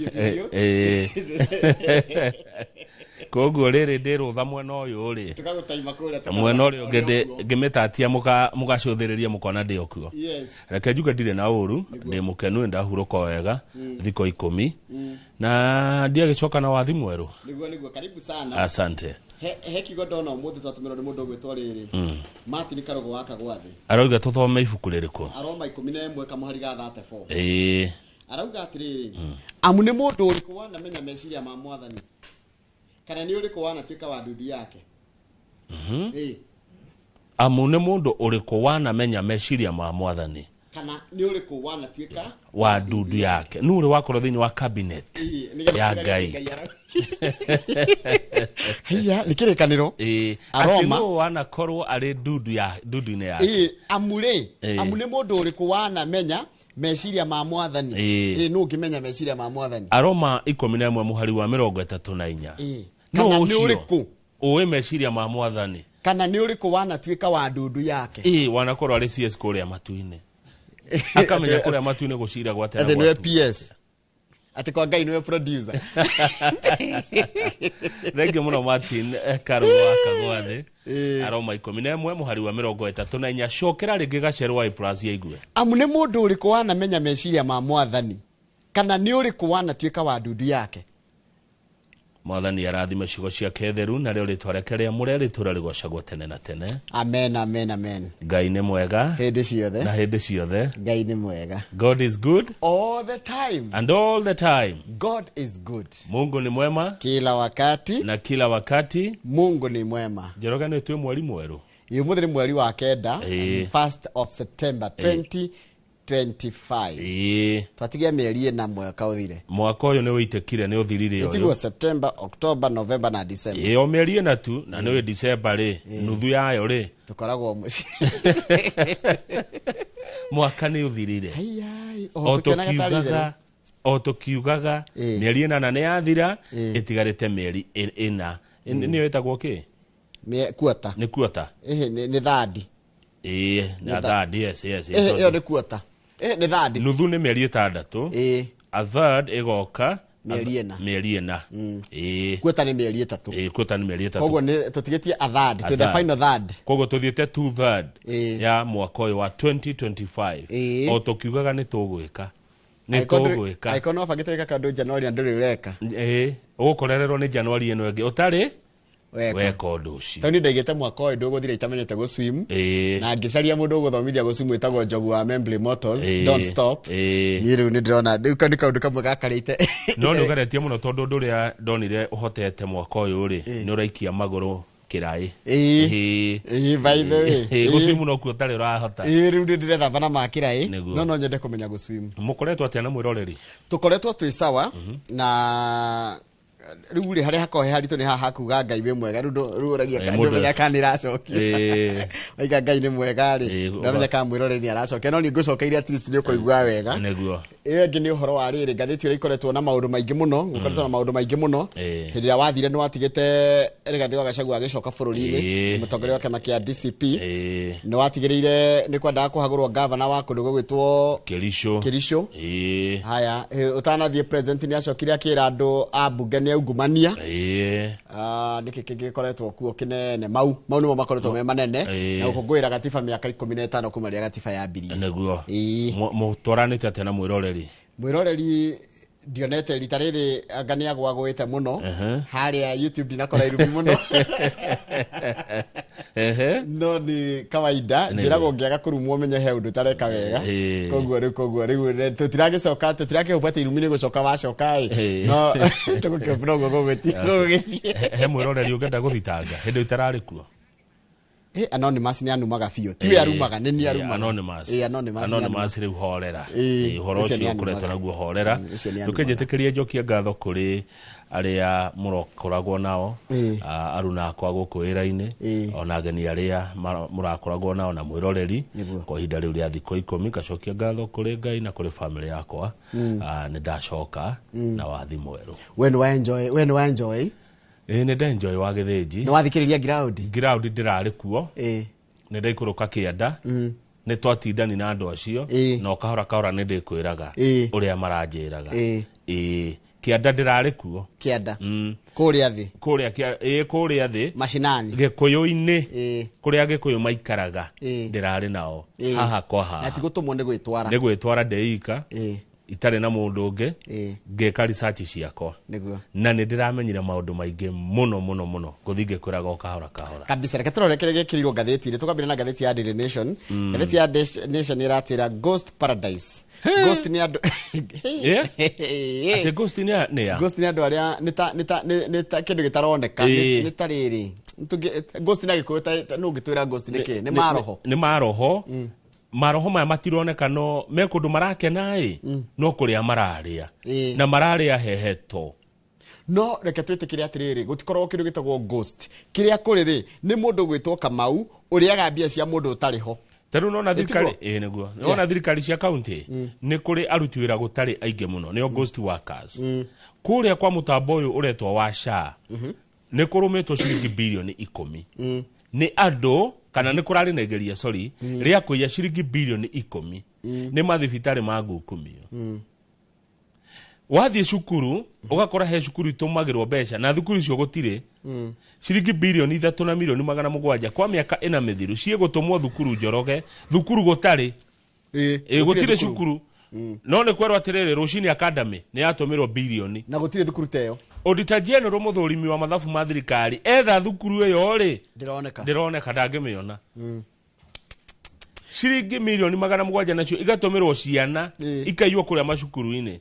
Biũ biũ. Koguo rĩrĩ ndĩ rũtha mwena ũyũ rĩ, Tũkagũtaima kũrĩa. Mwena ũrĩa ũngĩ ngĩmĩtatia mũgacũthĩrĩria mũkona ndĩ o kuo. Reke njuge ndirĩ na ũru, ndĩ mũkenu, nĩ ndahurũka wega thikũ 10 na ndiagĩcoka na wathi mwerũ. Nĩguo, karibu sana. Asante. He kiugo ndona ũmũthĩ twatũmĩrwo nĩ mũndũ ũgwĩtwo rĩrĩ Martin Karũgũ wa Kagwathĩ. Arauga tũthome ibuku rĩrĩkũ? Aroma 11 kamũhari ga 34. Arauga atĩrĩrĩ, amu nĩ mũndũ ũrĩkũ wanamenya meciria ma mwathani, kana nĩ ũrĩkũ wanatuĩka wa ndundu yake? Ĩĩ. Amu nĩ mũndũ ũrĩkũ wanamenya meciria ma mwathani, kana nĩ ũrĩkũ wanatuĩka wa ndundu yake? Nũ ũrĩ wakorwo thĩinĩ wa cabinet Ĩĩ, nĩgetha ya tũkĩrage Ngai? Ngai Haiya, nĩ kĩrĩkanĩro. Atĩ Aroma. nũ wanakorwo arĩ ndundu ya ndundu-inĩ yake? Ĩĩ, amu rĩ, amu nĩ mũndũ ũrĩkũ wanamenya meciria ma mwathani? Ĩĩ, nũ ũngĩmenya meciria ma mwathani? Aroma 11 mũhari wa 34. Nũ Kana nĩ ũcio ũrĩkũ ũĩ meciria ma mwathani? Kana nĩ ũrĩkũ wanatuĩka wa ndundu yake? Ĩĩ, wanakorwo arĩ CS kũrĩa matu-inĩ, akamenya kũrĩa matu-inĩ gũciragwo atĩa na Atĩ nĩwe gwatu. PS, atĩ kwa Ngai nĩwe producer. Thengiũ mũno, Martin Karũgũ wa Kagwathĩ. Aroma 11 mũhari wa 34. Cokera rĩngĩ gacerwo wa plus aigue. Amu nĩ mũndũ ũrĩkũ wanamenya meciria ma mwathani, kana nĩ ũrĩkũ wanatuĩka wa ndundu yake? Mwathani arathime ciugo ciake theru, narĩo rĩtwa rĩake rĩamũre rĩtũra rĩgocagwo tene na tene. Amen, amen, amen. Ngai nĩ mwega hĩndĩ ciothe. Na hĩndĩ ciothe. Ngai nĩ mwega. God is good all the time. And all the time. God is good. Mungu ni mwema kila wakati. Na kila wakati. Mungu ni mwema. Njoroge, nĩ twĩ mweri mwerũ. Ũmũthĩ nĩ mweri wa kenda, 1st of September 2025. Twatigia mĩeri 4 mwaka ũthire. Mwaka ũyũ nĩ wĩitĩkire nĩ ũthirire. Ĩtiguo? Ũyũ September, October, November na December. O mĩeri 4 tu, na nĩ December rĩ, nuthu yayo rĩ. Tũkoragwo mũciĩ. Mwaka nĩ ũthirire. Haiyai, o o tũkĩonaga tarĩ itherũ. Tũkiugaga, o tũkiugaga mĩeri 8 nĩ yathira, ĩtigarĩte mĩeri 4. Nĩyo ĩtagwo kĩ? Quarter. Nĩ quarter. Ĩhĩ, nĩ third. Ĩĩ, na third, yes. Ĩhĩ, ĩyo nĩ quarter. Ĩhĩ, nĩ third. Nuthu nĩ mĩeri 6. A third ĩgoka mĩeri 4. Mĩeri 4, ĩĩ. Quarter nĩ mĩeri 3. Ĩĩ, quarter nĩ mĩeri 3. Koguo nĩ tũtigĩtie a third, A to the third. final third. Koguo tũthiĩte two third ya mwaka ũyũ wa 2025. O tũkiugaga nĩ tũgwĩka, nĩ tũgwĩka. Angĩkorwo no wabangĩte gwĩka kaũndũ January na ndũrĩ ũreka, Ĩĩ, ũgũkorererwo nĩ January ĩno ĩngĩ ũtarĩ weka. Weka ũndũ ũcio. Tondũ niĩ ndaigĩte mwaka ũyũ ndũgũthira itamenyete gũswim, na ngĩcaria mũndũ ũgũthomithia gũswim wĩtagwo Njogu wa Membley Motors. Don't stop. Niĩ rĩu nĩ ndĩrona rĩu kau nĩ kaũndũ kamwe gakarĩte. No nĩ ũgeretie mũno, tondũ ũndũ ũrĩa ndonire ũhotete mwaka ũyũ rĩ, nĩ ũraikia magũrũ kĩraĩ. Ĩĩ, by the way. Gũswim no kuo ũtarĩ ũrahota. Ĩĩ, rĩu nĩ ndĩrethamba na makĩraĩ. No nyende kũmenya gũswim. Mũkoretwo atĩa na mwĩroreri? Tũkoretwo twĩ sawa, na rĩu rĩ, harĩa hakoragwo he haritũ nĩ haha hakuga Ngai wĩ mwega. Rĩu rĩu ũragia ndũmenya kana nĩ ĩracokio. Waiga Ngai nĩ mwega rĩ, ndũramenya kana mwĩroreri nĩ aracokia, no nĩ ngũcokeirie, at least nĩ ũkũigua wega. Ĩyo ĩngĩ nĩ ũhoro wa rĩrĩ, ngathĩti ĩrĩa ikoretwo na maũndũ maingĩ mũno, gũkoretwo na maũndũ maingĩ mũno. Hĩndĩ ĩrĩa wathire nĩ watigĩte Rigathĩ wa Gachagua agĩcoka bũrũri-inĩ, mũtongoria wa kĩama kĩa DCP. Nĩ watigĩrĩire nĩ kwendaga kũhagũrwo gavana wa kũndũ gũgwĩtwo Kericho. Kericho. Haya, ũtanathiĩ, president nĩ acokire akĩra andũ a mbunge nĩ aungumania. Ah, nĩkĩ kĩngĩ gĩkoretwo kuo kĩnene? Mau nĩmo makoretwo me manene, na gũkũngũĩra gatiba mĩaka 15 kuma rĩrĩa gatiba yambirie. Mũtwaranĩte atĩa na mwĩroreri? Mwĩroreri ndionete rita rĩrĩ anga nĩ agwagũĩte mũno harĩa YouTube, ndinakora irumi mũno, no nĩ kawaida. Njĩragwo ngĩaga kũrumwo menye he ũndũ ũtareka wega. Koguo rĩu tũtiragĩcoka, tũtirakĩhũba atĩ irumi nĩ gũcoka wacoka ĩ, no tũgũkĩhũba noguo gũgũthiĩ. He mwĩroreri ũngĩenda gũthitanga hĩndĩ ĩtararĩ kuo? Eh, anonymous nĩ anumaga biũ, tiwe arumaga, nĩ niĩ arumaga. Anonymous. Eh, anonymous nĩ Anonymous, rĩu horera. Ũhoro ũcio nĩ ũcio ũkoretwo anumaga. naguo, horera. Ũcio nĩ anumaga. Ndũkĩnjĩtĩkĩrie njokie ngatho kũrĩ arĩa mũrokoragwo nao, aruna akwa gũkũ wĩra-inĩ, ona ageni arĩa mũrakoragwo nao na mwĩroreri kwa ihinda rĩu rĩa thikũ 10. Ngacokia ngatho kũrĩ Ngai na kũrĩ famĩlĩ yakwa. Nĩ ndacoka na wathi mwerũ. We nĩ wa enjoy, we nĩ wa enjoy. Ĩĩ, nĩ ndenjoy wa gĩthĩnji. Nĩ wathikĩrĩria ground? Ground ndĩrarĩ kuo. Nĩ ndaikũrũka kĩanda, nĩ twatindani na andũ acio, na o kahora kahora nĩ ndĩkwĩraga ũrĩa maranjĩraga. Ĩĩ, Kĩanda ndĩrarĩ kuo. Kĩanda. Kũrĩa thĩ. Kũrĩa ĩ kũrĩa thĩ. Mashinani. Gĩkũyũ-inĩ. Kũrĩa Gĩkũyũ maikaraga. Ndĩrarĩ nao. Haha kwa haha. Na ti gũtũmwo nĩ gwĩtwara. Nĩ gwĩtwara ndĩika. Itarĩ na mũndũ ũngĩ. Ngĩka research ciakwa. Nĩguo. Na nĩ ndĩramenyire maũndũ maingĩ mũno mũno mũno. Ngũthiĩ ngĩkwĩraga o kahora kahora. Kabisa. Reke tũrore kĩrĩa gĩkĩrirwo ngathĩti-inĩ. Tũkambĩrĩria na ngathĩti ya Daily Nation. Ngathĩti ya Nation ĩratwĩra Ghost Paradise. Ghost nĩ andũ Atĩ ghost nĩ ya? Ghost nĩ andũ arĩa nĩ ta kĩndũ gĩtaroneka. Nĩ ta rĩrĩ. Ghost na Gĩkũyũ ta nũ ũngĩtwĩra ghost nĩ kĩ? Nĩ maroho. Nĩ maroho. Maroho maya matironeka no me kũndũ marakena ĩ, no kũrĩa mararĩa. Na mararĩa heheto. No reke twĩtĩkĩre atĩrĩrĩ, gũtikoragwo kĩndũ gĩtagwo ghost. Kĩrĩa kũrĩ rĩ, nĩ mũndũ gwĩtwo Kamau ũrĩaga mbia cia mũndũ ũtarĩ ho. Ta rĩu nona thirikari, ĩĩ nĩguo. Nona thirikari cia county nĩ kũrĩ aruti wĩra gũtarĩ aingĩ mũno, nĩo ghost workers. Kũrĩa kwa mũtambo ũyũ ũretwo wa SHA, nĩ kũrũmĩtwo ciringi bilioni 10. Nĩ andũ, kana nĩ kũrarĩ na igeria, sorry, rĩa kũiya ciringi bilioni 10. Nĩ mathibitarĩ ma ngukumio. Wathiĩ cukuru, ũgakora he cukuru itũmagĩrwo mbeca, na thukuru icio gũtirĩ. Ciringi bilioni ithatũ na milioni magana mũgwanja kwa mĩaka ĩna mĩthiru ciĩgũtũmwo thukuru Njoroge, thukuru gũtarĩ. Gũtirĩ cukuru. No nĩ kwerwo atĩrĩrĩ, rũcinĩ Academy nĩ yatũmĩrwo bilioni. Na gũtirĩ thukuru ta ĩyo. Auditor General mũthũrimi wa mathabu ma thirikari etha thukuru ĩyo rĩ, Ndĩroneka. Ndĩroneka, ndangĩmĩona. Ciringi milioni magana mũgwanja nacio igatũmĩrwo ciana, ikaiywo kũrĩa macukuru-inĩ.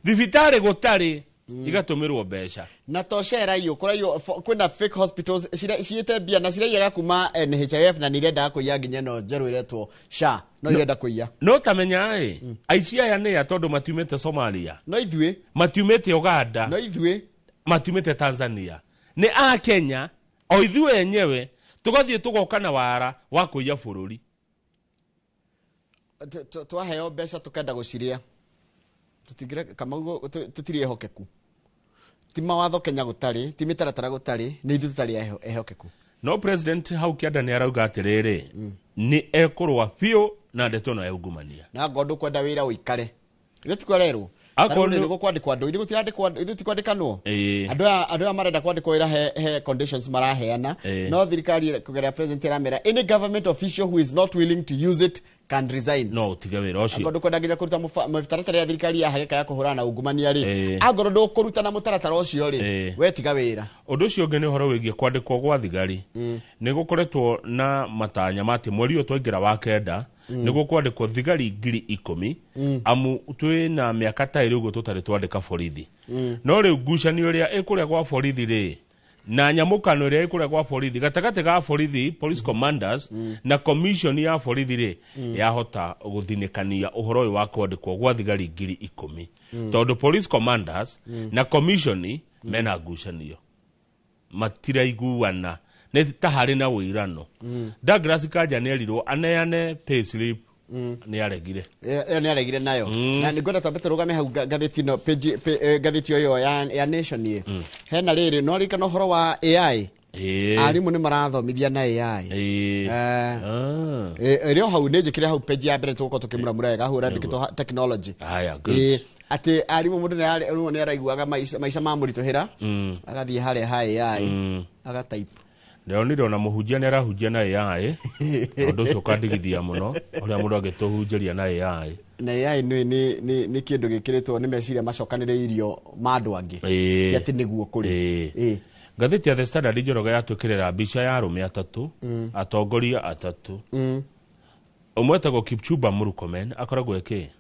Thibitarĩ gũtarĩ, igatũmĩrwo mbeca. Na to share iyo, kũraiywo, kwĩna fake hospitals, ciĩte mbia na ciraiyaga kuma NHIF na nĩ irendaga kũiya nginya ĩno njerũ ĩretwo SHA, no irenda kũiya. No tamenya ĩ, aici aya nĩ a tondũ matiumĩte Somalia. No ithuĩ. Matiumĩte Uganda. No ithuĩ. Matiumĩte Tanzania. Nĩ a Kenya, o ithuĩ enyewe, tũgathiĩ tũgoka na wara wa kũiya bũrũri. Twaheo mbeca tũkenda gũcirĩa. Tũtingĩre, Kamau, tũtirĩ ehokeku. Ti mawatho Kenya gũtarĩ, ti mĩtaratara gũtarĩ, nĩ ithuĩ tũtarĩ ehokeku. No president hau kĩanda nĩ arauga atĩrĩrĩ, nĩ ekũrũa biũ na ndeto ĩno ya ungumania. Na ngorwo ndũkwenda wĩra ũikare. Ithuĩ ti kwererwo. Akorwo Tarĩu nĩ nĩ gũkwandĩkwo andũ, ithuĩ gũtirandĩkwo andũ, ithuĩ ti kwandĩkanwo. Andũ aya marenda kwandĩkwo wĩra he conditions maraheana. No thirikari kũgerera president ĩramera, any government official who is not willing to use it can resign. No ũtige wĩra ũcio. Angorwo ndũkwenda nginya kũruta mĩtaratara ya thirikari ya hagĩka ya kũhũrana na ungumania rĩ, angorwo ndũkũruta na mũtaratara ũcio rĩ, we tiga wĩra. Ũndũ ũcio ũngĩ nĩ ũhoro wĩgiĩ kwandĩkwo gwa thigari. Nĩ gũkoretwo na matanya ma atĩ mweri ũyũ twaingĩra wa kenda, nĩ gũkwandĩkwo thigari ngiri ikũmi, amu twĩna mĩaka ta ĩrĩ ũguo tũtarĩ twandĩka borithi. No rĩu ngucanio ĩrĩa ĩkũrĩa gwa borithi rĩ, na nyamũkano ĩrĩa ĩkũrĩa gwa borithi, gatagatĩ ga borithi, police commanders, na commission ya borithi rĩ, yahota gũthinĩkania ũhoro ũyũ wa kwandĩkwo gwa thigari ngiri ikũmi. Tondũ police commanders na commission mena ngucanio. Matiraiguana. Nĩ ta harĩ na ũirano. Douglas Kanja nĩ erirwo aneane pay slip. Nĩ aregire. Ĩyo nĩ aregire nayo. Na nĩ ngwenda twambe tũrũgame hau ngathĩti ĩno, page, ngathĩti ĩyo ya Nation ĩ. Hena rĩrĩ, no ririkana ũhoro wa AI. Arimũ nĩ marathomithia na AI. Ĩrĩ o hau, nĩ njĩkĩre hau page ya mbere tũgũkorwo tũkĩmuramura wega, hau ĩrandĩkĩtwo technology. Haya, good. Atĩ arimũ mũndũ nĩ araiguaga maica mamũritũhĩra, agathiĩ harĩa ha AI, agatype. Ndĩronire ona mũhunjia nĩ arahunjia na AI. Ũndũ ũcio ũkandigithia mũno, ũrĩa mũndũ angĩtũhunjĩria na AI. Na AI nĩ kĩndũ gĩkĩrĩtwo nĩ meciria macokanĩrĩirio ma andũ angĩ. Ti atĩ nĩguo kũrĩ. Ngathĩti ya The Standard Njoroge yatwĩkĩrĩra mbica ya arũme atatũ, atongoria atatũ. Ũmwe etagwo Kipchumba Murkomen, akoragwo eke?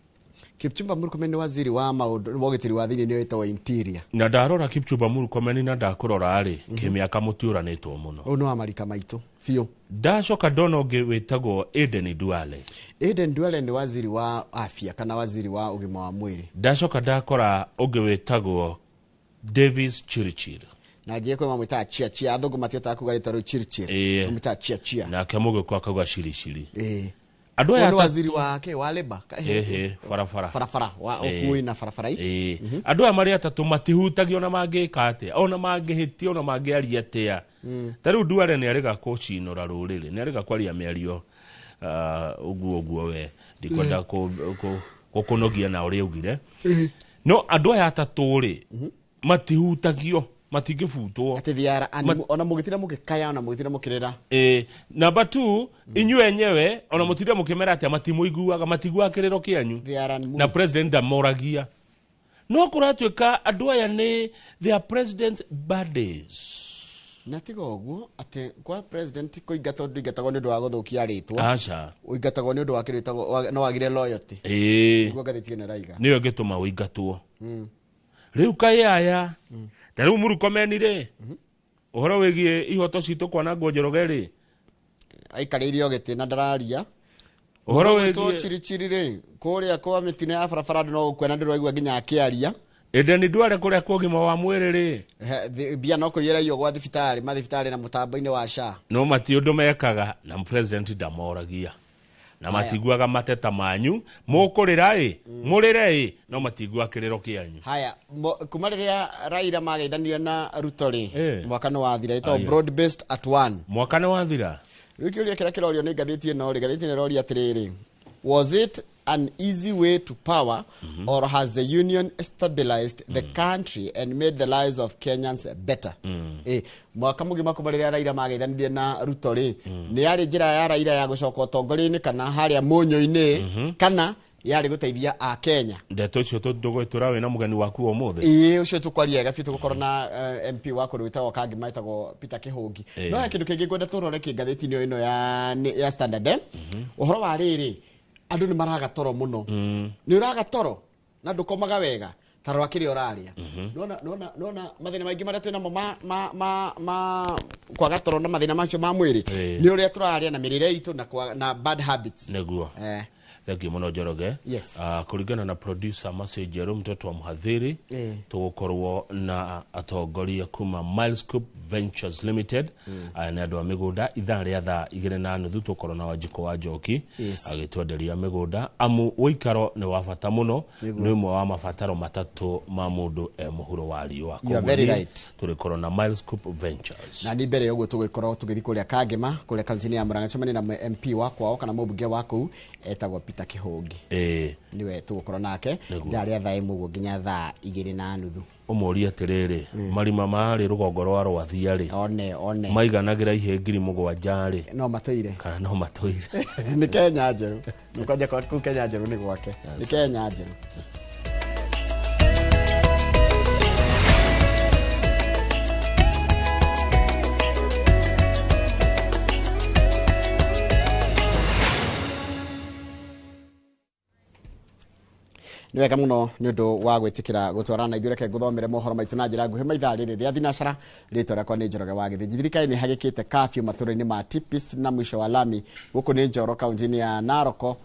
Kipchumba Murkomen nĩ waziri wa maũndũ, wa ũgitĩri wa thĩinĩ, nĩwe wĩtagwo interior. Na ndarora Kipchumba Murkomen na ndakũrora rĩ, kĩmĩaka mũtiũranĩtwo mũno. Ũyũ nĩ wa marika maitũ biũ. Ndacoka ndona ũngĩ wĩtagwo Aden Duale. Aden Duale nĩ waziri wa afya kana waziri wa ũgima wa mwĩrĩ. Ndacoka ndakora ũngĩ wĩtagwo Davis Chirchir. Na njĩe kwĩ mamwĩtaga Chia Chia, athũngũ matihotaga kuga rĩtwa rĩu Chirchir. Mamwĩtaga Chia Chia. Nake mũgĩkũ akauga Shirishiri. Andũ aya Ũyũ nĩ atatũ waziri wa kĩ, wa labor? Ka-, Barabara. Barabara, wa ũkuui na barabara i. Andũ aya marĩ atatũ matihutagio na mangĩka atĩa, ona mangĩhĩtia, ona mangĩaria atĩa. Ta rĩu Duale nĩ arĩga kũcinũra rũrĩrĩ, nĩ arĩga kwaria mĩario, ũguo ũguo we. Ndikwenda gũkũnogia na ũrĩa augire. No andũ aya atatũ rĩ matihutagio, matingĩbutwo. Atĩ they are ona mũgĩtira mũgĩkaya ona mũgĩtira mũkĩrĩra. Number 2, inyuĩ enyewe ona mũtinde mũkĩmera atĩa matimũiguaga, matiguaga kĩrĩro kĩanyu. Na president ndamoragia. No kũratuĩka andũ aya nĩ their president's buddies. Na tiga ũguo atĩ kwa president kũingatwo ndũingatagwo nĩ ũndũ wa gũthũkia rĩtwa. Aca. Ũingatagwo nĩ ũndũ wa kĩrĩtagwo no wagire loyalty. Nĩguo ngathĩti ĩno ĩraiga. Nĩyo ĩngĩtũma ũingatwo. Rĩu kaĩ aya ta rĩu Murkomen rĩ ũhoro wĩgiĩ ihoto citũ kwanangwo Njoroge rĩ aikarĩire o gĩtĩ na ndararia. Ũhoro wĩgiĩ Chirichiri rĩ kũrĩa kwa mĩtino ya barabara andũ no gũkua na ndĩraigua nginya akĩaria. Ĩndĩ ndware kũrĩa kwa ũgima wa mwĩrĩ rĩ mbia no kũiyĩra iyo gwa thibitarĩ mathibitarĩ na mũtambo-inĩ wa SHA. No mati ũndũ mekaga na president ndamoragia. Na matiguaga mateta manyu mũkũrĩra ĩ mũrĩre ĩ no matiguaga kĩrĩro kĩanyu. Haya, kuma rĩrĩa Raila mageithanirie na Ruto rĩ mwaka nĩ wathira, ĩtagwo broad based at one. Mwaka nĩ wathira. Rĩu kĩũria kĩrĩa kĩrorio nĩ ngathĩti ĩno rĩ, ngathĩti ĩno ĩroria atĩrĩrĩ, was it an easy way to power or has the union stabilized the country and made the lives of Kenyans better? Mwaka mũgima kuma rĩrĩa Raila mageithanirie na Ruto rĩ, nĩ yarĩ njĩra ya Raila ya gũcoka ũtongoria-inĩ kana harĩa mũnyũ-inĩ kana yarĩ gũteithia a Kenya. Ndeto icio tũgwĩtũra wĩna mũgeni waku ũmũthĩ. Ĩĩ, ũcio tũkwaria wega biũ, tũgũkorwo na MP wa kũndũ gwĩtagwo Kangema etagwo Peter Kĩhũngi. No he kĩndũ kĩngĩ ngwenda tũrore kĩ ngathĩti-inĩ ĩno ya Standard. Ũhoro wa rĩrĩ, andũ nĩ maraga toro mũno. Nĩ ũraga toro na ndũkomaga wega ta rora kĩrĩa ũrarĩa. Nona mathĩna maingĩ marĩa twĩnamo ma kwaga toro na mathĩna macio ma mwĩrĩ nĩ ũrĩa tũrarĩa na mĩrĩre itũ na bad habits. Nĩguo. Thank you mũno Njoroge. Yes. Kũringana na producer Mercy Njerũ mtoto wa mhadhiri, tũgũkorwo na atongoria kuma Milescope Ventures Limited. Aya nĩ andũ a mĩgũnda ithaa rĩa thaa 2:30 tũkorwo na Wanjikũ wa Njoki agĩtwenderia mĩgũnda, amu ũikaro nĩ wa bata mũno, nĩ ũmwe wa mabataro matatũ ma mũndũ e mũhuro wa riũa. You are very right. Tũrĩkorwo na Milescope Ventures. Na nĩ mbere ya ũguo tũgũkorwo tũgĩthiĩ kũrĩa Kangema kũrĩa kaunti-inĩ ya Murang'a cemania na MP wa kwao kana mũmbunge wa kũu etagwo Peter Kĩhũngi. Niwe tũgũkorwo nake ithaa rĩa thaa 1 ũguo nginya thaa 2:30. Ũmũrie atĩrĩrĩ, marima marĩ rũgongo rwa Rwathia rĩ, one maiganagĩra ihe 7,000 rĩ, no matũire kana no matũire. Nĩ Kenya njerũ, nĩkwanja kũu Kenya njerũ nĩ gwake, nĩ Kenya njerũ. Nĩ wega mũno nĩ ũndũ wa gwĩtĩkĩra gũtwarana na ithuĩ, reke ngũthomere mohoro maitũ na njĩra nguhĩ maithaa rĩrĩ rĩa thinacara. Rĩtwa rĩakwa nĩ Njoroge wa Gĩthĩnji. Thirikari nĩ ĩhagĩkĩte kafyu matũũra-inĩ ma Tipis na mũico wa lami gũkũ nĩ Njoro kaunti-inĩ ya Narok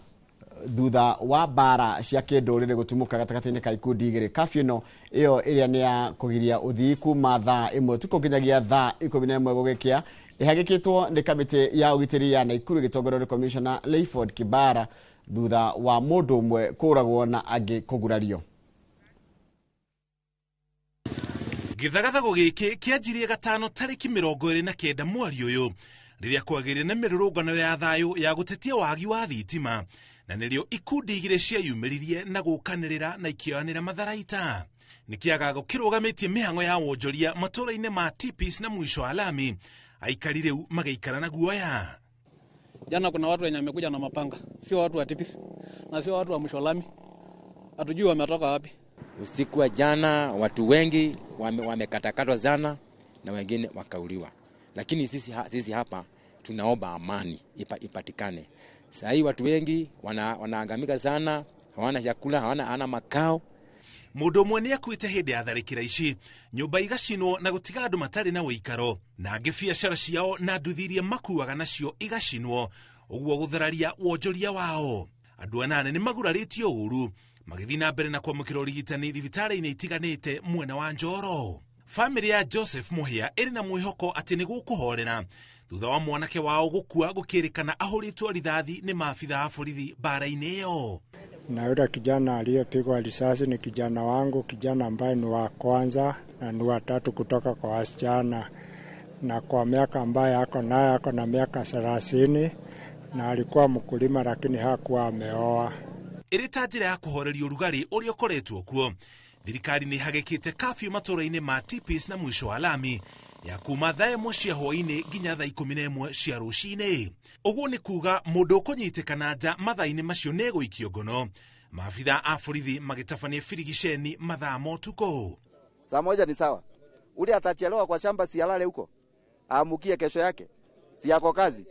thutha wa mbara cia kĩndũrĩrĩ gũtumũka gatagatĩ-inĩ ka ikundi igĩrĩ. Kafyu ĩno ĩyo ĩrĩa nĩ ya kũgiria ũthii kuma thaa 1 ũtukũ nginyagia thaa 11 gũgĩkĩa ĩhagĩkĩtwo nĩ kamĩtĩ ya ũgitĩri ya Naikuru ĩgĩtongorio nĩ Commissioner Leiford Kibara thutha wa mũndũ ũmwe kũragwo na angĩ kũgurario. Gĩthagathago gĩkĩ kĩanjirie gatano tarĩki 29 mweri ũyũ rĩrĩa kwagĩrĩire na mĩrũrũngano ya thayũ ya gũtetia wagi wa thitima, na nĩrĩo ikundi igĩrĩ cieyumĩririe na gũkanĩrĩra na ikĩoyanĩra matharaita. Nĩ kĩagago kĩrũgamĩtie mĩhang'o ya wonjoria matũũra-inĩ ma Tipis na mwisho wa lami, aikari rĩu magĩikara na guoya. Jana kuna watu wenye wamekuja na mapanga, sio watu wa Tipis na sio watu wa mwisho lami, hatujui wametoka wapi. Usiku wa jana watu wengi wamekatakatwa sana na wengine wakauliwa, lakini sisi hapa tunaomba amani ipatikane. Sasa hii watu wengi wanaangamika sana, hawana chakula, hawana makao. Mũndũ ũmwe nĩ akuĩte hĩndĩ ya tharĩkĩra ici, nyũmba igacinwo na gũtiga andũ matarĩ na ũikaro, na angĩ biacara ciao na nduthi iria makuaga nacio igacinwo, ũguo gũthararia wonjoria wao. Andũ anane nĩ magurarĩtio ũru magĩthiĩ na mbere na kwamũkĩra ũrigitani thibitarĩ-inĩ itiganĩte mwena wa Njoro. Famĩlĩ ya Joseph Mũhĩa ĩrĩ na mwĩhoko atĩ nĩ gũkũhorera thutha wa mwanake wao gũkua gũkĩrĩkana ahũrĩtwo rithathi nĩ maabitha a borithi mbara-inĩ ĩyo. Na yule kijana aliyepigwa risasi ni kijana wangu, kijana ambaye ni wa kwanza na ni wa tatu kutoka kwa wasichana, na kwa miaka ambaye ako nayo, ako na miaka 30, na alikuwa mkulima lakini hakuwa ameoa. Ĩrĩ ta njĩra ya kũhoreria ũrugarĩ ũrĩa ũkoretwo kuo, Thirikari nĩ ĩhagĩkĩte kafyu matũũra-inĩ ma Tipis na mwisho wa lami ya kuma thaa 1 cia hwaĩ-inĩ nginya thaa 11 cia rũcinĩ. Ũguo nĩ kuga mũndũ ũkũnyitĩkana nja mathaa-inĩ macio nĩ egũikio ngono. Maabitha a borithi magĩtabania birigiceni mathaa ma ũtukũ. Saa 1 ni sawa. Ule atachelewa kwa shamba si alale huko, aamukie kesho yake, si yako kazi.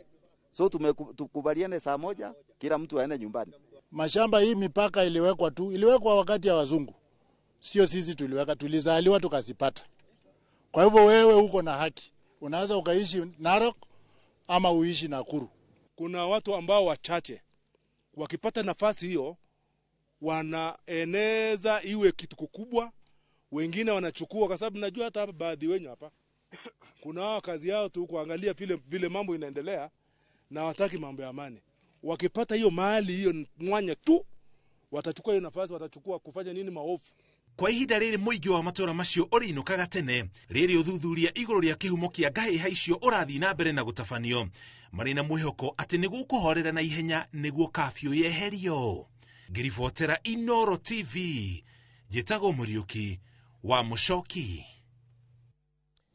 So tumekubaliane saa 1 kila mtu aende nyumbani. Mashamba hii mipaka iliwekwa tu, iliwekwa wakati ya wazungu. Sio sisi tuliweka, tulizaliwa tukazipata. Kwa hivyo wewe uko na haki. Unaweza ukaishi Narok ama uishi Nakuru. Kuna watu ambao wachache wakipata nafasi hiyo wanaeneza iwe kitu kikubwa, wengine wanachukua, kwa sababu najua hata hapa baadhi wenyu hapa kuna wao kazi yao tu kuangalia vile mambo inaendelea na wataki mambo ya amani. Wakipata hiyo mali hiyo mwanya tu watachukua hiyo nafasi, watachukua kufanya nini maovu. Kwa ihinda rĩrĩ mũingĩ wa matũũra macio ũrĩinũkaga tene rĩrĩ ũthuthuria igũrũ rĩa kĩhumo kĩa ngahĩha icio ũrathiĩ na mbere na gũtabanio, marĩ na mwĩhoko atĩ nĩ gũkũhorera na ihenya nĩguo kafyu yeherio. Ngĩribotera Inooro TV, njĩtagwo Mũriũki wa Mũcoki.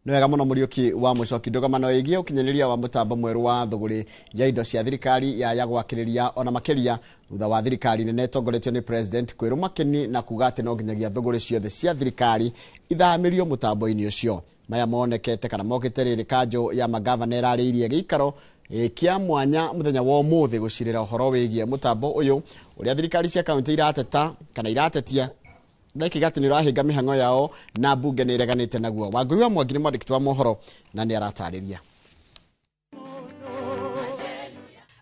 Nĩ wega mũno Mũriũki wa Mũcoki. Ndũgamano ĩgiĩ ũkinyanĩria wa mũtambo mwerũ wa thũgũrĩ ya indo cia thirikari ya gwakĩrĩria ona makĩria thutha wa thirikari nene ĩtongoretio nĩ president kwĩrũma kĩni na kuga atĩ no nginyagia thũgũrĩ ciothe cia thirikari ithamĩrio mũtambo-inĩ ũcio. Maya monekete kana mokĩte rĩrĩ kanjũ ya magavana ĩrarĩirie gĩikaro kĩa mwanya mũthenya wa ũmũthĩ gũcirĩra ũhoro wĩgiĩ mũtambo ũyũ ũrĩa thirikari cia kaunti irateta kana iratetia na ikiga atĩ nĩ ũrahinga mĩhang'o yao na mbunge nĩ ĩreganĩte naguo. Wangũi wa Mwangi nĩ mwandĩki wa mohoro na nĩ aratarĩria.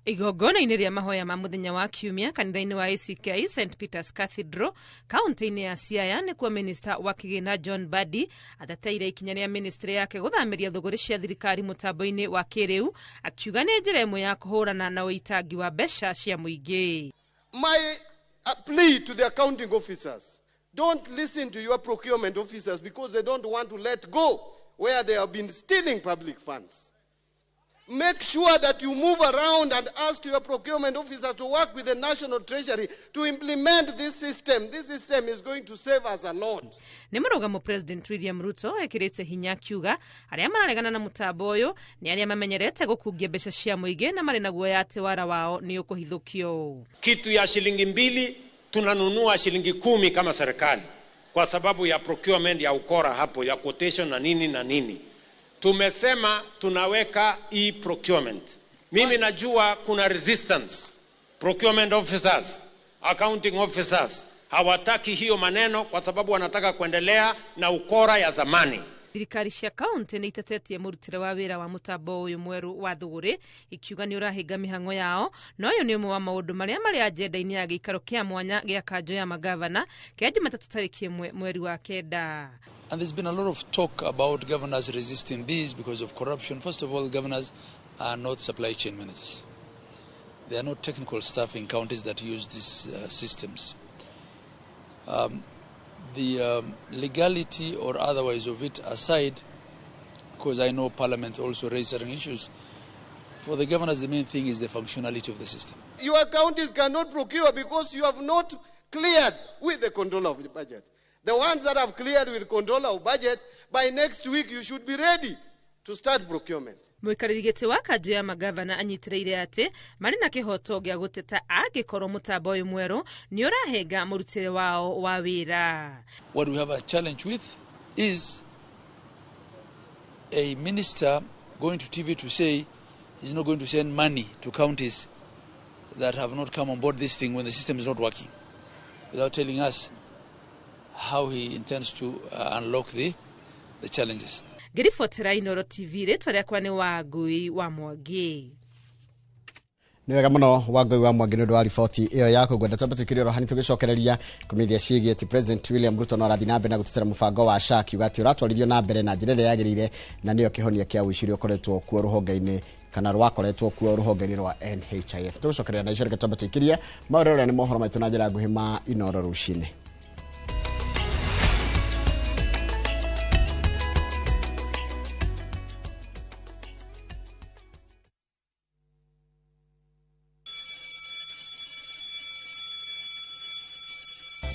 Igongona-inĩ rĩa mahoya ma mũthenya wa kiumia kanitha-inĩ wa ACK St Peter's Cathedral kaunti-inĩ ya Siaya nĩkuo minista wa kĩgĩna John Mbadi ateteire ikinya rĩa ministry yake gũthamĩria thũgũrĩ cia thirikari mũtambo-inĩ wa kĩrĩu, akiuga nĩ njĩra ĩmwe ya kũhũrana na ũitangi wa mbeca cia mũingĩ. My plea to the accounting officers, don't listen to your procurement officers because they don't want to let go where they have been stealing public funds. Make sure that you move around and ask your procurement officer to work with the National Treasury to implement this system. This system is going to save us a lot. Nĩ mũrũgamo President William Ruto ekĩrĩte hinya akiuga arĩa mararegana na mũtambo ũyũ nĩ arĩa mamenyerete gũkungia mbeca cia mũingĩ na marĩ na guoya atĩ wara wao nĩ ũkũhithũkio. Kitu ya shilingi 2 tunanunua shilingi 10 kama serikali kwa sababu ya procurement ya ukora hapo ya quotation na nini na nini. Tumesema tunaweka e-procurement. Mimi najua kuna resistance. Procurement officers, accounting officers hawataki hiyo maneno kwa sababu wanataka kuendelea na ukora ya zamani. Thirikari cia kaunti nĩ itetetie mũrutĩre wa wĩra wa mũtambo ũyũ mwerũ wa thũgũrĩ ikiuga nĩ ũrahinga mĩhang'o yao, na ũyũ nĩ ũmwe wa maũndũ marĩa marĩ agenda-inĩ ya gĩikaro kĩa mwanya gĩa kanjũ ya magavana kĩa Jumatatũ tarĩki 1 mweri wa 9. And there's been a lot of talk about governors resisting this because of corruption. First of all, governors are not supply chain managers. They are not technical staff in counties that use these systems. The legality or otherwise of it aside, because I know Parliament also raised certain issues, for the governors the main thing is the functionality of the system. Your counties cannot procure because you have not cleared with the controller of the budget. The ones that have cleared with controller of budget, by next week you should be ready to start procurement. Mũikarĩri gĩtĩ wa kanjũ ya magavana anyitĩrĩire atĩ marĩ na kĩhoto gĩa gũteta angĩkorwo mũtambo ũyũ mwerũ nĩ ũrahenga mũrutĩre wao wa wĩra. What we have a challenge with is a minister going to TV to say he's not going to send money to counties that have not come on board this thing when the system is not working, without telling us how he intends to unlock the challenges. Ngĩribotera Inooro TV, rĩtwa rĩakwa nĩ Wangũi wa Mwangi. Nĩ wega mũno Wangũi wa Mwangi nĩ ũndũ wa riboti ĩyo yaku. Ngwenda twambe tũikĩrie oro hanini tũgĩcokereria kũmenyithia ciĩgiĩ atĩ President William Ruto no arathiĩ na mbere na gũtetera mũbango wa SHA akiuga atĩ ũratwarithio na mbere na njĩra ĩrĩa yagĩrĩire na nĩyo kĩhonia kĩa ũici ũrĩa ũkoretwo kuo rũhonge-inĩ kana rwakoretwo kuo rũhonge-inĩ rwa NHIF. Tũgũcokereria na icio reke twambe tũikĩrie maũndũ ũrĩa nĩ mohoro maitũ na njĩra nguhĩ ma Inooro rũcinĩ.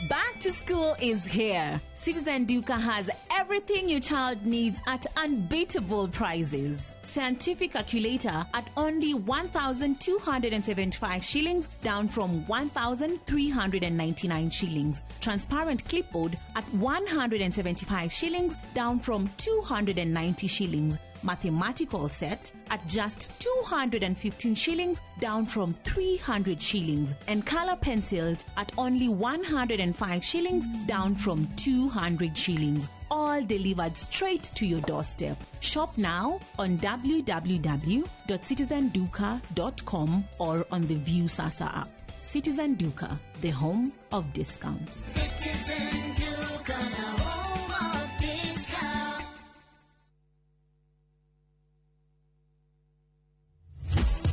Back to school is here. Citizen Duka has everything your child needs at unbeatable prices. Scientific calculator at only 1,275 shillings, down from 1,399 shillings. Transparent clipboard at 175 shillings, down from 290 shillings. Mathematical set at just 215 shillings, down from 300 shillings. And color pencils at only 105 shillings, down from 200 shillings. All delivered straight to your doorstep. Shop now on www.citizenduka.com or on the Viusasa app. Citizen Duka, the home of discounts. Citizen Duka, the home of discounts.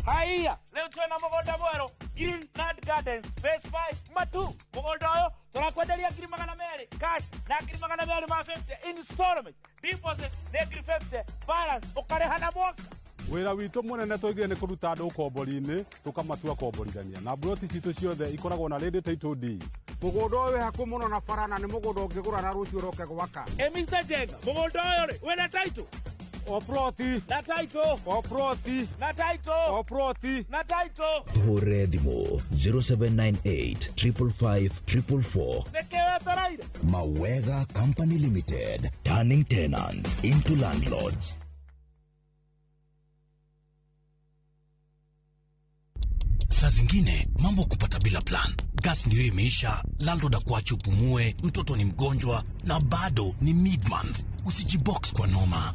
Haiya, leo twena mũgũnda mwerũ Green Nut Gardens Phase 5 Matu. Mũgũnda ũyũ tũrakwenderia 200,000 cash na 250,000 installment. Deposit nĩ 50,000, balance ũkarĩha na mwaka. Wĩra witũ mũnene tũigire nĩ kũruta andũ ũkombori-inĩ tũkamatua komborithania na mburoti citũ ciothe ikoragwo na ready title deed. Mũgũnda ũyũ wĩ hakuhĩ mũno na bara na nĩ mũgũnda ũngĩgũra na rũciũ ũroke gwaka. Mr. Jenga, mũgũnda ũyũ rĩ wĩna title? O ploti. Na title. O ploti. Na title. O ploti. Na title. Hũre thimũ 0798 555 444. Nĩkĩ wetereire? Mawega Company Limited, turning tenants into landlords. Saa zingine mambo kupata bila plan. Gas ndio imeisha, landlord akuache upumue, mtoto ni mgonjwa na bado ni mid-month. Usijibox kwa noma.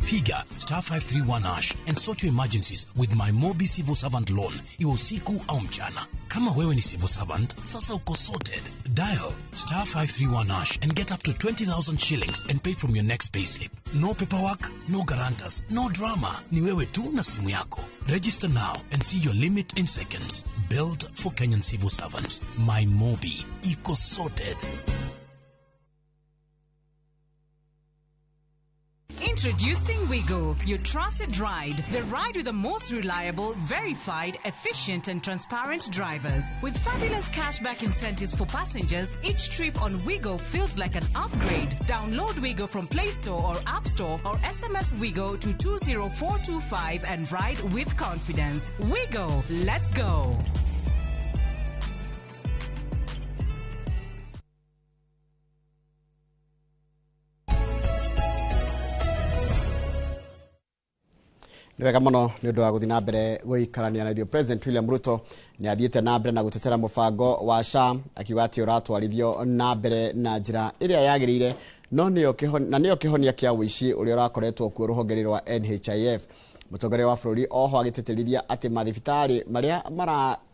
Piga star 531 hash and sort your emergencies with my Mobi Civil Servant Loan, iwe usiku au mchana. Kama wewe ni civil servant, sasa uko sorted. Dial star 531 hash and get up to 20,000 shillings and pay from your next payslip. No paperwork, no guarantors, no drama. Ni wewe tu na simu yako. Register now and see your limit in seconds. Built for Kenyan civil servants. My Mobi. Iko sorted. Introducing Wigo, your trusted ride. The ride with the most reliable, verified, efficient and transparent drivers. With fabulous cashback incentives for passengers, each trip on Wigo feels like an upgrade. Download Wigo from Play Store or App Store or SMS Wigo to 20425 and ride with confidence. Wigo, let's go. Nĩ wega mũno nĩ ũndũ wa gũthiĩ na mbere gũikarania na ithuĩ. President William Ruto nĩ athiĩte na mbere na gũtetera mũbango wa SHA akiuga atĩ ũratwarithio na mbere na njĩra ĩrĩa yagĩrĩire, no nĩyo kĩhonia kĩa ũici ũrĩa ũrakoretwo kuo rũhonge-inĩ rwa NHIF. Mũtongoria wa bũrũri oho agĩtĩtĩrithia atĩ mathibitarĩ marĩa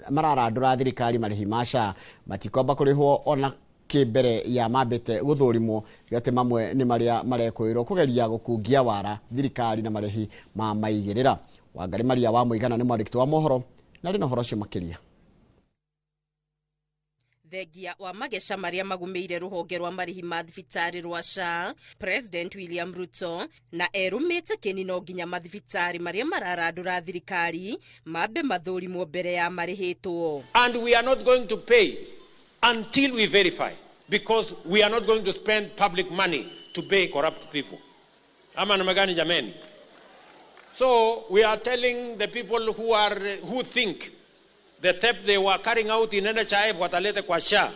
mararandũra thirikari marĩhi ma SHA matikwamba kũrĩhwo ona kĩmbere ya mambĩte gũthũrimwo, atĩ mamwe nĩ marĩa marekũĩrwo kũgeria gũkungia wara thirikari na marĩhi ma maigĩrĩra. Wangari Maria wa Mũigana nĩ mwandĩki wa mohoro na arĩ na ũhoro ũcio makĩria. Thengia wa mageca maria magumiire ruhonge rwa marihi ma thibitari rwa SHA, President William Ruto na erumite kini no nginya mathibitari maria mararandura thirikari mambe mathurimwo mbere ya marihitwo. And we are not going to pay until we verify, because we are not going to spend public money to pay corrupt people. Ama namna gani jameni? So we are telling the people who think the theft they were carrying out in NHIF watalete kwa SHA,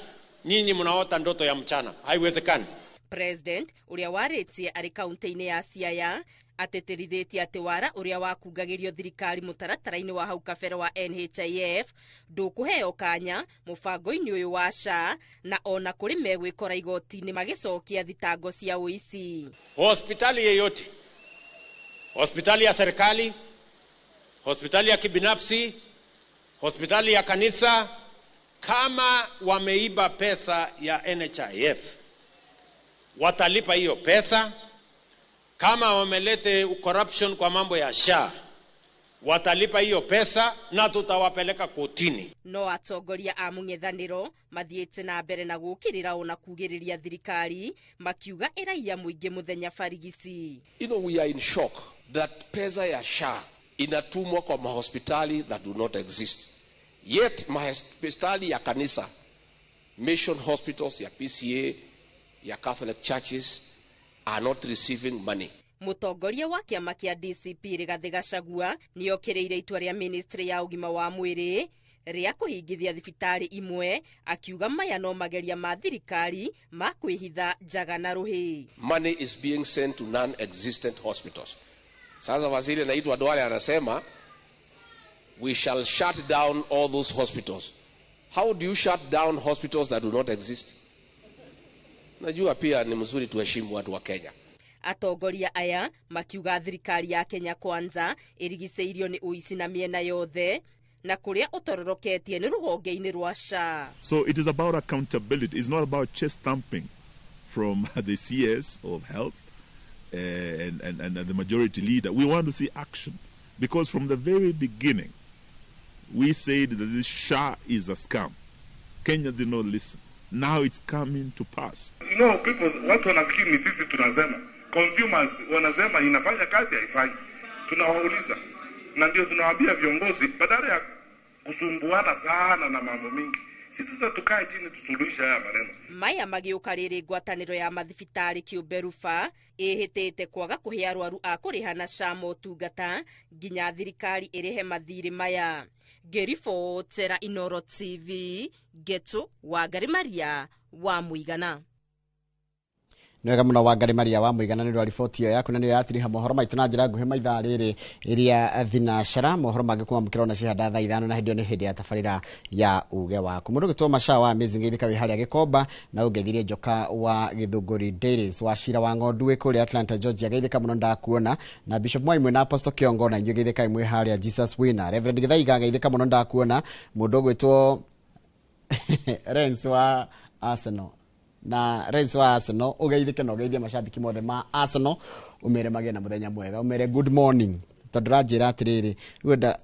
nyinyi mnaota ndoto ya mchana. Haiwezekani. President uria waritie ari kaunti-ini ya Siaya ateterithitie ati wara uria wakungagirio thirikari mutaratara-ini wa hau kabere wa NHIF ndukuheo kanya mubango-ini uyu wa SHA, na ona kuri megwikora igoti-ini magicokia thitango cia uici. Hospitali yeyote, hospitali ya serikali, hospitali ya kibinafsi, hospitali ya kanisa, kama wameiba pesa ya NHIF watalipa hiyo pesa. Kama wamelete corruption kwa mambo ya SHA watalipa hiyo pesa na tutawapeleka kotini. No atongoria a mũng'ethanĩro mathiĩte na mbere na gũkĩrĩra ona kugĩrĩria thirikari makiuga ĩraiya mũingĩ mũthenya barigici. You know, we are in shock that pesa ya SHA inatumwa kwa mahospitali that do not exist. Yet mahospitali ya kanisa, mission hospitals ya PCA, ya Catholic churches are not receiving money. Mũtongoria wa kĩama kĩa DCP Rigathĩ Gachagua nĩokĩrĩire itua rĩa ministry ya ũgima wa mwĩrĩ rĩa kũhingithia thibitarĩ imwe, akiuga maya no mageria ma thirikari ma kwĩhitha njaga na rũhĩ. Money is being sent to non-existent hospitals. Sasa waziri anaitwa Duale anasema we shall shut down all those hospitals. How do you shut down hospitals that do not exist? Najua pia ni mzuri tuheshimu watu wa Kenya. Atongoria aya makiuga thirikari ya Kenya Kwanza ĩrigicĩirio nĩ ũici na mĩena yothe na kũrĩa ũtororoketie nĩ rũhonge-inĩ rwa SHA. So it is about accountability. It's not about chest thumping from the CS of health and the majority leader. We want to see action because from the very beginning we said that this SHA is a scam. Kenya did not listen. Now it's coming to pass. You know, people, watu wanafikiri ni sisi tunasema. Consumers wanasema inafanya kazi, haifanyi. Tunawauliza. Na ndio tunawaambia viongozi badala ya kusumbuana sana na mambo mingi, sisi sasa tukae chini tusuluhishe haya maneno. Maya magĩũka rĩrĩ ngwatanĩro ya mathibitarĩ kĩũmbe rufa ĩhĩtĩte kwaga kũhe arwaru a kũrĩha na SHA motungata nginya thirikari ĩrĩhe mathirĩ maya. Ngĩribotera Inooro TV, Getu Wangari Maria wa Mũigana. Nĩ wega mũno Wangari Maria wa Mũigana nĩ ũndũ wa riboti ĩyo yaku, na nĩyo yatiriha mohoro maitũ na njĩra nguhĩ maithaa rĩrĩ ĩrĩa thinacara. Mohoro mangĩ kwamũkĩra ona cihanda thaa 5 na hĩndĩ ĩyo nĩ hĩndĩ ya tabarĩra ya uge waku. Mũndũ ũgĩtwo Macha wa Amazing Geithĩka wĩ harĩa Gĩkomba, na ũngeithirie Njoka wa Gĩthũngũri Dairies wa Cira wa Ng'ondu wĩ kũrĩa Atlanta Georgia. Geithĩka mũno ndakuona, na Bishop Mwai mwĩ na Apostle Kĩongo, na inyuĩ geithĩkai mwĩ harĩa Jesus Winner. Reverend Gĩthaiga geithĩka mũno ndakuona. Mũndũ ũgwĩtwo Renz wa Arsenal, na Renz wa Arsenal ugeithike na ugeithie mashabiki mothe ma Arsenal, umere magĩe na mũthenya mwega, umere good morning, tondũ ranjĩra atĩrĩrĩ wenda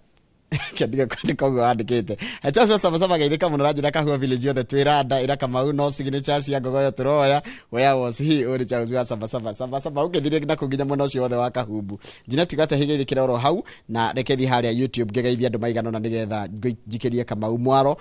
kĩandĩka kwandĩka ũguo wandĩkĩte. Charles Sabasaba geithĩka mũno, ranjĩra Kahua village yothe twĩ randa ĩra Kamau no signature cia ngogoyo tũroya where was he ũrĩ Charles wa Sabasaba. Sabasaba ũngĩthire na kũu nginya mwena ũcio wothe wa Kahumbu. Jeanette Gate geithĩkĩra oro hau, na reke thiĩ harĩa YouTube ngĩgeithia andũ maigana ũna nĩgetha njikĩrie Kamau mwaro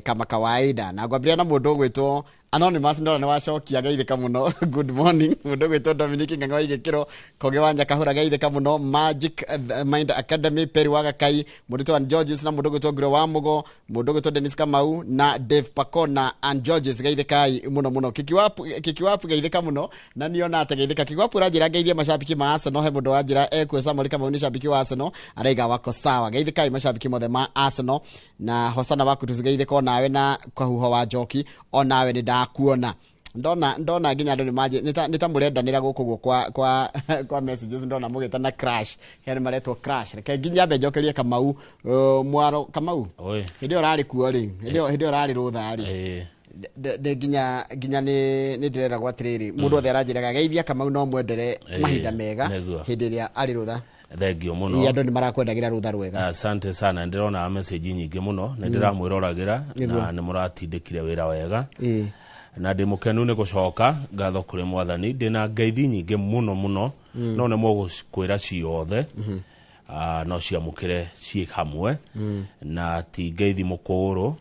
kama kawaida. Na ngwambĩrĩria na mũndũ ũgwĩtwo Anonymous, ndona nĩ wacokia geithĩka mũno good morning. Mũndũ ũgwĩtwo Dominic Ng'ang'a wa Igĩkĩro, Koge wa Nyakahũra geithĩka mũno, Magic Mind Academy, Perry wa Gakai, mũndũ wa Georges, na mũndũ ũgwĩtwo Nguro wa Mũgo, mũndũ ũgwĩtwo Dennis Kamau na Dave Pakona and Georges geithĩkai mũno mũno. Kikiwapu geithĩka mũno, na niona ate geithĩka. Kikiwapu ũranjĩra ngeithie mashabiki ma Arsenal, he mũndũ wanjĩra ekuo Samuel Kamau nĩ shabiki wa Arsenal, araiga wako sawa. Geithĩkai mashabiki mothe ma Arsenal, na Hosana waku tuzigeithĩka onawe, na Kahuho wa Njoki onawe nĩ ndakuona. Ndona nginya andũ nĩmanjĩ nĩ ta mũrendanĩra gũkũ guo kwa messages, ndona mũgĩtana crash, he nĩ maretwo crash. Reke nginya mbe njokerie Kamau mwaro. Kamau hĩndĩ ĩyo ũrarĩ kuo rĩ, hĩndĩ ĩyo ũrarĩ rũtha rĩ, nginya nĩ ndĩreragwo atĩrĩrĩ, mũndũ othe aranjĩraga geithia Kamau no mwendere mahinda mega hĩndĩ ĩrĩa arĩ rũtha. Thengio mũno. Andũ nĩ marakwendagĩra rũtha rwega. Asante sana, ndĩrona message nyingĩ mũno, nĩ ndĩramwĩroragĩra na nĩ mũratindĩkire wĩra wega. Na ndĩ mũkenu nĩ gũcoka ngatho kũrĩ mwathani, ndĩna ngeithi nyingĩ mũno mũno, no nĩ mũgũkwĩra ciothe, no ciamũkĩre ciĩ hamwe, na ti ngeithi mũkũrũ,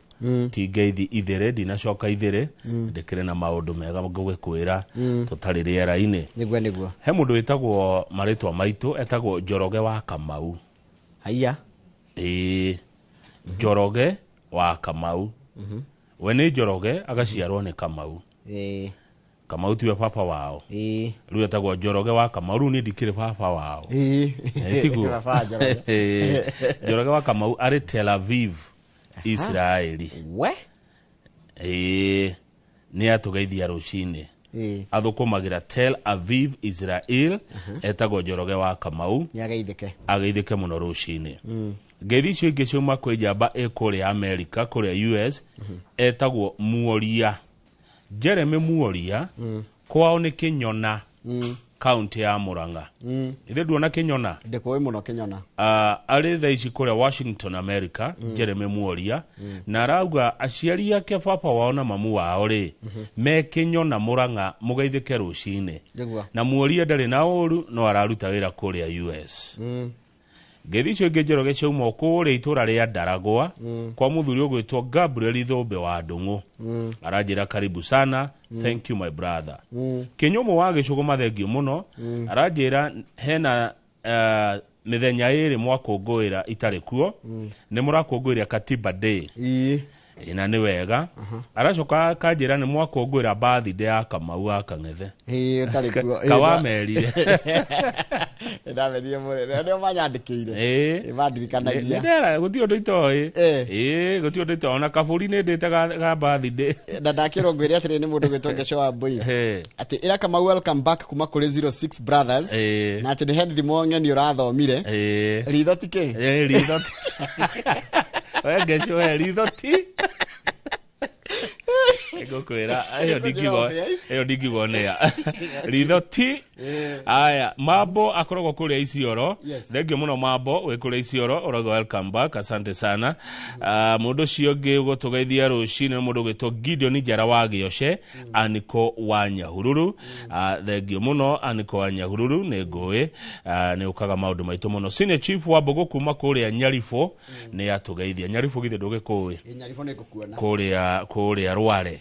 ti ngeithi ithĩrĩ, ndinacoka ithĩrĩ, ndĩkĩrĩ na maũndũ mega ngũgĩkwĩra tũtarĩ rĩera-inĩ. Nĩguo nĩguo. He mũndũ wĩtagwo marĩtwa maitũ, etagwo Njoroge wa Kamau. Haiya. Ĩĩ, Njoroge wa Kamau. We nĩ Njoroge agaciarwo nĩ Kamau. Kamau tiwe baba wao. Rĩu etagwo Njoroge wa Kamau, rĩu niĩ ndikĩrĩ baba wao. Tiguo. Njoroge wa Kamau arĩ Tel Aviv, Israeli. We? Nĩ atũgeithia rũcinĩ. Athũkũmagĩra Tel Aviv, Israel, etagwo Njoroge wa Kamau. Nĩageithĩke. Ageithĩke mũno rũcinĩ. Ngeithi icio ingĩ ciauma kwĩ njamba ĩ kũrĩa America, kũrĩa US, etagwo Muoria. Jeremy Muoria, kwao nĩ Kĩnyona, kaunti ya Murang'a. Ithe nduona Kĩnyona? Ndĩkũĩ mũno Kĩnyona. Arĩ thaa ici kũrĩa Washington, America, Jeremy Muoria, na arauga aciari ake baba wao na mamu wao rĩ, me Kĩnyona Murang'a mũgeithĩke rũcinĩ. Na Muoria ndarĩ na ũru, no araruta wĩra kũrĩa US. Ngeithi icio ingĩ Njoroge ciauma kũrĩa itũra rĩa Ndaragwa kwa mũthuri ũgwĩtwo Gabriel Thũmbĩ wa Ndũng'ũ. Aranjĩra karibu sana. Thank you, my brother. Kĩnyũmũ wa Gĩcũgũ, mathengio mũno. Aranjĩra hena mĩthenya ĩrĩ mwakũngũĩra itarĩ kuo. Nĩ mũrakũngũĩra Katiba Day. Ĩ, na nĩ wega. Aracoka akanjĩra nĩ mwakũngũĩra birthday ya Kamau wa Kang'ethe. Ĩĩ, ũtarĩ kuo. Ĩĩ, Kawamerire. Ndamerire mũrĩ nĩo manyandĩkĩire. Mandirikanagia. Nĩndera gũtirĩ ũndũ itoĩ. Ĩĩ, gũtirĩ ũndũ itoĩ, ona kabũri nĩ ndĩte ga birthday. Na ndakĩrwo ngwĩre atĩrĩ, nĩ mũndũ gwĩtwo Ngeco wa Mbui atĩ ĩra Kamau welcome back kuma kũrĩ 06 Brothers, na atĩ nĩ he thimo ng'eni ũrathomire, ritho ti kĩ. Ĩĩ, ritho ti we Ngeco, we ritho ti ngũkwĩra ĩyo ndingiuga, ĩyo ndingiuga nĩa ritho ti. Aya, Mambo akoragwo kũrĩa Isiolo. Thengio mũno Mambo, wĩ kũrĩa Isiolo, ũrauga welcome back, asante sana. Mũndũ ũcio ũngĩ ũgũtũgeithia rũcinĩ nĩ mũndũ ũgwĩtwo Gideon Njara wa Gĩoce, Aniko wa Nyahururu. Thengio mũno Aniko wa Nyahururu, nĩ ngũĩ nĩ ũkaga maũndũ maitũ mũno. Senior Chief wa Mbũgũ kuma kũrĩa Nyaribũ nĩ atũgeithia. Nyaribũ githĩ ndũgĩkũĩ? Ĩ, Nyaribũ nĩ ngũkuona. Kũrĩa Rware.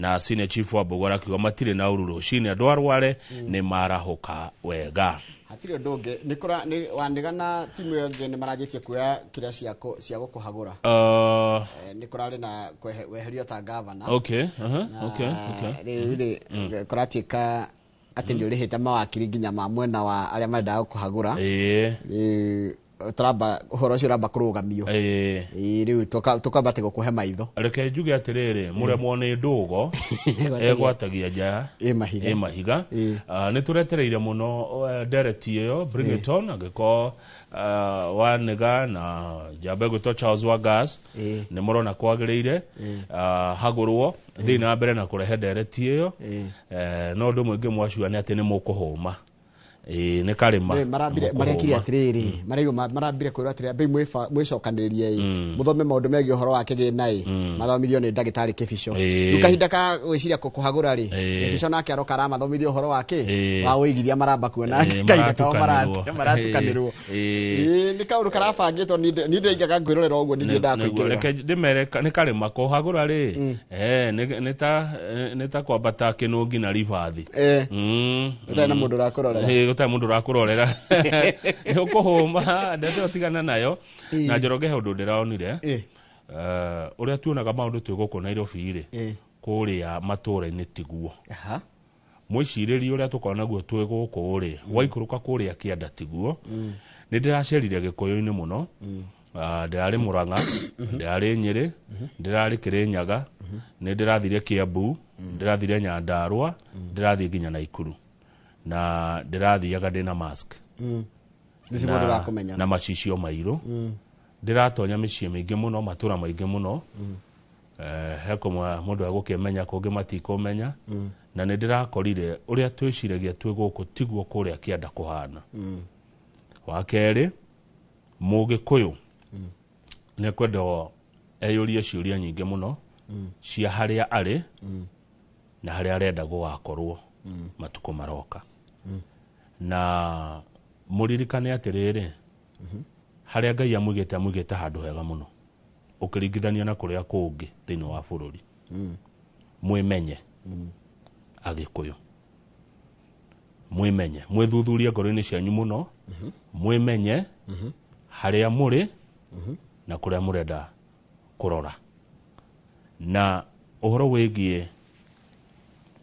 Na Senior Chief wa Mbũgũ arakiuga matirĩ na ũru rũcinĩ, andũ a Rware nĩ marahũka wega. Hatirĩ ũndũ ũngĩ, nĩ kũra nĩ wanĩga na timu ĩyo ĩngĩ nĩ maranjĩtie kuoya kĩrĩa cia gũkũhagũra. Nĩ kũrarĩ na weherio ta gavana. Rĩu rĩ, kũratuĩka atĩ nĩ ũrĩhĩte mawakiri nginya ma mwena wa arĩa marendaga gũkũhagũra. Rĩu tũramba ũhoro ũcio ũramba kũrũgamio. Ĩĩ, rĩu tũkamba atĩ gũkũhe maitho. Reke njuge atĩrĩrĩ, mũremwo nĩ ndũgo egwatagia nja ĩ mahiga. Ĩ mahiga. Ah, nĩ tũretereire mũno ndereti ĩyo, bring it on. Angĩkorwo wanĩga na njamba ĩgwĩtwo Charles Wagas nĩ mũrona kwagĩrĩire, hagũrwo, thiĩ na mbere na kũrehe ndereti ĩyo. No ũndũ ũmwe ingĩmwacua nĩ atĩ nĩ mũkũhũma. Ĩĩ, nĩ karĩma. Nĩ, marambire nĩ mũkũhũma. Marekire atĩrĩrĩ, mareirwo marambire kwĩrwo atĩrĩ, ambei mwĩcokanĩrĩrie ĩ, mũthome maũndũ megiĩ ũhoro wa kĩgĩna ĩ, mathomithio nĩ ndagĩtarĩ Kĩbico. Rĩu kahinda ka gwĩciria kũhagũra rĩ, Kĩbico nake aroka aramathomithia ũhoro wa kĩ wa ũigithia, maramba kuona kahinda kao maratukanĩrwo. maratukanĩrwo. Ĩĩ, nĩ kaũndũ karabangĩtwo, niĩ ndĩraigaga ngwĩrorera ũguo, niĩ ndiendaga Nĩguo, kũingĩrĩra. Reke ndĩmere nĩ karĩma kũhagũra rĩ, nĩ ta kwambata kĩnũngi na ribathi. Gũtarĩ na mũndũ ũrakũrorera. Ĩĩ, gũtarĩ mũndũ ũrakũrorera, nĩ ũkũhũma. Ndeto ĩyo tigana nayo. Na Njoroge, he ũndũ ndĩronire. Ũrĩa tuonaga maũndũ twĩ gũkũ Nairobi rĩ, kũrĩa matũũra-inĩ tiguo. Mwĩcirĩrie ũrĩa tũkoragwo naguo twĩ gũkũ rĩ, waikũrũka kũrĩa kĩanda tiguo. Nĩ ndĩracerire Gĩkũyũ-inĩ mũno. Ah, ndĩrarĩ Mũrang'a, ndĩrarĩ Nyĩrĩ, ndĩrarĩ Kĩrĩnyaga, nĩ ndĩrathire Kĩambu, ndĩrathire Nyandarũa, ndĩrathiĩ nginya Naikuru, na ndĩrathiaga ndĩna mask. Nĩcio mũndũ ũrakũmenya. Na macicio mairũ. Ndĩratonya mĩciĩ mĩingĩ mũno, matũra maingĩ mũno. He kũmwe mũndũ egũkĩmenya, kũngĩ matikũmenya. Na nĩ ndĩrakorire ũrĩa twĩciragia twĩ gũkũ tiguo kũrĩa kĩanda kũhana. Wa kerĩ, Mũgĩkũyũ nĩ ekwenda eyũrie ciũria nyingĩ mũno cia harĩa arĩ na harĩa arenda gũgakorwo matukũ maroka. Na mũririkane atĩrĩrĩ, harĩa Ngai amũigĩte, amũigĩte handũ hega mũno ũkĩringithania na kũrĩa kũngĩ thĩinĩ wa bũrũri. Mwĩmenye Agĩkũyũ, mwĩmenye, mwĩthuthurie ngoro-inĩ cianyu mũno, mwĩmenye harĩa mũrĩ na kũrĩa mũrenda kũrora. Na ũhoro wĩgiĩ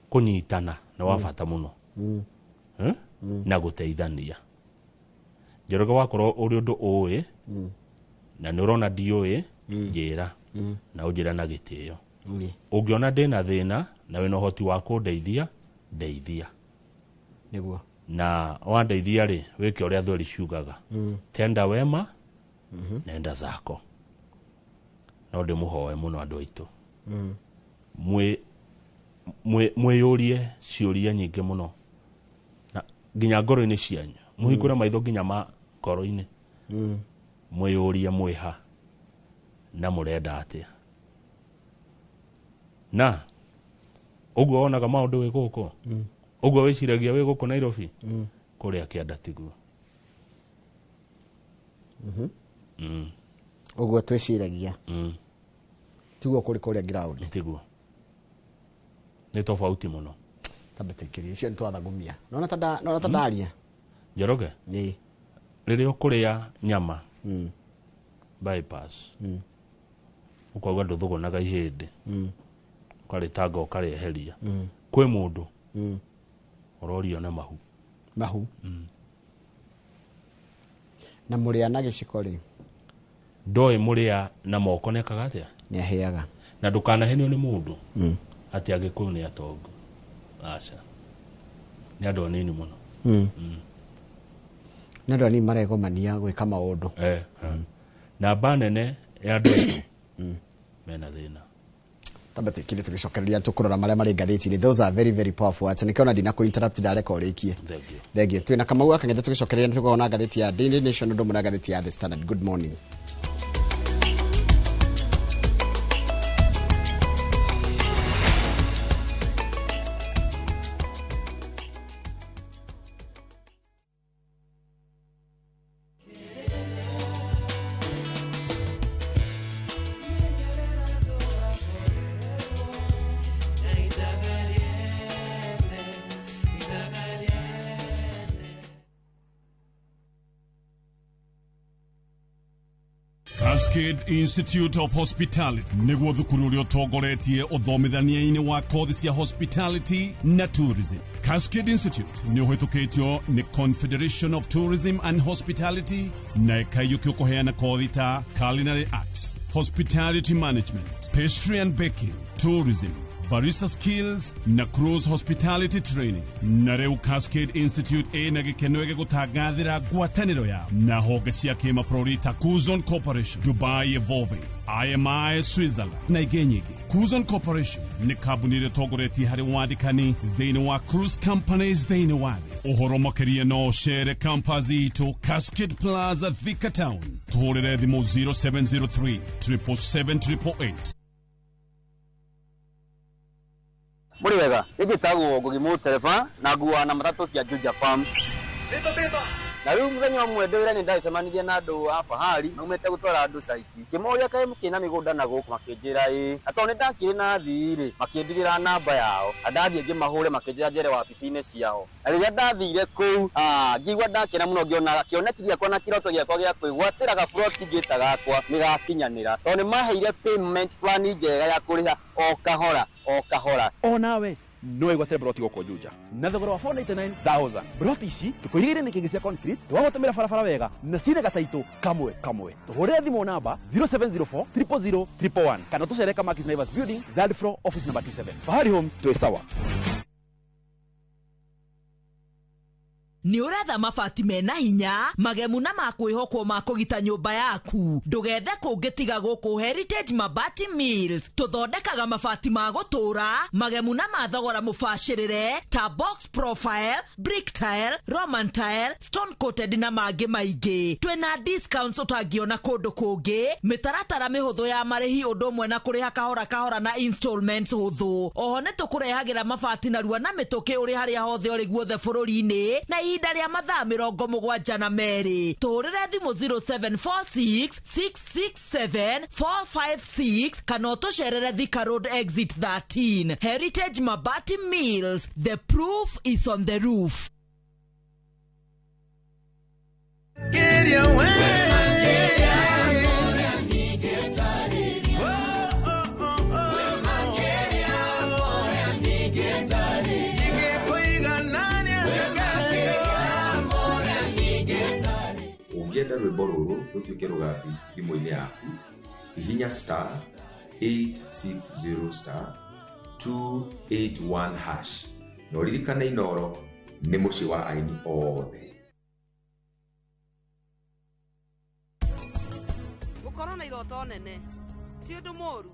kũnyitana nĩ wa bata mũno. Eh? Na gũteithania. Njoroge, wakorwo ũrĩ ũndũ ũĩ na nĩ ũrona ndiũĩ, njĩra na ũnjĩra na gĩtĩo. Ũngĩona ndĩna thĩna na wĩna ũhoti wa kũndeithia, ndeithia. Na wandeithia rĩ, wĩke ũrĩa thweri ciugaga, tenda wema nenda zako. No ndĩmũhoe mũno andũ aitũ, mwĩyũrie ciũria nyingĩ mũno na nginya ngoro-inĩ cianyu, mũhingũre maitho nginya ma ngoro-inĩ, mwĩyũrie mwĩha na mũrenda atĩa. Na ũguo wonaga maũndũ wĩ gũkũ, ũguo wĩciragia wĩ gũkũ Nairobi, kũrĩa kĩanda tiguo. Ũguo twĩciragia tiguo kũrĩ kũrĩa ground. Tiguo, nĩ tofauti mũno. Tambe tũikĩrie icio nĩ twathagumia. Nona ta nona ta ndaria. Njoroge, Ĩĩ. Rĩrĩa ũkũrĩa nyama bypass, ũkauga ndũthũgũnaga ihĩndĩ, ũkarĩtanga ũkarĩeheria, kwĩ mũndũ ũrorio nĩ mahu. Mahu. Na mũrĩa na gĩciko rĩ? Ndoĩ mũrĩa na moko nĩekaga atĩa? Nĩ ahĩaga. Na ndũkanahenio nĩ mũndũ atĩ Agĩkũyũ nĩ atongu. Aca, nĩ andũ anini mũno. Nĩ andũ anini maregomania gwĩka maũndũ. Namba nene ya andũ aitũ mena thĩna. Tamba tũikire tũgĩcokereria tũkũrora marĩa marĩ ngathĩti-inĩ. Those are very very powerful words. Nĩkĩo ona ndina interrupt ndareka ũrĩkie. Thank you. Thank you. Twĩna Kamau wa Kang'ethe tũgĩcokereria nĩ tũkoragwo na ngathĩti ya Daily Nation ũndũ ũmwe na ngathĩti ya The Standard. Good morning. Cascade Institute of Hospitality nĩguo thukuru ũrĩa ũtongoretie ũthomithania-inĩ wa kothi cia hospitality na tourism. Cascade Institute nĩ ũhĩtũkĩtio nĩ Confederation of Tourism and Hospitality na ĩkaiyũkio kũheana kothi ta culinary arts, hospitality management, pastry and baking, tourism, barista skills na cruise hospitality training. Na rĩu Cascade Institute ĩna gĩkeno gĩgũtangathĩra ngwatanĩro yao na honge cia kĩmabũrũri ta Cuzon Corporation, Dubai Evolving, IMI Switzerland na ingĩ nyingĩ. Cuzon Corporation nĩ kambuni ĩrĩa ĩtongoretie harĩ wandĩkani thĩinĩ wa cruise companies thĩinĩ wa thĩ. Ũhoro makĩria no ũcere campus itũ Cascade Plaza, Thika Town. Tũhũrĩre thimũ 0703 777 888. Mũrĩ wega, nĩ njĩtagwo Ngugi Mũtereba na nguaga na matatũ cia Juja Farm. Na rĩu mũthenya ũmwe ndĩ wĩra-inĩ ndagĩcemanirie na andũ a Fahari maumĩte gũtwara andũ caiti. Ngĩmoria kaĩ mũkĩrĩ na mĩgũnda na gũkũ, makĩnjĩra ĩĩ. Na tondũ nĩ ndakĩrĩ na athii rĩ, makĩndigĩra namba yao. Na ndathiĩ ngĩmahũre makĩnjĩra njere wabici-inĩ ciao. Na rĩrĩa ndathire kũu, ngĩigua ndakena mũno ngĩona kĩoneki gĩakwa na kĩroto gĩakwa gĩa kwĩgwatĩra gaburoti ngĩta gakwa nĩ gakinyanĩra. Tondũ nĩ maheire payment plan njega ya kũrĩha o kahora o kahora. Onawe no ĩgwatĩre broti gũkũ Juja na thogora wa 499,000. Broti ici tũkũirigĩire nĩ kĩngĩ cia concrete twagũtũmĩra barabara wega na cirĩ gataitũ kamwe kamwe. Tũhũrĩre thimũ namba 0704 000 111 kana tũcere Kamakis Naivas Building, third floor, office number 27. Fahari Homes, twĩ sawa. Nĩ ũretha mabati mena hinya magemu na makwĩhokwo ma kũgita nyũmba yaku. Ndũgethe kũngĩ tiga gũkũ Heritage Mabati Mills. Tũthondekaga mabati ma gũtũũra magemu na ma thogora mũbacĩrĩre ta box profile, brick tile, roman tile, stone coated na mangĩ maingĩ. Twĩna discounts ũtangĩona kũndũ kũngĩ, mĩtaratara mĩhũthũ ya marĩhi ũndũ ũmwe na kũrĩha kahora kahora na installments hũthũ. Oho nĩ tũkũrehagĩra mabati narua na mĩtũkĩ ũrĩ harĩa hothe ũrĩ guothe bũrũri-inĩ na ihinda rĩa mathaa 72. Tũhũrĩre thimũ 0746 667 456 kana ũtũcerere Thika Road exit 13. Heritage Mabati Mills, the proof is on the roof. Ũngĩenda rwĩmbo rũrũ rũtuĩke rũgambi thimũ-inĩ yaku, hihinya star 860 star 281 hash na ũririkane Inooro nĩ mũciĩ wa aini othe. Gũkorwo na iroto nene ti ũndũ mũũru,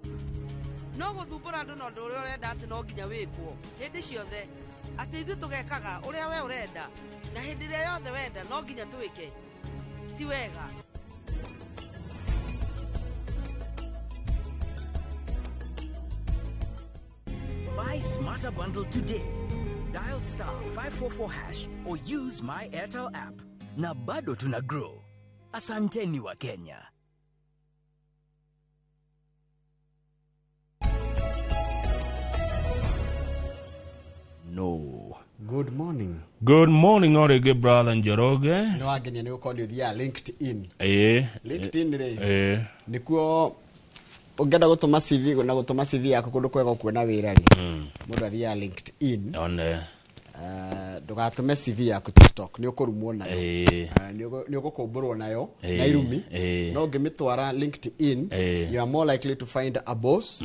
no gũthumbũra andũ na ũndũ ũrĩa ũrenda atĩ no nginya wĩkwo hĩndĩ ciothe, atĩ ithuĩ tũgekaga ũrĩa we ũrenda na hĩndĩ ĩrĩa yothe wenda no nginya twĩke, ti wega. Buy Smarter Bundle today. Dial star 544 hash or use my Airtel app. Na bado tuna grow. Asanteni wa Kenya. No. Good morning. Good morning o rĩngĩ, brother Njoroge. Nĩ wangenia nĩ gũkorwo nĩ ũthiaga LinkedIn. LinkedIn rĩ, nĩkuo ũngĩenda gũtũma CV na gũtũma CV yaku kũndũ kwega ũkuona wĩra rĩ, mũndũ athiaga LinkedIn. One. Ndũgatũme CV yaku TikTok, nĩ ũkũrumwo nayo. Nĩ ũgũkũmbũrwo nayo na irumi. No ũngĩmĩtwara LinkedIn, you are more likely to find a boss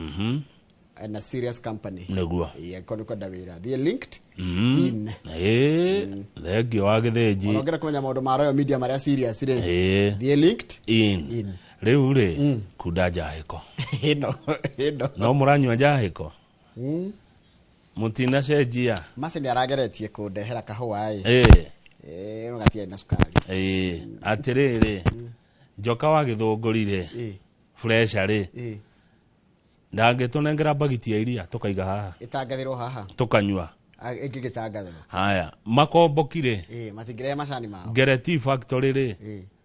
and a serious company. Nĩguo. Ĩĩ, angĩkorwo nĩ kwenda wĩra, thiĩ LinkedIn. Thengio wa Gĩthĩnji. Ona ũngĩenda kũmenya maũndũ ma Royal Media marĩa serious rĩ, thiĩ In. In. Rĩu rĩ, kunda njahĩko. Ĩno ĩno. No mũranyua njahĩko? Mũtinacenjia. Maci nĩ arageretie kũndehera kahũa ĩ. Ĩĩ, no gatiarĩ na cukari. Ĩĩ, atĩrĩrĩ, njoka wa Gĩthũngũri rĩ, fresha rĩ, ndangĩtũnengera mbagiti ya iria tũkaiga haha? Ĩtangathĩrwo haha. Tũkanyua. Ĩngĩgĩtangathĩrwo. Haya, makomboki rĩ? Ĩĩ, matingĩrehe macani mao. Ngereti Factory rĩ?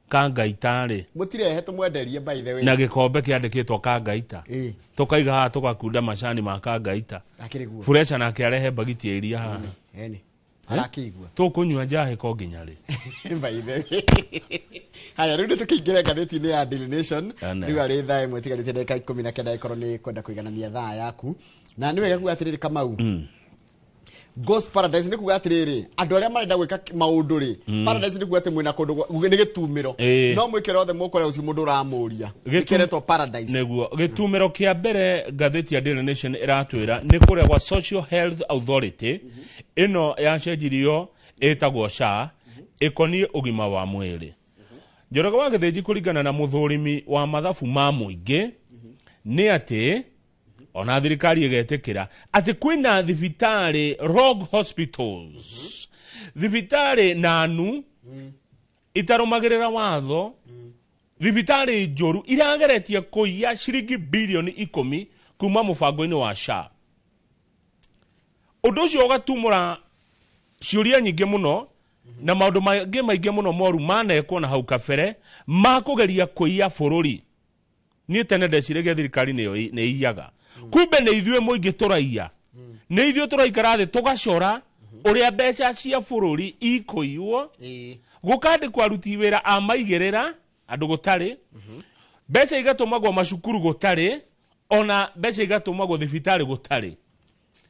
Kangaita rĩ? Mũtirehe tũmwenderie, by the way. Na gĩkombe kĩandĩkĩtwo Kangaita. Tũkaiga haha tũgakunda macani ma Kangaita. Akĩrĩ guo. Furesha nake arehe mbagiti ya iria haha. Eni. Arakĩigua. Tũkũnyua njahĩko nginya rĩ? By the way. Haya, rĩu nĩ tũkĩingĩre ngathĩti-inĩ ya Daily Nation. Ane. Rĩu arĩ thaa 1 tigarĩtie ndagĩka 19 ĩkorwo nĩ kwenda kũiganania thaa yaku. Na nĩ wega kuga atĩrĩrĩ, Kamau. Ghost Paradise nĩ kuga atĩrĩrĩ, andũ arĩa marenda gwĩka maũndũ rĩ, paradise nĩ kuga atĩ mwĩna kũndũ nĩ gĩtumĩro. No mwĩke othe mũkore ũcio mũndũ ũramũria. Gĩkeretwo paradise. Nĩguo gĩtumĩro kĩa mbere ngathĩti ya Daily Nation ĩratwĩra nĩ kũrĩa gwa Social Health Authority ĩno yacenjirio ĩtagwo SHA, ĩkoniĩ ũgima wa mwĩrĩ. Njoroge wa Gĩthĩnji, kũringana na mũthũrimi wa mathabu ma mũingĩ nĩ atĩ ona thirikari ĩgetĩkĩra atĩ kwĩna thibitarĩ, rogue hospitals, thibitarĩ nanu itarũmagĩrĩra watho, thibitarĩ njũru irageretie kũiya ciringi bilioni 10 kuma mũbango-inĩ wa SHA. Ũndũ ũcio ũgatumũra ciũria nyingĩ mũno na maũndũ mangĩ maingĩ mũno moru manekwo na hau kabere ma kũgeria kũiya bũrũri. Niĩ tene ndeciragia thirikari nĩyo nĩ iyaga, kumbe nĩ ithuĩ mũingĩ tũraiya, nĩ ithuĩ tũraikara thĩ tũgacora ũrĩa mbeca cia bũrũri ikũiywo, gũkandĩkwo aruti wĩra a maigĩrĩra andũ gũtarĩ mbeca, igatũmagwo macukuru gũtarĩ, ona mbeca igatũmagwo thibitarĩ gũtarĩ.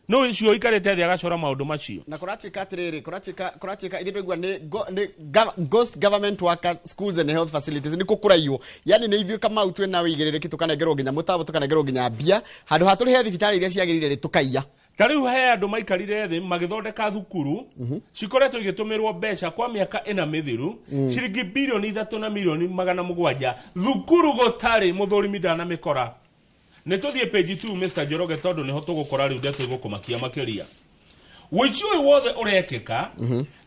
No ũcio ũikarĩte thĩ agacora maũndũ macio. Na kũratuĩka atĩrĩrĩ, kũratuĩka ithuĩ twaigua nĩ ghost government workers, schools and health facilities nĩ kũraiywo, yani nĩ ithuĩ, Kamau, twĩna wĩigĩrĩrĩki, tũkanengerwo nginya mũtambo, tũkanengerwo nginya mbia, handũ ha tũrĩhe thibitarĩ iria ciagĩrĩire rĩ, tũkaiya. Ta rĩu he andũ maikarire thĩ magĩthondeka thukuru cikoretwo igĩtũmĩrwo mbeca kwa mĩaka 4 mĩthiru, ciringi bilioni 3 na milioni 700, thukuru gũtarĩ mũthũrimi ndanamĩkora. Nĩ tũthiĩ page 2, Mr Njoroge, tondũ nĩho tũgũkora rĩu ndeto igũkũmakia makĩria. Wĩici ũyũ wothe ũrekĩka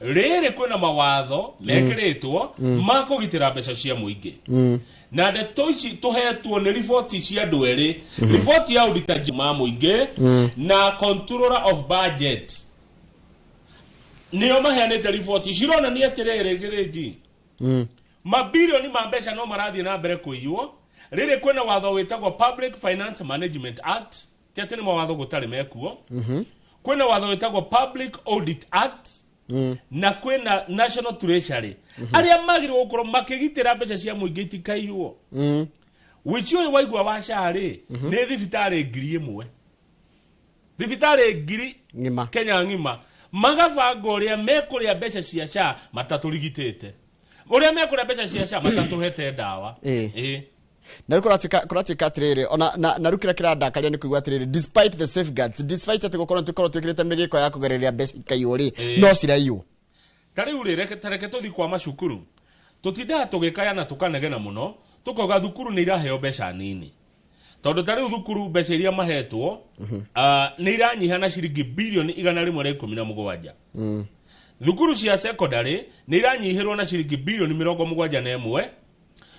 rĩrĩ kwĩna mawatho mekĩrĩtwo ma kũgitĩra mbeca cia mũingĩ, na ndeto ici tũhetwo nĩ riboti cia andũ erĩ, riboti ya auditor ma mũingĩ na Controller of Budget, nĩo maheanĩte riboti cironania atĩrĩrĩ, Gĩthĩnji, mabilioni ma mbeca no marathiĩ na mbere kũiywo rĩrĩ kwĩna watho wĩtagwo Public Finance Management Act. Ti atĩ nĩ mawatho gũtarĩ mekuo. Kwĩna watho wĩtagwo Public Audit Act na kwĩna National Treasury, arĩa magĩrĩirwo gũkorwo makĩgitĩra mbeca cia mũingĩ itikaiywo. Wĩici ũyũ waigua wa SHA rĩ, nĩ thibitarĩ 1000, thibitarĩ ngiri ng'ima Kenya ng'ima, magabanga ũrĩa mekũrĩa mbeca cia SHA matatũrigitĩte, ũrĩa mekũrĩa mbeca cia SHA matatũhete ndawa. Ĩĩ. Na rĩu kũratuĩka atĩrĩrĩ, ona na rĩu kĩrĩa kĩrandakaria nĩ kũigua atĩrĩrĩ, despite the safeguards, despite atĩ gũkorwo tũkorwo twĩkĩrĩte mĩgĩko ya kũgereria mbeca ikaiywo rĩ, no ciraiywo. Ta rĩu rĩ, ta reke tũthiĩ kwa macukuru. Tũtindaga tũgĩkaya na tũkanegena mũno tũkauga thukuru nĩ iraheo mbeca nini, tondũ ta rĩu thukuru mbeca iria mahetwo nĩ iranyiha na ciringi bilioni 117. Thukuru cia secondary nĩ iranyihĩrwo na ciringi bilioni 71,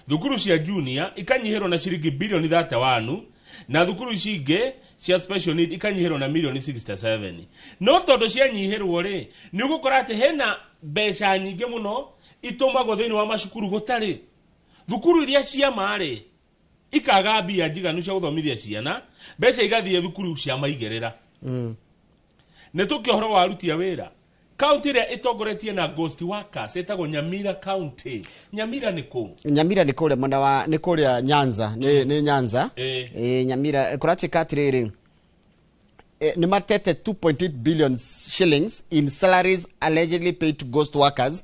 thukuru cia junior ikanyihĩrwo na ciringi bilioni 31, na thukuru ici ingĩ cia special need ikanyihĩrwo na milioni 67. No tondũ cianyihĩrwo rĩ, nĩ ũgũkora atĩ hena mbeca nyingĩ mũno itũmagwo thĩinĩ wa macukuru gũtarĩ. Thukuru iria cia ma-rĩ ikaga mbia njiganu cia gũthomithia ciana, mbeca igathiĩ thukuru cia maigerera. Nĩ tũkĩ ũhoro wa aruti a wĩra. Kaunti ĩrĩa ĩtongoretie na ghost workers ĩtagwo Nyamira County. Nyamira nĩ kũ? Nyamira nĩ kũrĩa mwena wa, nĩ kũrĩa Nyanza, nĩ Nyanza. Nyamira kũratuĩka atĩrĩrĩ, nĩ matete 2.8 billion shillings in salaries allegedly paid to ghost workers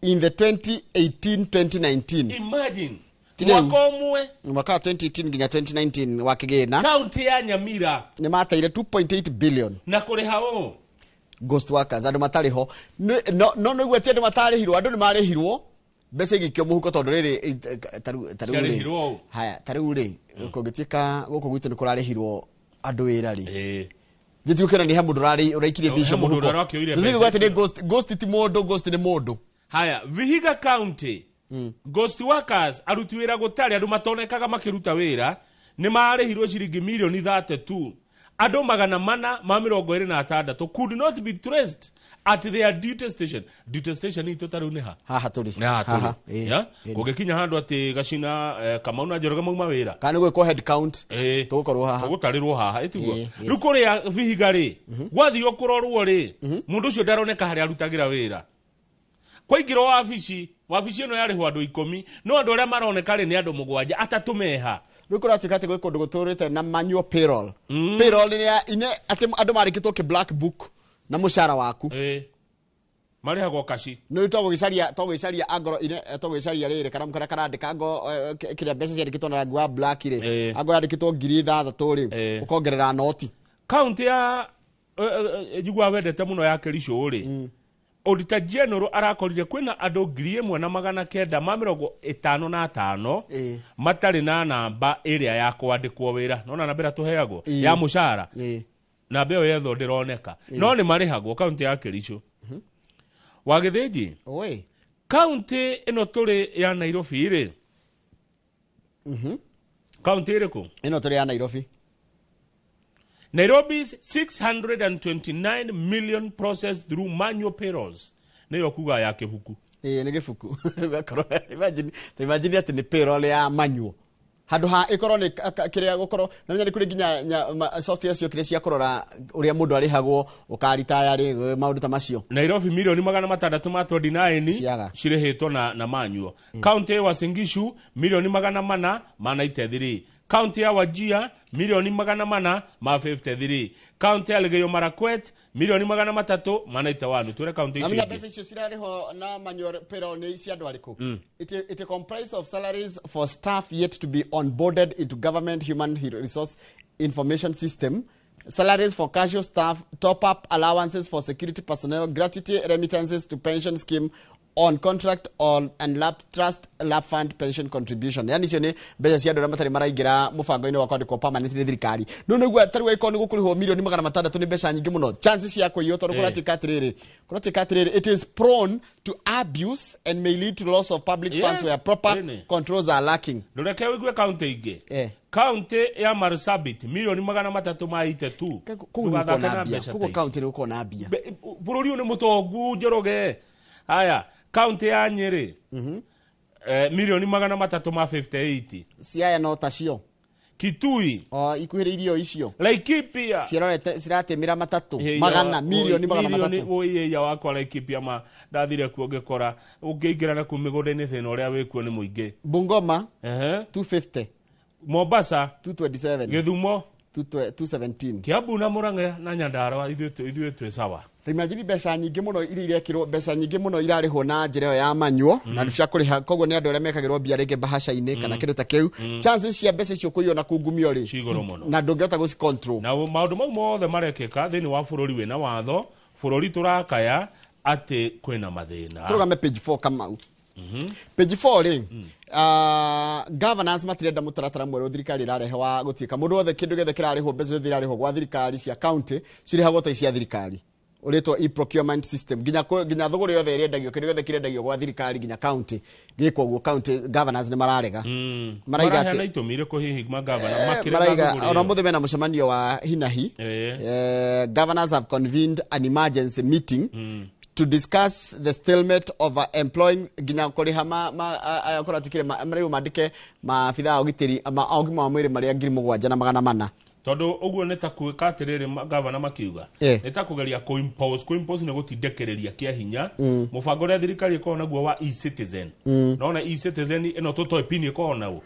in the 2018-2019. Imagine. Tine- Mwaka ũmwe. Mwaka wa 2018 nginya 2019 wa kĩgĩna. Kaunti ya Nyamira. Nĩ mateire 2.8 billion. Na kũrĩha ũ? Ghost workers, andũ matarĩ ho. No, no, nĩguo ti andũ matarĩhirwo, andũ nĩ marĩhirwo mbeca igĩikio mũhuko tondũ rĩrĩ, ta rĩu rĩ. Ciarĩhirwo ũ? Haya, ta rĩu rĩ, kũngĩtuĩka gũkũ gwitũ nĩ kũrarĩhirwo andũ wĩra rĩ. Gĩtĩ gũkĩona nĩ he mũndũ ũraikirie He mbeca mũndũ mũhuko. ũrakĩoire Gĩtĩ mbeca gũkĩona atĩ nĩ ghost, ghost ti mũndũ, ghost nĩ mũndũ. Haya, Vihiga County. Ghost workers, aruti wĩra gũtarĩ, andũ matonekaga makĩruta wĩra, nĩ marĩhirwo ciringi mirioni 32. Andũ 426 could not be traced at their duty station. Duty station itũ ta rĩu nĩ ha? Haha tũrĩ. Nĩ haha tũrĩ. Haha, ĩĩ. Ya? Kũngĩkinya handũ atĩ Gacina, Kamau na Njoroge mauma wĩra. Kana nĩ gwĩkwo head count. Tũgũkorwo haha. Tũgũtarĩrwo haha, ĩtiguo. Ĩĩ, yes. Rĩu kũrĩa Vihiga rĩ, gwathiĩ kũrorwo rĩ, mũndũ ũcio ndaroneka harĩa arutagĩra wĩra. Kwaingĩrwo wabici, wabici ĩno yarĩhwo andũ 10, no andũ arĩa maroneka rĩ nĩ andũ 7, 3 meha. Rĩu kũratuĩka atĩ gwĩ kũndũ gũtũrĩte na manual payroll. Payroll nĩ ya, ine, atĩ andũ marĩkĩtwo kĩ black book na mũcara waku. Marĩhagwo kaci. Nĩ tũgũgĩcaria angoro ine, tũgũgĩcaria rĩrĩ, karamu karĩa karandĩka ango, kĩrĩa mbeca ciandĩkĩtwo na rangi wa black rĩ. Ango yandĩkĩtwo ngiri ithathatũ rĩ, ũkongerera noti. Kaunti ya, njiguaga wendete mũno ya Kericho rĩ. Auditor General arakorire kwĩna andũ 1955 matarĩ na namba ĩrĩa ya kwandĩkwo wĩra. Nona namba ĩrĩa tũheagwo ya mũcara. Namba ĩyo yethwo ndĩroneka. No nĩ marĩhagwo kaunti ya Kericho. Wagĩthĩnji? Oi. Kaunti ĩno tũrĩ ya Nairobi rĩ. Kaunti ĩrĩkũ? Ĩno tũrĩ ya Nairobi. Nairobi's 629 million processed through manual payrolls. Nĩyo kuga ya kĩbuku. Ĩĩ, nĩ gĩbuku. Ũgakorwo, imagine atĩ nĩ payroll ya manual. Handũ ha ĩkorwo nĩ kĩrĩa gũkorwo, na menya nĩ kũrĩ nginya software ciokire cia kũrora ũrĩa mũndũ arĩhagwo, ũkaritaya rĩ, maũndũ ta macio. Nairobi milioni magana matandatũ ma 29 Ciaga. cirĩhĩtwo na manual. Kaunti ya Uasin Gishu milioni magana mana ma 93. Kaunti ya Wajir milioni magana mana ma 53. Kaunti ya Elgeyo Marakwet milioni magana matatũ ma 91. Twĩre kaunti Na icio menya ingĩ. mbeca icio cirarĩhwo na manual payroll nĩ cia andũ arĩkũ? It comprises of salaries for staff yet to be onboarded into government human resource information system, salaries for casual staff, top-up allowances for security personnel, gratuity remittances to pension scheme on contract on and lap trust lap fund pension contribution. Yani icio nĩ mbeca cia andũ arĩa matarĩ maraingĩra mũbango-inĩ wa kwandĩkwo permanent nĩ thirikari. No nĩguo tarĩu angĩkorwo nĩ gũkũrĩhwo milioni magana matandatũ nĩ mbeca nyingĩ mũno, chances cia kũiywo tondũ kũratuĩka atĩrĩrĩ, it is prone to abuse and may lead to loss of public funds where proper controls are lacking. Ndũreke ũigue kaunti ingĩ. Kaunti ya Marsabit milioni magana matatũ ma 82. Kũu nĩ Ndũgathake gũkorwo na na mbia. mbeca Kũguo ta ici. kaunti nĩ gũkorwo na mbia. Bũrũri ũyũ nĩ mũtongu Njoroge. Haya, kaunti ya Nyeri. Milioni magana matatũ ma 58. Siaya no tacio. Kitui. O ikuhĩrĩirie o icio. Laikipia. Cirorete ciratĩmĩra matatũ. Ĩya, Magana, milioni magana milioni, matatũ. oi, ĩya wakwa Laikipia ma ndathire kuo ngĩkora ũngĩingĩra na kũu mĩgũnda-inĩ thĩna ũrĩa wĩkuo nĩ mũingĩ. Bungoma 250. Mombasa 227. Gĩthumo 217. Kiambu na Murang'a na Nyandarua ithuĩ twĩ sawa. Ta imagine mbeca nyingĩ mũno iria irekĩrwo, mbeca nyingĩ mũno irarĩhwo na njĩra ĩyo ya manual, na cia kũrĩha, koguo nĩ andũ arĩa mekagĩrwo mbia rĩngĩ mbahaca-inĩ kana kĩndũ ta kĩu. Chances cia mbeca icio kũiywo na kungumio rĩ, Ci igũrũ mũno. na ndũngĩhota gũci control. Na maũndũ mau mothe marekĩka thĩinĩ wa bũrũri wĩna watho, bũrũri tũrakaya atĩ kwĩna mathĩna. Tũrũgame page 4 Kamau. Page 4 rĩ, governance matirenda mũtaratara mwerũ thirikari ĩrarehe wa gũtuĩka mũndũ wothe kĩndũ gĩothe kĩrarĩhwo, mbeca ciothe irarĩhwo gwa thirikari cia county cirĩhagwo ta cia thirikari, ũrĩtwo e-procurement system, nginya thũgũrĩ yothe ĩrendagio, kĩndũ gĩothe kĩrendagio gwa thirikari nginya county gĩkwo ũguo, county governors nĩ mararega. Maraiga Maraheana atĩ itũmi irĩkũ hihi magavana makĩrega maraiga thũgũrĩ ona ĩyo? mũthĩ mena mũcemanio wa hinahi. Governors have convened an emergency meeting To discuss the stalemate of employing nginya kũrĩha ma kũratikire rĩu mandĩke maabithaa a ũgitĩri ma a ũgima wa mwĩrĩ marĩa 7400. Tondũ ũguo nĩ ta kwĩka atĩrĩrĩ, gavana makiuga nĩ ta kũgeria kũ-impose nĩ gũtindĩkĩrĩria kĩa hinya mũbango ũrĩa thirikari ĩkoragwo naguo wa e-citizen. Nona e-citizen ĩno tũtoĩ pin ĩkoragwo naguo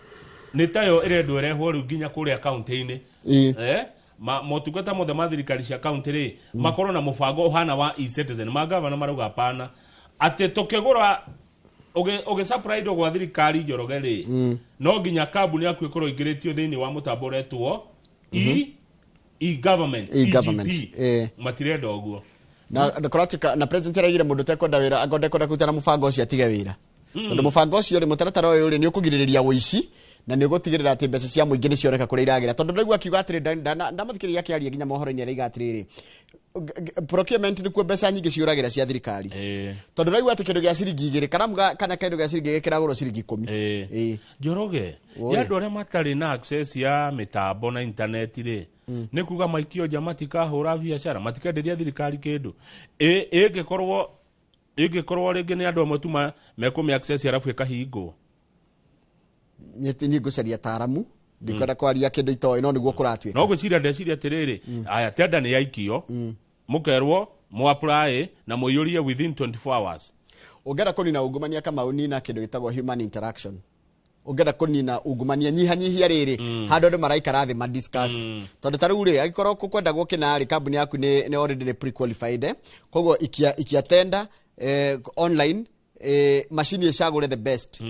nĩ tayo ĩrendwo ĩrehwo rĩu nginya kũrĩa kaunti-inĩ. Motungata mothe ma thirikari cia kaunti rĩ makorwo na mũbango ũhana wa e-citizen. Magavana marauga hapana, atĩ tũkĩgũra ũgĩ indo gwa thirikari, Njoroge rĩ, no nginya kambuni yaku ĩkorwo ĩingĩrĩtio thĩinĩ wa mũtambo ũretwo e-government. E-government. EGP. Matirenda ũguo. Na kũratuĩka na president araigire mũndũ ũtekwenda wĩra, angorwo ndekwenda kũruta na mũbango ũcio, atige wĩra, tondũ mũbango ũcio rĩ, mũtaratara ũyũ rĩ, nĩ ũkũgirĩrĩria ũici na nĩ ũgũtigĩrĩra atĩ mbeca cia mũingĩ nĩ cioneka kũrĩa iragĩra, tondũ ndaigua akiuga atĩrĩ, ndamũthikĩrĩria akĩaria nginya mohoro-inĩ, araiga atĩrĩrĩ, procurement nĩkuo mbeca nyingĩ ciũragĩra cia thirikari, tondũ ndaigua atĩ kĩndũ gĩa ciringi 2 karamu kana kĩndũ gĩa ciringi 2 kĩragũrwo ciringi 10. Njoroge, Oi. ya andũ arĩa matarĩ na access ya mĩtambo na internet rĩ, nĩ kuga maikio nja, matikahũra biacara, matikenderia thirikari kĩndũ. Ĩngĩkorwo rĩngĩ nĩ andũ amwe tu mekũmĩ access arabu ĩkahingwo. Niĩ ngũcaria taaramu, ndikwenda kwaria kĩndũ itoĩ, no nĩguo kũratuĩka. No gwĩciria ndeciria atĩrĩrĩ, aya tenda nĩ yaikio, mũkerwo mũ apply na mũiyũrie within 24 hours. Ũngĩenda kũnina ungumania, Kamau, nina kĩndũ gĩtagwo human interaction. Ũngĩenda kũnina ungumania, nyihanyihia rĩrĩ handũ andũ maraikara thĩ madiscuss, tondũ ta rĩu rĩ, angĩkorwo kũkwendagwo kĩna rĩ, kambuni yaku nĩ already nĩ pre-qualified, koguo ikia tender online, macini ĩcagũre the best,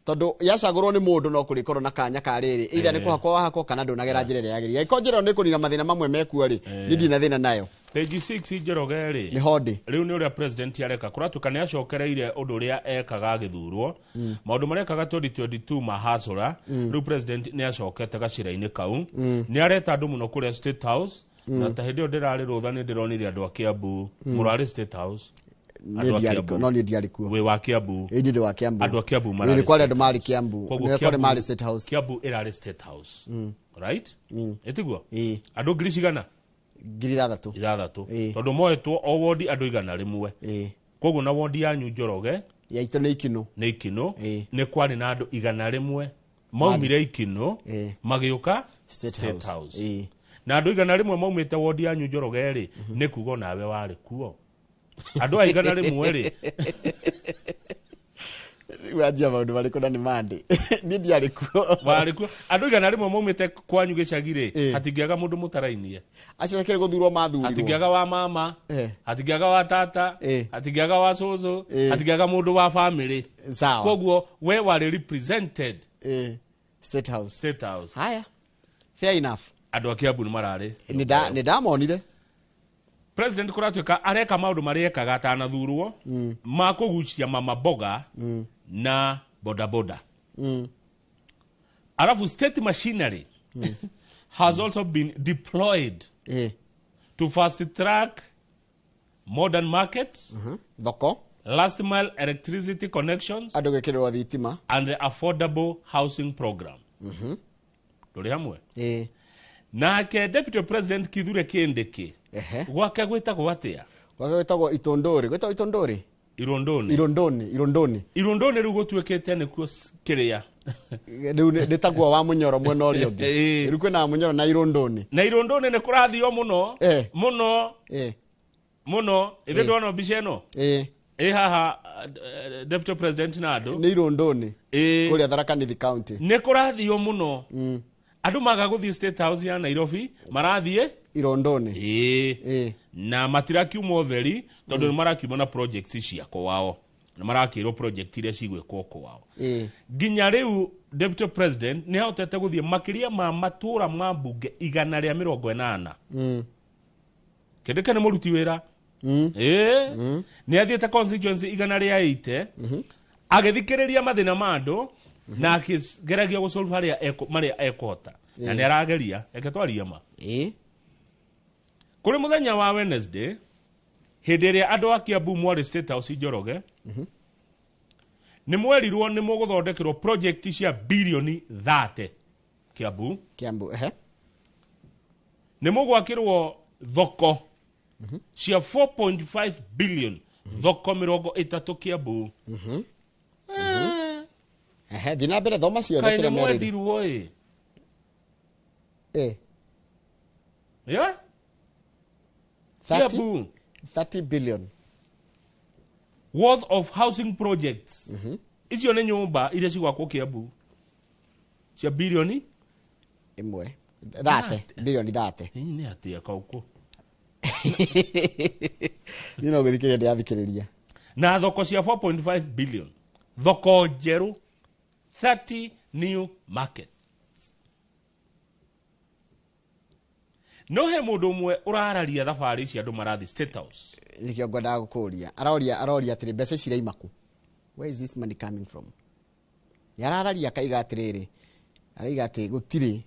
tondũ yacagũrwo nĩ mũndũ no kũrĩkorwo na kanya ka rĩrĩ, either nĩ kũhakwo wahakwo kana ndũnagera njĩra ĩrĩa yagĩrĩire. Angĩkorwo njĩra ĩyo nĩ kũnina mathĩna mamwe mekuo rĩ, niĩ ndirĩ na thĩna nayo. Page 6, Njoroge rĩ, Nĩ hondĩ. Rĩu nĩ ũrĩa president areka, kũratuĩka nĩ acokereire ũndũ ũrĩa ekaga agĩthurwo, maũndũ marĩa ekaga 2022 ma hasora. Rĩu president nĩ acokete gacĩra-inĩ kau. Nĩ areta andũ mũno kũrĩa State House. Na ta hĩndĩ ĩyo ndĩrarĩ rũtha, nĩ ndĩronire andũ a Kiambu mũrarĩ State House. Niĩ Andũ a ndiarĩ Kiambu. kuo, no niĩ ndiarĩ kuo. Wĩ wa Kiambu? Ĩ, niĩ ndĩ wa Kiambu. Andũ a Kiambu Ĩ, mararĩ nĩ kwarĩ State andũ marĩ House. Kiambu. Koguo Nĩ kwarĩ marĩ State House. Kiambu ĩrarĩ State House, right? Ĩtiguo? Ĩ. Andũ ngiri cigana? 6000. 6 tondũ moetwo o wondi andũ 100. Koguo na wondi yanyu, Njoroge, Yaitũ nĩ Ikinũ. Nĩ Ikinũ. Nĩ kwarĩ na andũ 100 maumire Ikinũ magĩũka State State House. House. Na andũ 100 maumĩte wondi yanyu, Njoroge rĩ, nĩ kuga onawe warĩ kuo, andũ a 100 rĩ. Wanjia maũndũ marĩkũ na nĩ mandĩ niĩ ndiarĩ kuo. Warĩ kuo. Andũ 100 maumĩte kwanyu gĩcagi rĩ, hatingĩaga mũndũ mũtarainie. Acio kĩrĩ gũthurwo mathurirwo. Hatingĩaga wa mama, hatingĩaga wa tata, hatingĩaga wa cũcũ, hatingĩaga mũndũ wa family. Sawa. Koguo we warĩ represented. State House. State House. Haya, fair enough. Andũ a Kiambu nĩ mararĩ. Nĩ ndamonire. President kũratuĩka areka maũndũ marĩa ekaga atanathurwo, ma kũgucia mama mboga na bodaboda. Alafu state machinery has also been deployed to fast track modern markets, thoko, last mile electricity connections, andũ gwĩkĩrĩrwo thitima, and the affordable housing program. Tũrĩ hamwe? Ĩ. Nake Deputy President Kithure Kindiki, gwake gwĩtagwo atĩa? Gwake gwĩtagwo Itũndũrĩ, gwĩtagwo Itũndũrĩ. Irondoni. Irondoni, Irondoni. Irondoni rĩu gũtuĩkĩte nĩkuo kĩrĩa. Rĩu nĩ taguo wa Mũnyoro mwena ũrĩa ũngĩ. Rĩu kwĩna wa Mũnyoro na Irondoni. Na Irondoni nĩ kũrathio mũno mũno mũno. Ithe ndona mbica ĩno ĩ haha, Deputy President na andũ. Nĩ Irondoni kũrĩa Tharaka Nithi County. Nĩ kũrathio mũno. Andũ maga gũthiĩ State House ya Nairobi, marathiĩ Irondoni. Ĩĩ, na matirakiuma ũtheri, tondũ nĩ marakiuma na projects cia kwao, nĩ marakĩrwo project iria cigwĩkwo kwao. Nginya rĩu Deputy President nĩ ahotete gũthiĩ makĩria ma matũra ma mbunge 180. Kĩndĩke nĩ mũruti wĩra. Ĩĩ, nĩ athiĩte constituency 180 agĩthikĩrĩria mathĩna ma andũ na akĩgeragia gũsolve harĩa marĩa ekũhota, na nĩ arageria. Reke twarie ma. Kũrĩ mũthenya wa Wednesday, hĩndĩ ĩrĩa andũ a Kiambu mwarĩ State House, Njoroge, nĩ mwerirwo nĩ mũgũthondekerwo project cia birioni 30 Kiambu. Kiambu, ehe. Nĩ mũgwakĩrwo thoko cia 4.5 billion. Thoko 30 Kiambu. Ehe, thiĩ na mbere thoma ciothe Kaĩ nĩ kĩrĩa merĩire. mwendirwo ĩ? Eh. Yeah? 30 Kiambu. 30 billion. Worth of housing projects. Icio nĩ nyũmba iria cigwakwo Kiambu cia bilioni ĩmwe thate, bilioni thate. Nĩ atĩa kaũkũ? Niĩ no gũthikĩrĩria ndĩrathikĩrĩria. Na thoko cia 4.5 billion, thoko njerũ, 30 new market. No he mũndũ ũmwe ũrararia thabarĩ ici andũ marathi State House. Nĩkĩo ngwendaga gũkũria. Aroria atĩrĩ, mbeca ici iraima kũ? Where is this money coming from? Nĩ arararia akaiga atĩrĩrĩ, araiga atĩ gũtirĩ.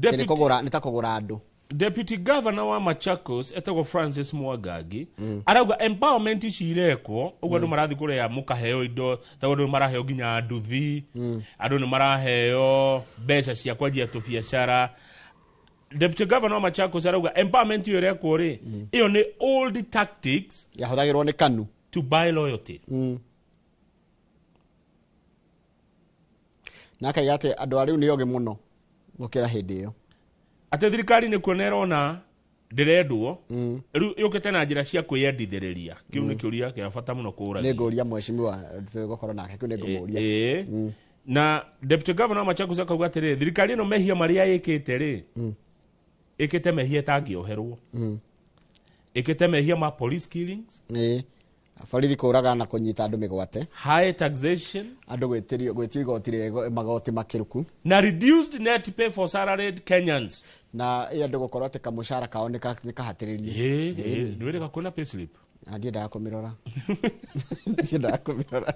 Nĩ kũgũra, nĩ ta kũgũra andũ. Deputy Governor wa Machakos etagwo Francis Mwangangi arauga empowerment ici irekwo ũguo, andũ marathiĩ kũrĩa mũkaheo indo, tagwo andũ nĩ maraheo nginya nduthi, andũ nĩ maraheo mbeca cia kwanjia tũbiacara. Deputy Governor wa Machakos arauga empowerment ĩyo ĩrekwo rĩ, ĩyo nĩ old tactics yahũthagĩrwo nĩ KANU to buy loyalty. Na akaiga atĩ andũ a rĩu nĩ ogĩ mũno gũkĩra hĩndĩ ĩyo. Atĩ thirikari nĩ kuona ĩrona ndĩrendwo, rĩu yũkĩte na njĩra cia kwĩyendithĩrĩria. Kĩu nĩ kĩũria kĩa bata mũno kũũragia. Nĩ ngũria mheshimiwa tũgũkorwo nake, kĩu nĩ ngũmũria. Na Deputy Governor wa Machakos akauga atĩrĩrĩ, thirikari ĩno mehia marĩa ĩkĩte rĩ, ĩkĩte mehia ĩtangĩoherwo, ĩkĩte mehia ma police killings, Borithi kũraga na kũnyita andũ mĩgwate, high taxation, andũ gwĩtio igoti rĩa magoti makĩrũku, na reduced net pay for salaried Kenyans, na ĩ andũ gũkorwo atĩ kamũcara kao nĩ kahatĩrĩrie. Nĩ wĩrĩga kuona payslip? Na ndiendaga kũmĩrora. Ndiendaga kũmĩrora.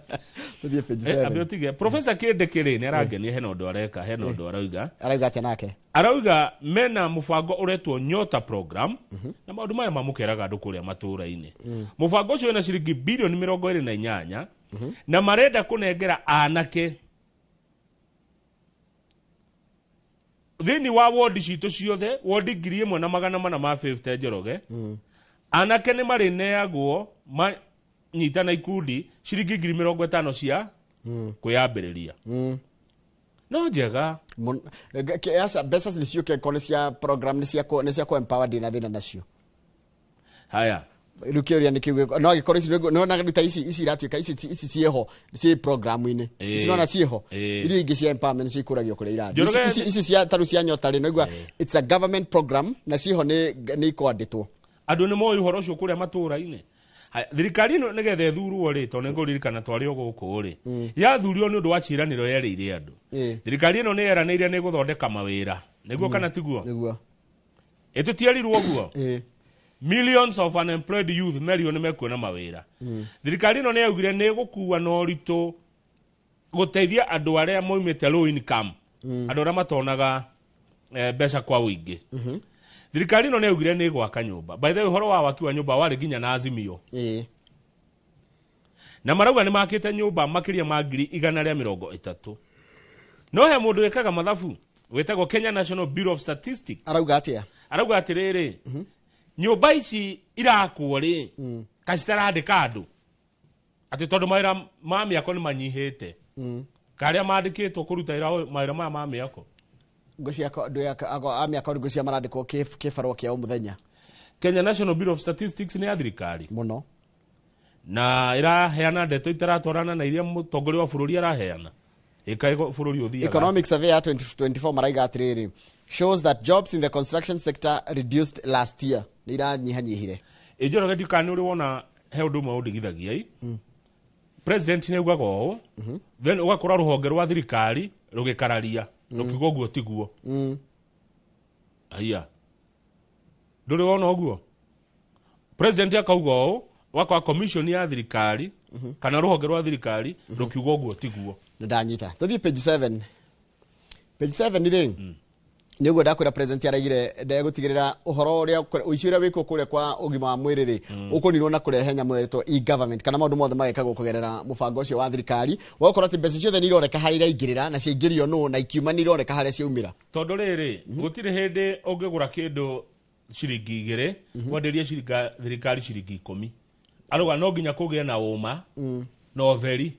Tũthiĩ page Ambe 7. ũtige. Professor Kindiki rĩ, nĩ arangenia, hena ũndũ areka, hena ũndũ arauga. Arauga atĩa nake? Arauga mena mũbango ũretwo Nyota program, na maũndũ maya mamũkeraga andũ kũrĩa matũũra-inĩ. Mũbango ũcio wĩna ciringi bilioni 28, na marenda kũnengera anake thĩinĩ wa wodi citũ ciothe, wodi 1450, Njoroge. Anake nĩ marĩneagwo manyitana ikundi ciringi 50,000 cia kwĩyambĩrĩria. No njega. Aca, mbeca nĩ ciũke korwo nĩ cia program, nĩ cia kũ empower, ndĩna thĩna nacio. Haya. Rĩu kĩũria nĩ kĩu, no angĩkorwo ici no na ta ici iratuĩka ici ciĩho ciĩ program-inĩ ici, nona ciĩho, iria ingĩ cia empowerment nĩcio ikũragio kũrĩa irathiĩ. Ici cia taru cia Nyota rĩ, naigua it's a government program na ciĩho nĩ ikwandĩtwo. Andũ nĩ moĩ ũhoro ũcio kũrĩa matũũra-inĩ. Haya, thirikari ĩno nĩgetha ĩthurwo rĩ, tondũ nĩngũririkana twarĩ o gũkũ rĩ, yathurirwo nĩ ũndũ wa ciĩranĩro yerĩire andũ. Thirikari ĩno nĩ yeranĩire nĩ gũthondeka mawĩra, nĩguo kana tiguo? Nĩguo. Ĩtũtierirwo ũguo? Millions of unemployed youth merirwo nĩ mekuona mawĩra. Thirikari ĩno nĩ yaugire nĩ ĩgũkua na ũritũ gũteithia andũ arĩa maumĩte low income, andũ arĩa matonaga mbeca kwa ũingĩ. Thirikari ĩno nĩ yaugire nĩ ĩgwaka nyũmba. By the way, ũhoro wa waki wa nyũmba warĩ nginya na Azimio, na marauga nĩ makĩte nyũmba makĩria ma 130,000. No he mũndũ wĩkaga mathabu wĩtagwo Kenya National Bureau of Statistics. Arauga atĩa? Arauga atĩrĩrĩ, nyũmba ici irakwo rĩ, kaĩ citarandĩka andũ, atĩ tondũ mawĩra ma mĩako nĩ manyihĩte, karĩa mandĩkĩtwo kũruta wĩra mawĩra maya ma mĩako. Ngũcia andũ a mĩako ngũcia marandĩkwo kĩbarũa kĩa o mũthenya. Kenya National Bureau of Statistics nĩ ya thirikari mũno, na ĩraheana ndeto itaratwarana na iria mũtongoria wa bũrũri araheana, ĩkaĩ bũrũri ũthiaga. Economic survey ya 2024 maraiga atĩrĩrĩ, shows that jobs in the construction sector reduced last year, nĩ iranyihanyihire. Ĩ Njoroge, ndikana nĩ ũrĩ wona he ũndũ ũmwe ũndigithagia i, president nĩ augaga ũũ, then ũgakora rũhonge rwa thirikari rũgĩkararia rũkiuga ũguo tiguo. Aya, ndũrĩ wona ũguo president akauga ũũ, ũgakora commission ya thirikari kana rũhonge rwa thirikari rũkiuga ũguo tiguo? Nĩ ndanyita. Tũthiĩ page 7. Page 7 rĩ, nĩ ũguo ndakwĩra president araigire ndegũtigĩrĩra ũhoro ũrĩa ũici ũrĩa wĩkwo kũrĩa kwa ũgima wa mwĩrĩ rĩ, ũkũninwo na kũrehe nyamũ ĩretwo e-government, kana maũndũ mothe magekagwo kũgerera mũbango ũcio wa thirikari wa gũkorwo atĩ mbeca ciothe nĩ ironeka harĩa iraingĩrĩra na ciaingĩrio nũ, na ikiuma nĩ ironeka harĩa ciaumĩra. Tondũ rĩrĩ, gũtirĩ hĩndĩ ũngĩgũra kĩndũ ciringi 2 wenderie thirikari ciringi 10. Arauga no nginya kũgĩe na ũma na ũtheri.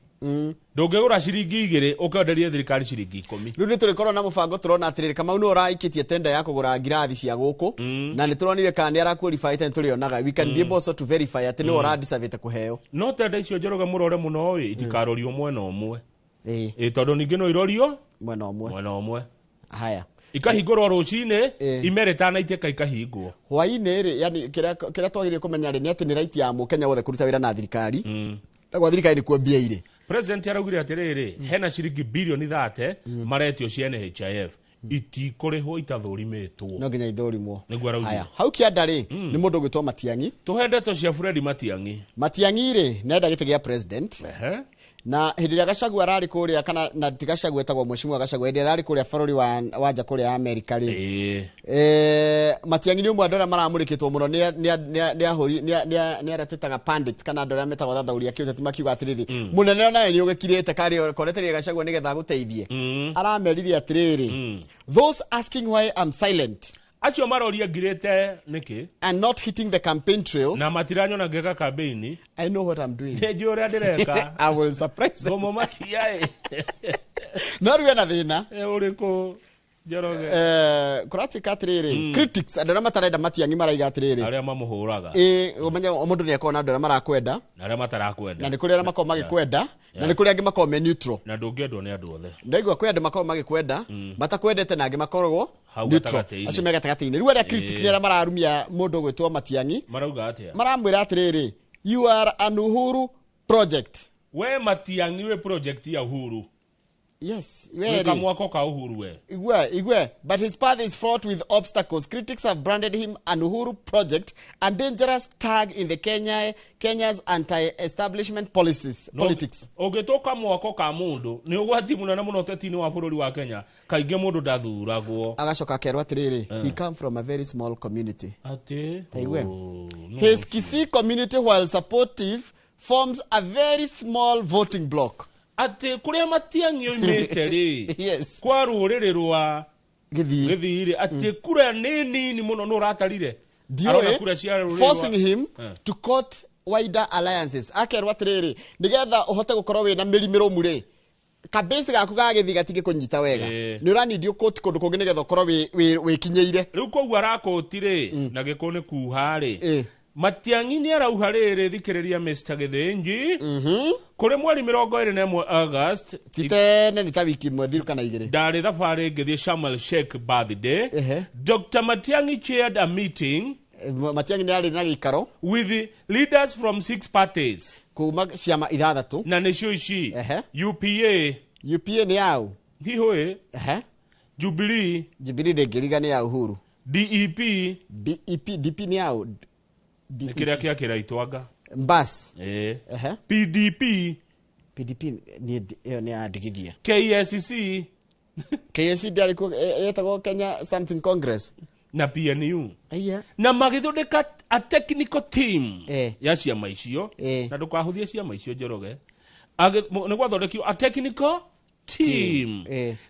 Ndũngĩgũra ciringi 2 ũkenderie thirikari ciringi 10. Rĩu nĩ tũrĩkorwo na mũbango tũrona atĩrĩrĩ, Kamau nĩ ũraikĩtie tenda ya kũgũra ngirathi cia gũkũ, na nĩ tũronire kana nĩ araqualify, nĩ tũrĩonaga. We can be able also to verify atĩ nĩwe ũradecavĩte kũheo. No tenda icio, Njoroge, mũrore mũno ĩ, itikarorio mwena ũmwe. Ĩ, tondũ ningĩ no irorio mwena ũmwe. Mwena ũmwe. Haya. Ikahingũrwo rũcinĩ, ime rĩtanaitĩka ikahingwo. Hwaĩ-inĩ rĩ, yani kĩrĩa twagĩrĩire kũmenya rĩ, nĩ atĩ nĩ right ya mũkenya wothe kũruta wĩra na thirikari, na gwa thirikari nĩkuo mbia irĩ. President araugire atĩrĩrĩ, hena ciringi birioni 30 maretio cia NHIF, itikũrĩhwo itathũrimĩtwo. No nginya ithũrimwo. Nĩguo araugire. Haya, hau kĩanda rĩ, nĩ mũndũ ũgwĩtwo Matiang'i. Tũhe ndeto cia Fred Matiang'i. Matiang'i rĩ, nĩarenda gĩtĩ gĩa president. Na hĩndĩ ĩrĩa Gachagua ararĩ kũrĩa, kana na ti Gachagua, etagwo Mheshimiwa Gachagua, hĩndĩ ĩrĩa ararĩ kũrĩa bũrũri wa nja kũrĩa Amerika rĩ, Matiang'i nĩ ũmwe andũ arĩa maramũrĩkĩtwo mũno nĩ ahũri nĩ arĩa twĩtaga pundits, kana andũ arĩa metagwo athathaũri a kĩũteti, makiuga atĩrĩrĩ, mũnene onawe nĩ ũgĩkirĩte karĩ koretereire Gachagua nĩgetha agũteithie. Aramerire atĩrĩrĩ, "Those asking why I'm silent Acio maroria ngirĩte nĩkĩ and not hitting the campaign trails, na matiranyona ngĩka campaign, I know what I'm doing. Nĩ njũĩ ũrĩa ndĩreka. I will surprise them." Ngũmũmakia ĩ. No rĩu ena thĩna. Ũrĩkũ, Njoroge? Kũratuĩka atĩrĩrĩ, critics, andũ arĩa matarenda Matiang'i, maraiga atĩrĩrĩ, Arĩa mamũhũraga. Ĩ, ũmenye o mũndũ nĩ akoragwo na andũ arĩa marakwenda na arĩa matarakwenda. Na nĩ kũrĩ arĩa makoragwo magĩkwenda, na nĩ kũrĩ angĩ makoragwo me neutral. Na ndũngĩendwo nĩ andũ othe. Ndaigua kwĩ andũ makoragwo magĩkwenda, matakwendete, na angĩ makoragwo Hau neutral. gatagatĩ-inĩ. Acio me gatagatĩ-inĩ. Rĩu arĩa critics nĩ arĩa mararumia mũndũ ũgwĩtwo Matiang'i. Marauga atĩa? Maramwĩra atĩrĩrĩ, "You are an Uhuru project." We Matiang'i wĩ project ya Uhuru. Yes. Wĩ We rĩ, kamwako ka Uhuru we. Igwe, Igwe, but his path is fraught with obstacles. Critics have branded him an Uhuru project, a dangerous tag in the Kenya's anti-establishment policies, politics. Ũngĩtũka mwako ka mũndũ nĩ ũgwati mũnene mũno ũteti-inĩ wa bũrũri wa Kenya. Kaingĩ mũndũ ndathuragwo. Agacoka akerwo atĩrĩrĩ, he come from a very small community. Atĩ? Taigue. Oh, no. His Kisii community, while supportive, forms a very small voting bloc. Atĩ kũrĩa Matiang'i oimĩte rĩ, kwa rũrĩrĩ rwa Gĩthii, Gĩthii rĩ, atĩ kura nĩ nini mũno. Nĩ ũratarire? Arona Ndiũĩ, kura cia rũrĩrĩ forcing him Eh. to court wider alliances. Akerwo atĩrĩrĩ, nĩgetha ũhote gũkorwo wĩna mĩri mĩrũmu rĩ, kabĩci gaku ga gĩthii gatingĩkũnyita wega, nĩ ũranindio kũti kũndũ kũngĩ nĩgetha ũkorwo wĩkinyĩire. Rĩu koguo arakũti rĩ, na gĩkũ nĩ kuha rĩ, Matiang'i nĩ arauha rĩrĩ, thikĩrĩria Mr Gĩthĩnji, kũrĩ mweri 21 August, Ti tene, nĩ ta wiki ĩmwe thiru kana igĩrĩ, ndarĩ thabarĩ ngĩthiĩ Sharm el Sheikh birthday. Dr Matiang'i chaired a meeting. Matiang'i nĩ arĩ na gĩikaro with leaders from six parties, kuma ciama ithathatũ. Na nĩcio ici: UPA. UPA nĩ yaũ? Ndiũĩ. Jubilee. Jubilee ndĩngĩriga nĩ ya Uhuru. DEP. DEP, DP nĩ yaũ? Nĩ kĩrĩa kĩa kĩraitwanga. Mbas. Ĩĩ. PDP. PDP niĩ ĩyo nĩ yandigithia. KSC. KSC ndĩarĩ kuo, yetagwo Kenya something Congress. Na PNU. Aya. Na magĩthondeka a technical team ya ciama icio, na ndũkahũthie ciama icio, Njoroge. Nĩ gwathondekirwo a technical team.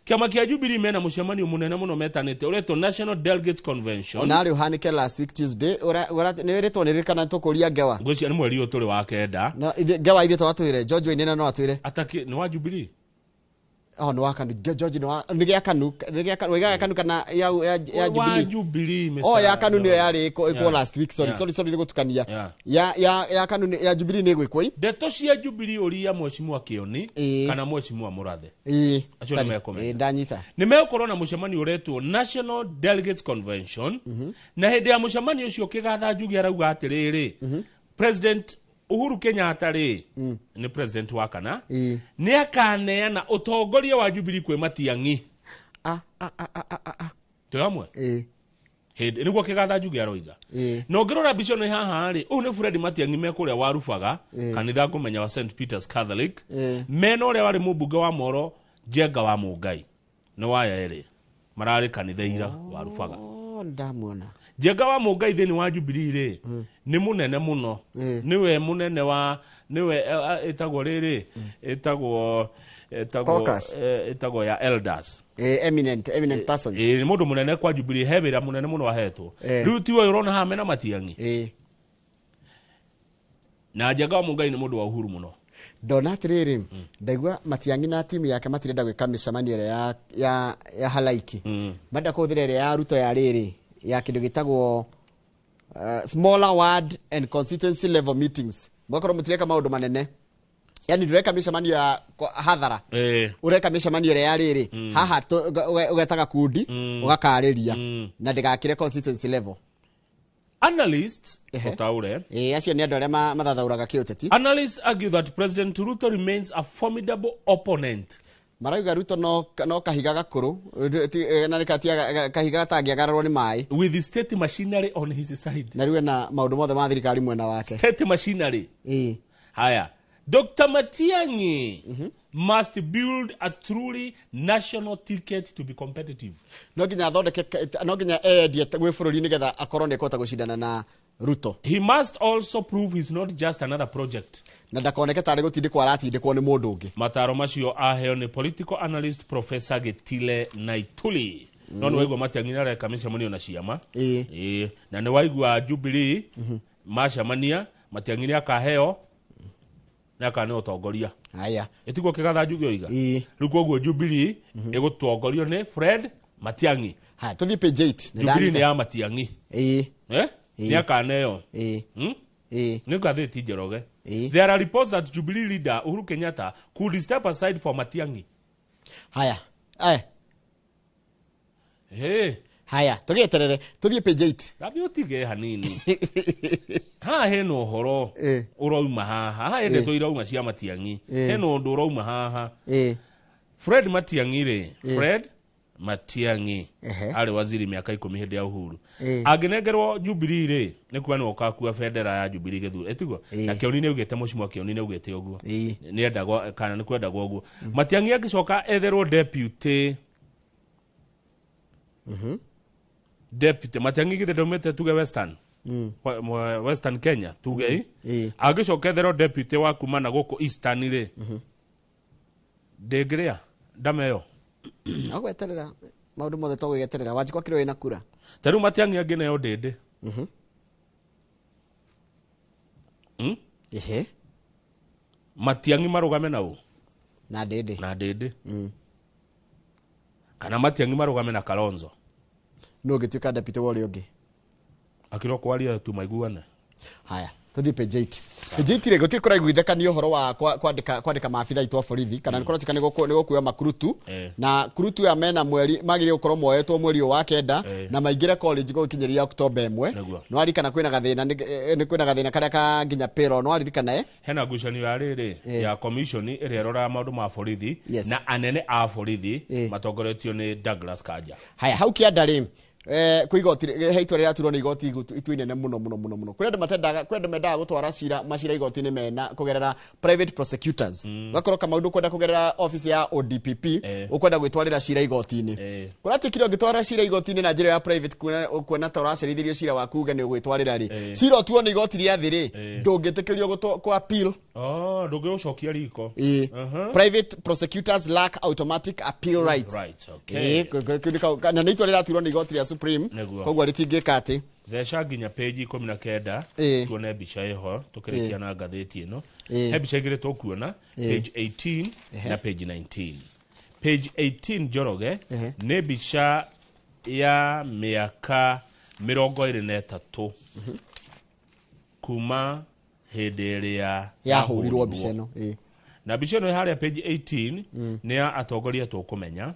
Kĩama kĩa Jubilee mena mũcemanio mũnene mũno metanĩte ũretwo National Delegates Convention. Ona arĩ ũhanĩke last week Tuesday, nĩ wĩrĩtwo nĩ rĩrĩ tũkũria ngewa. Ngwĩciria nĩ mweri ũyũ tũrĩ wa 9. No, ngewa ithuĩ twatwĩre George Wainaina no atwĩre. Ataki nĩ wa Jubilee. Oh, nĩ wa Kanu. George nĩ wa nĩ gĩa Kanu, nĩ gĩa Kanu, waigaga Kanu kana ya Wa Jubilee? Jubilee, Mr. Oh, ya Kanu nĩyo yarĩ ĩkwo last week. Sorry, sorry, sorry, nĩ gũtukania. Ya Kanu ya Jubilee nĩ ĩgwĩkwo ĩ? Ndeto cia Jubilee ũria Mheshimiwa Kĩoni kana Mheshimiwa Mũrathe. Acio nĩ Sorry. mekũmenya. Ĩĩ, ndanyita. Nĩ megũkorwo na mũcemanio ũretwo National Delegates Convention, na hĩndĩ ya mũcemanio ũcio Kĩgatha Njuge arauga atĩrĩrĩ, President Uhuru Kenyatta rĩ, nĩ president wa kana, nĩ akaneana ũtongoria wa Jubilee kwĩ Matiang'i. Twĩ hamwe? Hĩndĩ nĩguo Kĩgatha Njuge aroiga. Na ũngĩrora mbica ĩno ĩ haha rĩ, ũyũ nĩ Fred Matiang'i me kũrĩa Warubaga, kanitha ngũmenya wa St Peters Catholic, mena ũrĩa warĩ mũmbunge wa Moro, Njenga wa Mũngai, nĩ waya ĩrĩ mararĩ kanitha ira Warubaga. Oh, ndamuona. Njenga wa Mũngai thĩinĩ wa Jubilee rĩ, nĩ mũnene mũno, nĩwe mũnene wa nĩwe ĩtagwo rĩrĩ, ĩtagwo Caucus. ĩtagwo ya elders. Eminent persons. Nĩ mũndũ mũnene kwa Jubilee, he wĩra mũnene mũno ahetwo. Rĩu ti ũyũ ũrona haha mena Matiang'i. Na Njenga wa Mũigai nĩ mũndũ wa Uhuru mũno. Ndona atiriri, ndaigua Matiang'i na timu yake matirenda gwĩka mĩcemanio ĩrĩa ya halaiki. Marenda kũhũthĩra ĩrĩa ya Ruto ya rĩrĩ ya kĩndũ gĩtagwo smaller ward and constituency level meetings, mũgakorwo mũtireka maũndũ manene, yani ndũreka mĩcemanio ya hathara. Ũreka mĩcemanio ĩrĩa ya rĩrĩ haha ũgetaga kundi ũgakarĩria na ndĩgakĩre constituency level. Analysts ũtaũre. Ĩĩ, acio nĩ andũ arĩa mathathaũraga kĩũteti. Analysts argue that President Ruto remains a formidable opponent. Marauga Ruto no kahiga gakũrũ na nĩ kahiga gatangĩagararwo nĩ maĩ. With the state machinery on his side. Na rĩu ena maũndũ mothe ma thirikari mwena wake. State machinery. Haya, Dr. Matiang'i must build a truly national ticket to be competitive. No nginya athondeke, no nginya endie gwĩ bũrũri nĩgetha akorwo nĩ ekũhota gũcindana na Ruto. He must also prove he's not just another project. Na ndakoneke tarĩ gũtindĩkwo aratindĩkwo nĩ mũndũ ũngĩ. Mataro macio aheo nĩ political analyst Professor Gitile Naituli. No nĩ waigua Matiang'i nĩ areka mĩcemanio na ciama. Ĩĩ. Na nĩ waigua Jubilee macemania Matiang'i nĩ akaheo nĩ akaneo ũtongoria. Haya. Ĩtiguo kĩgatha Njuge oiga. Rĩu koguo Jubilee ĩgũtongorio nĩ Fred Matiang'i. Haya, tũthiĩ page 8. Nĩ Jubilee nĩ ndanyita. ya Matiang'i. Eh? Nĩ akaneo. Nĩ ngathĩti Njoroge. There are reports that Jubilee leader Uhuru Kenyatta could step aside for Matiang'i. Haya. Hey. Haya, tũgĩeterere, tũthiĩ page 8. Rambi ũtige hanini. Haha hena ũhoro ũrauma haha. Haha he ndeto irauma cia Matiang'i. Hena ũndũ ũrauma haha. Fred Matiang'i rĩ, Fred Matiang'i arĩ waziri mĩaka 10 hĩndĩ ya Uhuru. Angĩnengerwo Jubilee rĩ, nĩ kuga nĩwe ũgakua bendera ya Jubilee gĩthurano. Ĩtiguo? Na Kĩoni nĩ augĩte, Mheshimiwa Kĩoni nĩ augĩte ũguo. Nĩ endagwo kana nĩ kwendagwo ũguo. Matiang'i angĩcoka etherwo deputy. Deputy Matiang'i githĩ ndaumĩte tuge Western. Western Kenya tuge. Angĩcoka etherwo deputy wa kuma na gũkũ Eastern rĩ. Ndĩngĩrĩa ndameyo. No gweterera maũndũ mothe to gwĩgeterera Wanjikũ akĩrĩ wĩna kura. Ta rĩu Matiang'i angĩneo Ndĩndĩ. Matiang'i marũgame na ũ? Na Ndĩndĩ. Na Ndĩndĩ. Kana Matiang'i marũgame na Kalonzo. No ũngĩtuĩka deputy wa ũrĩa ũngĩ. Akĩrwo kwaria tu maiguane. Haya, tũthiĩ page 8. Page 8 rĩ, gũtirĩ kũraiguithĩkanio ũhoro wa kwandĩka maabitha aitũ a borithi, kana nĩ kũratuĩka nĩ gũkuoya makurutu. Na kurutu aya mena mweri, magĩrĩire gũkorwo moetwo mweri ũyũ wa kenda, na maingĩre college gũgĩkinyĩria Oktoba 1. Nĩ waririkana kwĩna gathĩna, nĩ kwĩna gathĩna karĩa ka nginya payroll, nĩ waririkana, eh? Hena ngucanio ya rĩrĩ, ya commission ĩrĩa ĩroraga maũndũ ma borithi, na anene a borithi matongoretio nĩ Douglas Kanja. Haya, hau kĩanda rĩ, kwĩ igoti, he itua rĩraturwo nĩ igoti itua inene mũno, mũno, mũno, mũno. Kwĩ andũ matendaga, kwĩ andũ mendaga gũtwara macira igoti-inĩ mena kũgerera private prosecutors. Ũgakorwo Kamau ndũkwenda kũgerera office ya ODPP, ũkwenda gwĩtwarĩra cira igoti-inĩ. Kũratuĩkire ũngĩtwara cira igoti-inĩ na njĩra ya private, kuona ta ũracerithĩrio cira waku uge nĩ ũgwĩtwarĩra rĩ. Cira ũtuo nĩ igoti rĩa thĩ rĩ, ndũngĩtĩkĩrio kũ appeal. Oh, ndũngĩũcokia riko. Private prosecutors lack automatic appeal rights. Right, okay. Na nĩ itua rĩraturwo nĩ igoti rĩa Supreme. Koguo rĩtingĩka atĩ. Theca nginya page 19, tuone mbica ĩho tũkĩrĩkia na ngathĩti ĩno. He mbica igĩrĩ tũkuona, page 18 na page 19. Page 18 Njoroge, nĩ mbica ya mĩaka 23 kuma hĩndĩ ĩrĩa yahũrirwo mbica ĩno. Na mbica ĩno harĩa page 18 nĩ ya atongoria tũkũmenya.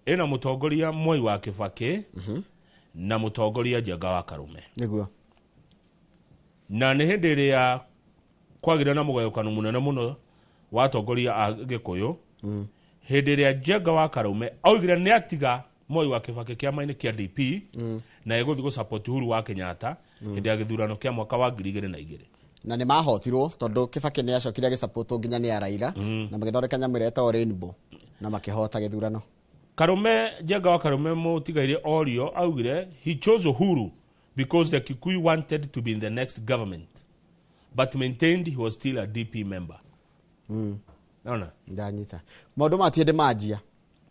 Ĩna mũtongoria Mwai wa Kibaki na mũtongoria Njenga wa Karume. Na nĩ hĩndĩ ĩrĩa kwagĩire na mũgayũkano mũnene mũno wa atongoria a Gĩkũyũ. Hĩndĩ ĩrĩa Njenga wa Karume augire nĩ atiga Moi wa Kibaki kĩama-inĩ kĩa DP na egũthiĩ gũ-support Uhuru wa Kenyatta hĩndĩ ya gĩthurano kĩa mwaka wa ngiri igĩrĩ na igĩrĩ. Na nĩ mahotirwo tondũ Kibaki nĩ acokire agĩsupport nginya nĩ Raila na magĩthondeka nyamũ ĩrĩa ĩtagwo Rainbow na makĩhota gĩthurano. Karume, Njenga wa Karume mũtigaire orio augire he chose Uhuru because the Kikuyu wanted to be in the next government but maintained he was still a DP member. Naona? Ndanyita. Maũndũ ma ti hĩndĩ manjia.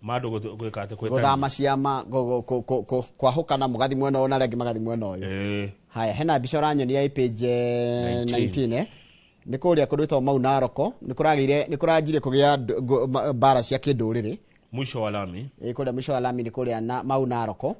Mandũ gwĩka atĩ kwĩtania. Gũthama ciama, kwahũkana mũgathi mwena ũyũ na arĩa angĩ magathi mwena ũyũ. Haya, hena mbica ũranyonia ĩ page 19. 19, eh? Nĩ kũrĩa kũndũ gwĩtagwo Mau Naroko nĩ kũragĩire nĩ kũranjire kũgĩa mbara cia kĩndũrĩrĩ mwisho wa lami. Kũrĩa mwisho wa lami nĩ kũrĩa na Mau Naroko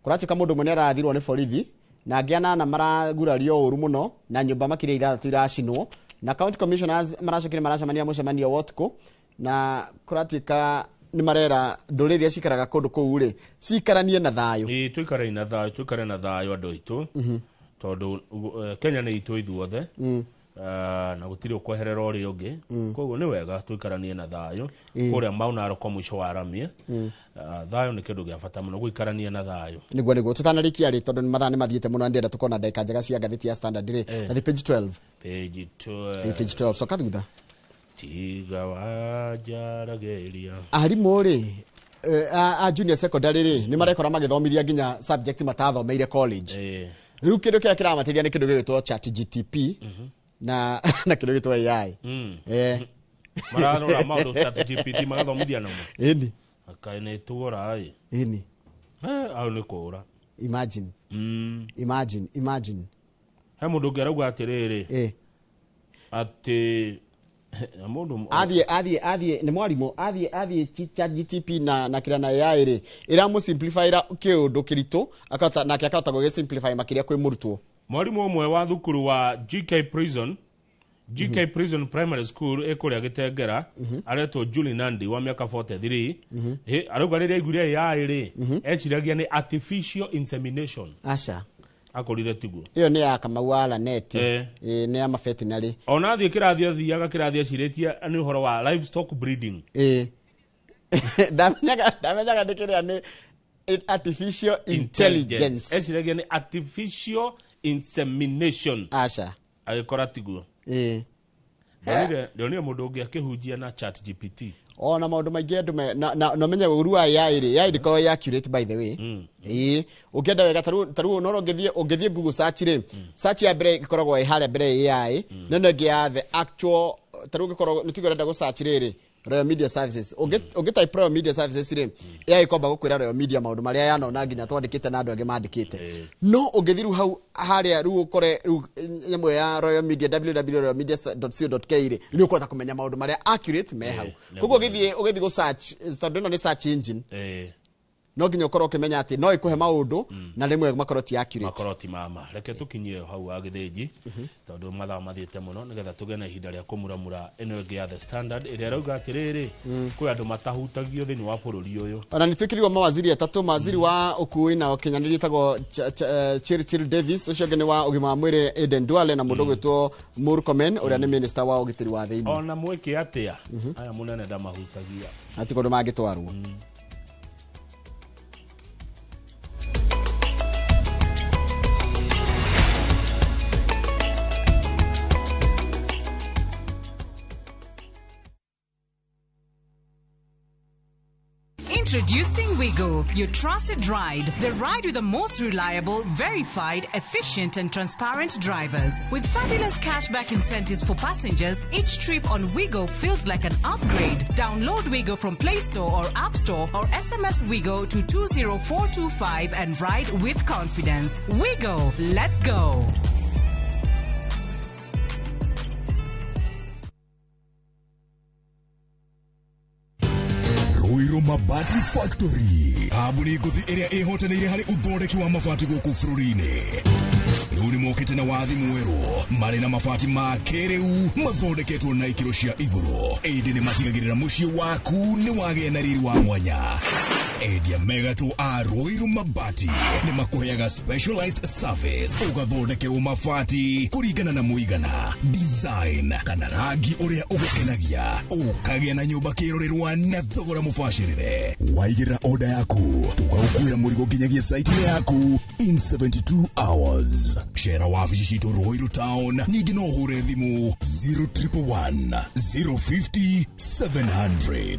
kũratuĩka mũndũ ũmwe nĩ arathirwo nĩ borithi na angĩ anana maragurario ũru mũno na nyũmba makĩria 6 iracinwo na county commissioners maracokire maracemania mũcemanio wa ũtukũ na kũratuĩka nĩ marera ndũrĩrĩ iria cikaraga kũndũ kũu rĩ cikaranie na thayũ. Ĩĩ tũikare na thayũ, tũikare na thayũ andũ aitũ tondũ Kenya nĩ itũ ithuothe na gũtirĩ ũkweherera ũrĩa ũngĩ koguo nĩ wega tũikaranie na thayũ kũrĩa Mau Naroko mũico wa Ramie. Thayũ nĩ kĩndũ gĩa bata mũno gũikarania na thayũ. Nĩguo tũtanarĩkia rĩ tondũ mathaa nĩ mathiĩte mũno ndĩrenda tũkona ndagĩka njega cia ngathĩti ya Standard rĩ na page 12. Page 12. Page 12 coka thutha. Tiga wajaragĩria. Arimũ rĩ a junior secondary rĩ nĩ marekora magĩthomithia nginya subject matathomeire college. Rĩu kĩndũ kĩrĩa kĩramateithia nĩ kĩndũ gĩgwĩtwo ChatGPT na kĩndũ gĩtwo AI. Mararora maũndũ ChatGPT magathomithia namo. Ĩni. Akaĩ nĩ tũgũra ĩ. Ĩni. Au nĩ kũũra. Imagine. Imagine, imagine. He mũndũ ũngĩ arauga atĩrĩrĩ. Atĩ mũndũ athiĩ nĩ mwarimũ athiĩ ChatGPT na kĩrĩa na AI rĩ ĩramũ simplify kĩũndũ kĩritũ akahota nake akahota gũgĩ simplify makĩria kwĩ mũrutwo. Mwarimu ũmwe wa thukuru wa GK Prison Primary School ĩkũrĩa Gĩtengera aretwo Julie Nandi wa mĩaka 43 arauga rĩrĩa aiguire AI rĩ eciragia nĩ artificial insemination. Aca akorire tiguo. Ĩyo nĩ ya Kamau wa Lanet nĩ ya mafetinarĩ. Ona athiĩ kĩrathi athiaga kĩrathi ecirĩtie nĩ ũhoro wa livestock breeding. Ndamenyaga nĩ kĩrĩa nĩ artificial intelligence. Eciragia nĩ artificial insemination. Aca agĩkora tiguo. Ndonire mũndũ ũngĩ akĩhunjia na ChatGPT. Ona maũndũ maingĩ andũ na menye ũru wa AI rĩ AI ndĩkoragwo ĩ accurate by the way. Ũngĩenda wega tarĩu no ũngĩthiĩ Google search rĩ search ya mbere ĩkoragwo ĩ harĩa mbere AI no ĩno ĩngĩ ya the actual tarĩu ũngĩkorwo nĩ tuge ũrenda gũ search rĩrĩ Royal Media Services ũngĩ type Royal Media Services rĩ AI ĩkwamba gũkwĩra Royal Media maũndũ marĩa yanona nginya twandĩkĩte na andũ angĩ mandĩkĩte no ũngĩthiĩ rĩu hau harĩa rĩu ũkore rĩu nyamũ ya Royal Media www.royalmedia.co.ke rĩ nĩ ũkũhota kũmenya maũndũ marĩa accurate me hau. Koguo ũgĩthiĩ gũ search tondũ ĩno nĩ search engine no nginya ũkorwo ũkĩmenya atĩ no ĩkũhe maũndũ na rĩmwe makorwo ti accurate. Makorwo ti mama. Reke tũkinyie hau wa Gĩthĩnji tondũ mathaa mathiĩte mũno nĩgetha tũgĩe na ihinda rĩa kũmuramura ĩno ĩngĩ ya The Standard ĩrĩa ĩrauga atĩrĩrĩ kwĩ andũ matahutagio thĩinĩ wa bũrũri ũyũ. Ona nĩtwĩkĩrirwo mawaziri atatũ, mawaziri wa ũkui na ũkinyanĩria etagwo Churchill Davis, ũcio ũngĩ nĩ wa ũgima wa mwĩrĩ Aden Duale na mũndũ ũgwĩtwo Murkomen ũrĩa nĩ minister wa ũgitĩri wa thĩinĩ. Ona mwĩke atĩa aya mũnene ndamahutagia ati kũndũ mangĩtwarwo. Introducing Wigo, your trusted ride. The ride with the most reliable, verified, efficient and transparent drivers. With fabulous cashback incentives for passengers, each trip on Wigo feels like an upgrade. Download Wigo from Play Store or App Store or SMS Wigo to 20425 and ride with confidence. Wigo, let's go. Ruiru Mabati Factory kambuni ngũthi ĩrĩa ĩhotanĩire harĩ ũthondeki wa mabati gũkũ bũrũri-inĩ. Rĩu nĩ mokĩte na wathi mwerũ marĩ na mabati ma kĩrĩu mathondeketwo na ikĩro cia igũrũ ĩndĩ nĩ matigagĩrĩra mũciĩ waku nĩ wagĩa na riri wa mwanya. Endia megatũ a Ruiru Mabati nĩ makũheaga specialized service ũgathondekerwo mabati kũringana na mũigana, design kana rangi ũrĩa ũgũkenagia, ũkagĩa na nyũmba kĩrorerwa na thogora mũbacĩrĩre. Waigĩrĩra order yaku tũgagũkuĩra mũrigo nginyagia site yaku in 72 hours. Cera wabici citũ Ruiru Town, ningĩ no ũhũre thimũ 0111 050 700.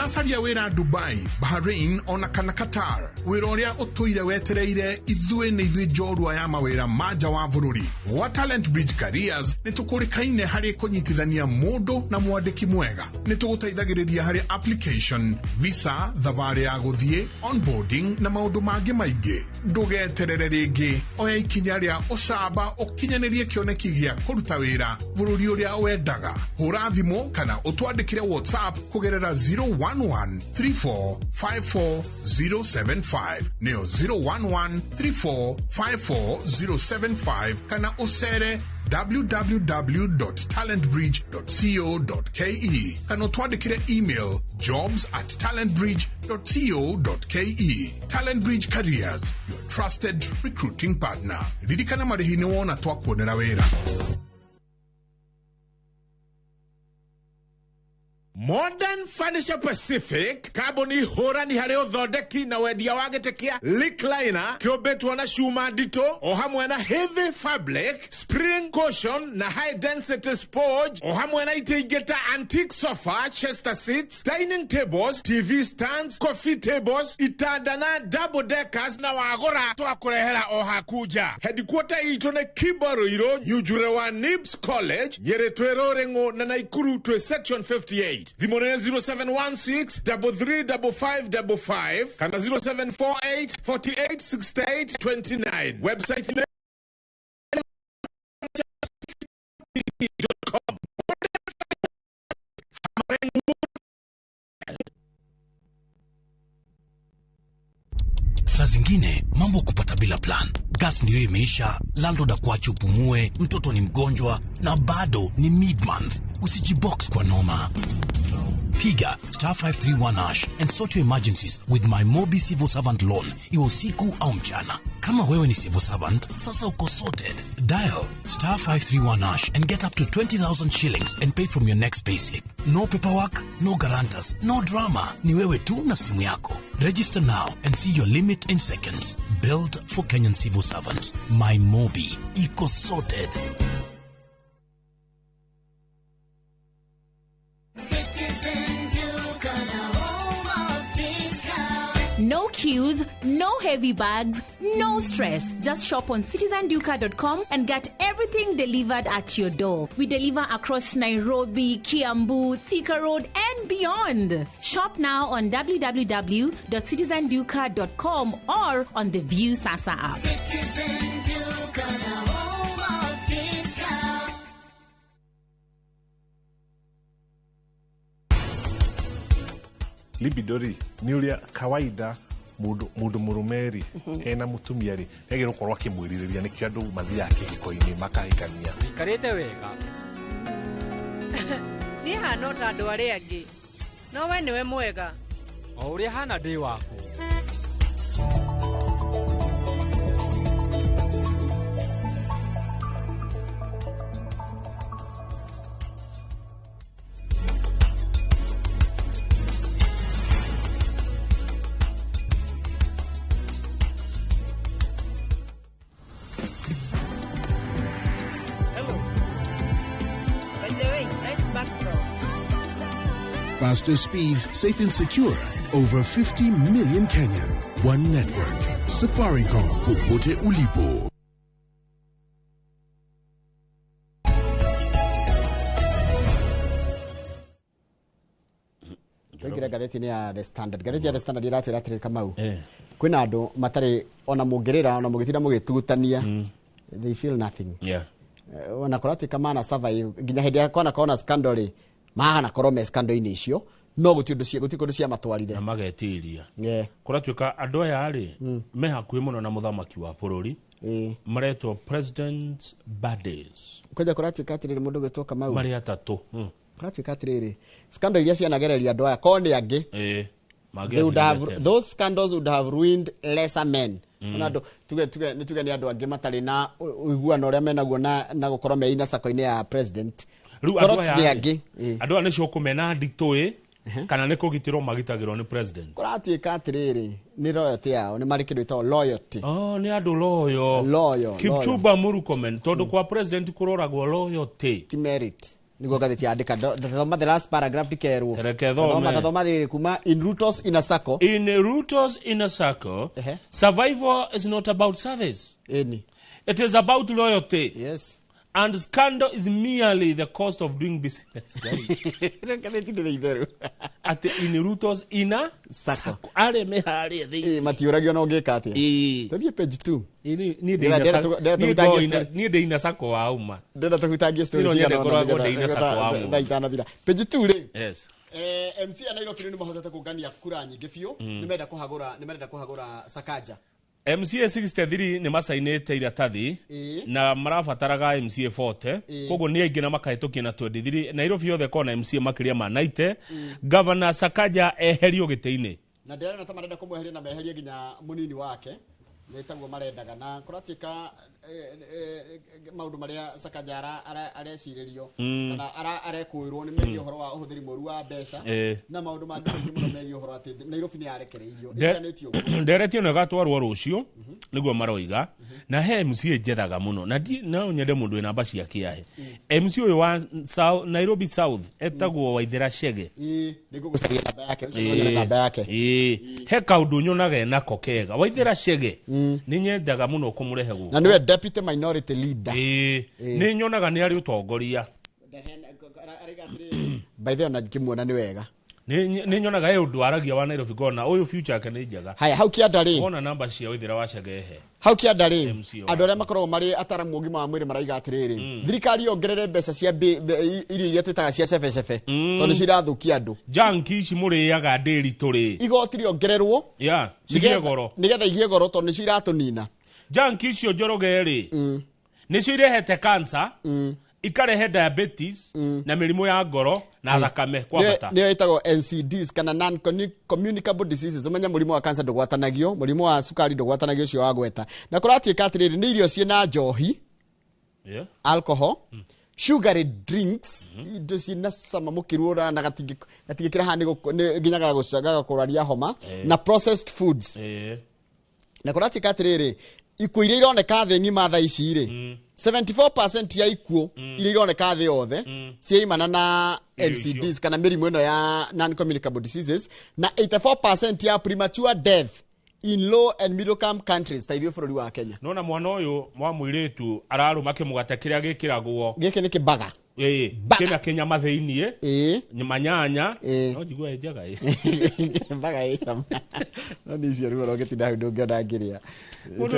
Ũracaria wĩra Dubai, Bahrain ona kana Qatar. Wĩra ũrĩa ũtũire wetereire ithuĩ nĩ ithuĩ njorua ya mawĩra ma nja wa bũrũri. Gwa Talent Bridge Careers nĩ tũkũrĩkaine harĩ kũnyitithania mũndũ na mwandĩki mwega. Nĩ tũgũteithagĩrĩria harĩ application, visa, thabarĩ ya gũthiĩ, onboarding na maũndũ mangĩ maingĩ. Ndũgeterere rĩngĩ, oya ikinya rĩa ũcamba ũkinyanĩrie kĩoneki gĩa kũruta wĩra bũrũri ũrĩa wendaga. Hũra thimũ kana ũtwandĩkĩre WhatsApp kũgerera 011 34 54 075 nĩyo 011 34 54 075 kana ũcere www.talentbridge.co.ke kana ũtwandĩkĩre email jobs@talentbridge.co.ke. Talent Bridge Careers, your trusted recruiting partner. Ririkana marĩhi nĩ wona twakuonera wĩra. Modern Furniture Pacific kambuni hũrani harĩ ũthondeki na wendia wa gĩtĩ kĩa recliner kĩũmbĩtwo na cuma nditũ o hamwe na heavy fabric, spring cushion na high density sponge o hamwe na itĩ ingĩ ta antique sofa, chester seats, dining tables, TV stands, coffee tables, itanda na double deckers na wagũra twakũrehera o haku nja. Headquarter itũ nĩ Kibaruirũ, Nyunjure wa Nibs College, Nyĩrĩ twĩ Rũrĩng'ũ na Naikuru twĩ section 58. Thimũ nĩ 0716 335555 kana 0748 48 68 29. Website nĩ .com. Saa zingine mambo kupata bila plan. Gas ndiyo imeisha, landlord akuache upumue, mtoto ni mgonjwa na bado ni mid-month. Usijibox kwa noma. Piga star 531 hash and sort your emergencies with my Mobi Civil Servant Loan, iwe usiku au mchana. Kama wewe ni civil servant, sasa uko sorted. Dial star 531 hash and get up to 20,000 shillings and pay from your next payslip. No paperwork, no guarantors, no drama. Ni wewe tu na simu yako. Register now and see your limit in seconds. Built for Kenyan civil servants. My Mobi. Iko sorted. No queues, no heavy bags, no stress. Just shop on citizenduka.com and get everything delivered at your door. We deliver across Nairobi, Kiambu, Thika Road, and beyond. Shop now on www.citizenduka.com or on the View Sasa app. Citizen Duka, the home of discount. Libido rĩ nĩ ũrĩa kawaida mũndũ mũrũme rĩ ena mũtumia rĩ nĩagĩrĩirwo gũkorwo akĩmwĩrirĩria nĩkĩo andũ mathiaga kĩhiko-inĩ makahikania. Wikarĩte wega. Niĩ hana ta andũ arĩa angĩ no we nĩwe mwega. O ũrĩa hana ndĩ waku. Faster speeds, safe and secure. Over 50 million Kenyans. One network. Safaricom. Popote ulipo. Twaingĩra ngathĩti-inĩ ya The Standard. Ngathĩti ya The Standard ĩratwĩra atĩrĩrĩ Kamau. Kwĩna andũ matarĩ ona mũngĩrĩra ona mũgĩtinda mũgĩtugutania. They feel nothing. Yeah. Ona kũratuĩka mana survive nginya hĩndĩ ĩrĩa kwanakorwo na scandal rĩ mahana korwo me scandal-inĩ icio no gũtirĩ ũndũ ciamatwarire na magetiria. Yeah. Kũratuĩka andũ aya rĩ me hakuhĩ mũno na mũthamaki wa bũrũri maretwo President Buddies. Kwanja kũratuĩka atĩrĩrĩ mũndũ ũgwĩtwo Kamau marĩ atatũ. Kũratuĩka atĩrĩrĩ scandal iria cianagereria andũ aya korwo nĩ angĩ those scandals would have ruined lesser men. Ona andũ tuge nĩ andũ angĩ matarĩ na ũiguano ũrĩa menaguo na gũkorwo me ina sako-inĩ ya president. Rĩu andũ aya andũ aya nĩcio kũmena nditũ kana nĩ kũgitĩrwo magitagĩrwo nĩ president. Kũratuĩka atĩrĩrĩ nĩ loyalty yao nĩ marĩ kĩndũ gĩtagwo loyalty. Oh, nĩ andũ loyal. Loyal. Kipchumba Murkomen tondũ kwa president kũroragwo loyalty ti merit. Niguo ngathĩti yandĩka. Thoma the last paragraph ndikerwo. Reke thome. Thoma rĩrĩ kuma in Ruto's inner circle. In Ruto's inner circle, survival is not about service. Ĩni. It is about loyalty. Yes. And scandal is merely the cost of doing business. Ngathĩti ndĩrĩ itherũ. Atĩ in Ruto's inner circle. Arĩa me harĩa thĩinĩ. Ĩ, matiũragio na ũngĩka atĩa. Tũthiĩ page 2. Niĩ ndĩ Ndĩrenda- inner circle- ndĩrenda niĩ tũhutangie ndo ina- story. niĩ ndĩ inner circle wa uma. Ndĩrenda tũhutangie story Niĩ no nyende cigana ũna ngoragwo nĩgetha- ndĩ inner circle wa nĩgetha mũndũ. thaa itanathira. Page 2 rĩ. Yes. MC a Nairobi rĩu nĩmahotete kũngania kura nyingĩ biũ. Nĩmarenda kũhagũra Sakaja. MCA 63 nĩ macainĩte iratathi na marabataraga MCA 40. Koguo nĩ aingĩ na makahĩtũkia na 23. Nairobi yothe kona MCA makĩria ma 90. Governor Sakaja eherio gĩtĩ-inĩ. Na ndĩrona ta marenda kũmweheria na meherie nginya mũnini wake nĩ taguo marendaga na kũratuĩka maũndũ marĩa Sakaja arecirĩrio kana arekũĩrwo nĩ megiĩ ũhoro wa ũhũthĩri mũru wa mbeca na maũndũ mangĩ maingĩ mũno megiĩ ũhoro atĩ Nairobi nĩ yarekereirio ĩtiganĩtio ũguo. Ndereti ĩno ĩgatwarwo rũciũ nĩguo maroiga na he MCA njethaga mũno na no nyende mũndũ wĩ namba cia kĩahe. MC ũyũ wa Nairobi South etagwo Waithera Chege. Ĩĩ, nĩngũgũcaria namba yake, ũcio no nyone namba yake. He kaũndũ nyonaga enako kega. Waithera Chege nĩ nyendaga mũno kũmũrehe gũkũ. Na nĩwe deputy minority leader. Nĩ nyonaga nĩ arĩ ũtongoria. By the way, ona ngĩmuona nĩ wega. Nĩ nyonaga he ũndũ aragia wa Nairobi ngona ũyũ future yake nĩ njega. Haya, hau kĩanda rĩ. Wona namba cia Waithera wa Chege he. Hau kĩanda rĩ, MC wa andũ arĩa makoragwo marĩ ataramu ũgima wa mwĩrĩ maraiga atĩrĩrĩ, thirikari yongerere mbeca cia irio iria twĩtaga cia cebecebe tondũ nĩcio irathũkia andũ. Junk ici mũrĩaga ndĩri tũrĩ. Igoti rĩongererwo Yeah, cigĩe goro. nĩgetha igĩe goro tondũ nĩcio iratũnina. Junk icio Njoroge rĩ, nĩcio irehete cancer, ikarehe diabetes na mĩrimũ ya ngoro na thakame kwa bata. Nĩyo ĩtagwo NCDs kana non communicable diseases. Ũmenye mũrimũ wa cancer ndũgwatanagio, mũrimũ wa cukari ndũgwatanagio ũcio wa gweta. Na kũratuĩka atĩrĩrĩ, nĩ irio ciĩna njohi, alcohol, sugary drinks, indo ciĩna cama mũkĩru ũra na gatingĩkĩra haha nginya gagakũraria homa, na processed foods. Na kũratuĩka atĩrĩrĩ, ikuũ iria ironeka thĩ ng'ima thaa ici rĩ, 74% ya ikuũ iria ironeka thĩ yothe ciaimana na NCDs kana mĩrimũ ĩno ya non-communicable diseases, na 84% ya premature death in low and middle income countries ta ithuĩ bũrũri wa Kenya. Nona mwana ũyũ wa mũirĩtu ararũma kĩmũgate kĩrĩa gĩkĩragwo. Gĩkĩ nĩ kĩbaga. Kĩna kĩnyama thĩiniĩ, manyanya, no njigua ĩ njega ĩ. Baga ĩ cama. No nĩ icio rĩu ũrogĩtinda hau ndũngĩona ngĩrĩa. Mũndũ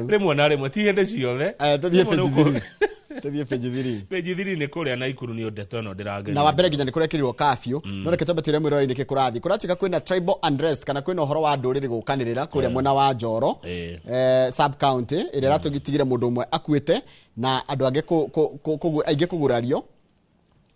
rĩmwe na rĩmwe ti hĩndĩ ciothe. Aya, tũthiĩ Rĩmwe nĩ page ũkũ- 3. Tũthiĩ page 3. Page 3 nĩ kũrĩa Naikuru nĩ ndeto ĩno ndĩrageria. Na wa mbere nginya nĩ kũrekĩrirwo curfew. No reke twambe twĩre mwĩroreri nĩkĩ kũrathiĩ. Kũratuĩka kwĩna tribal unrest kana kwĩna ũhoro wa ndũrĩrĩ gũkanĩrĩra kũrĩa mwena wa Njoro, sub county ĩrĩa ĩratũgitigire mũndũ ũmwe akuĩte na andũ angĩ aingĩ kũgurario.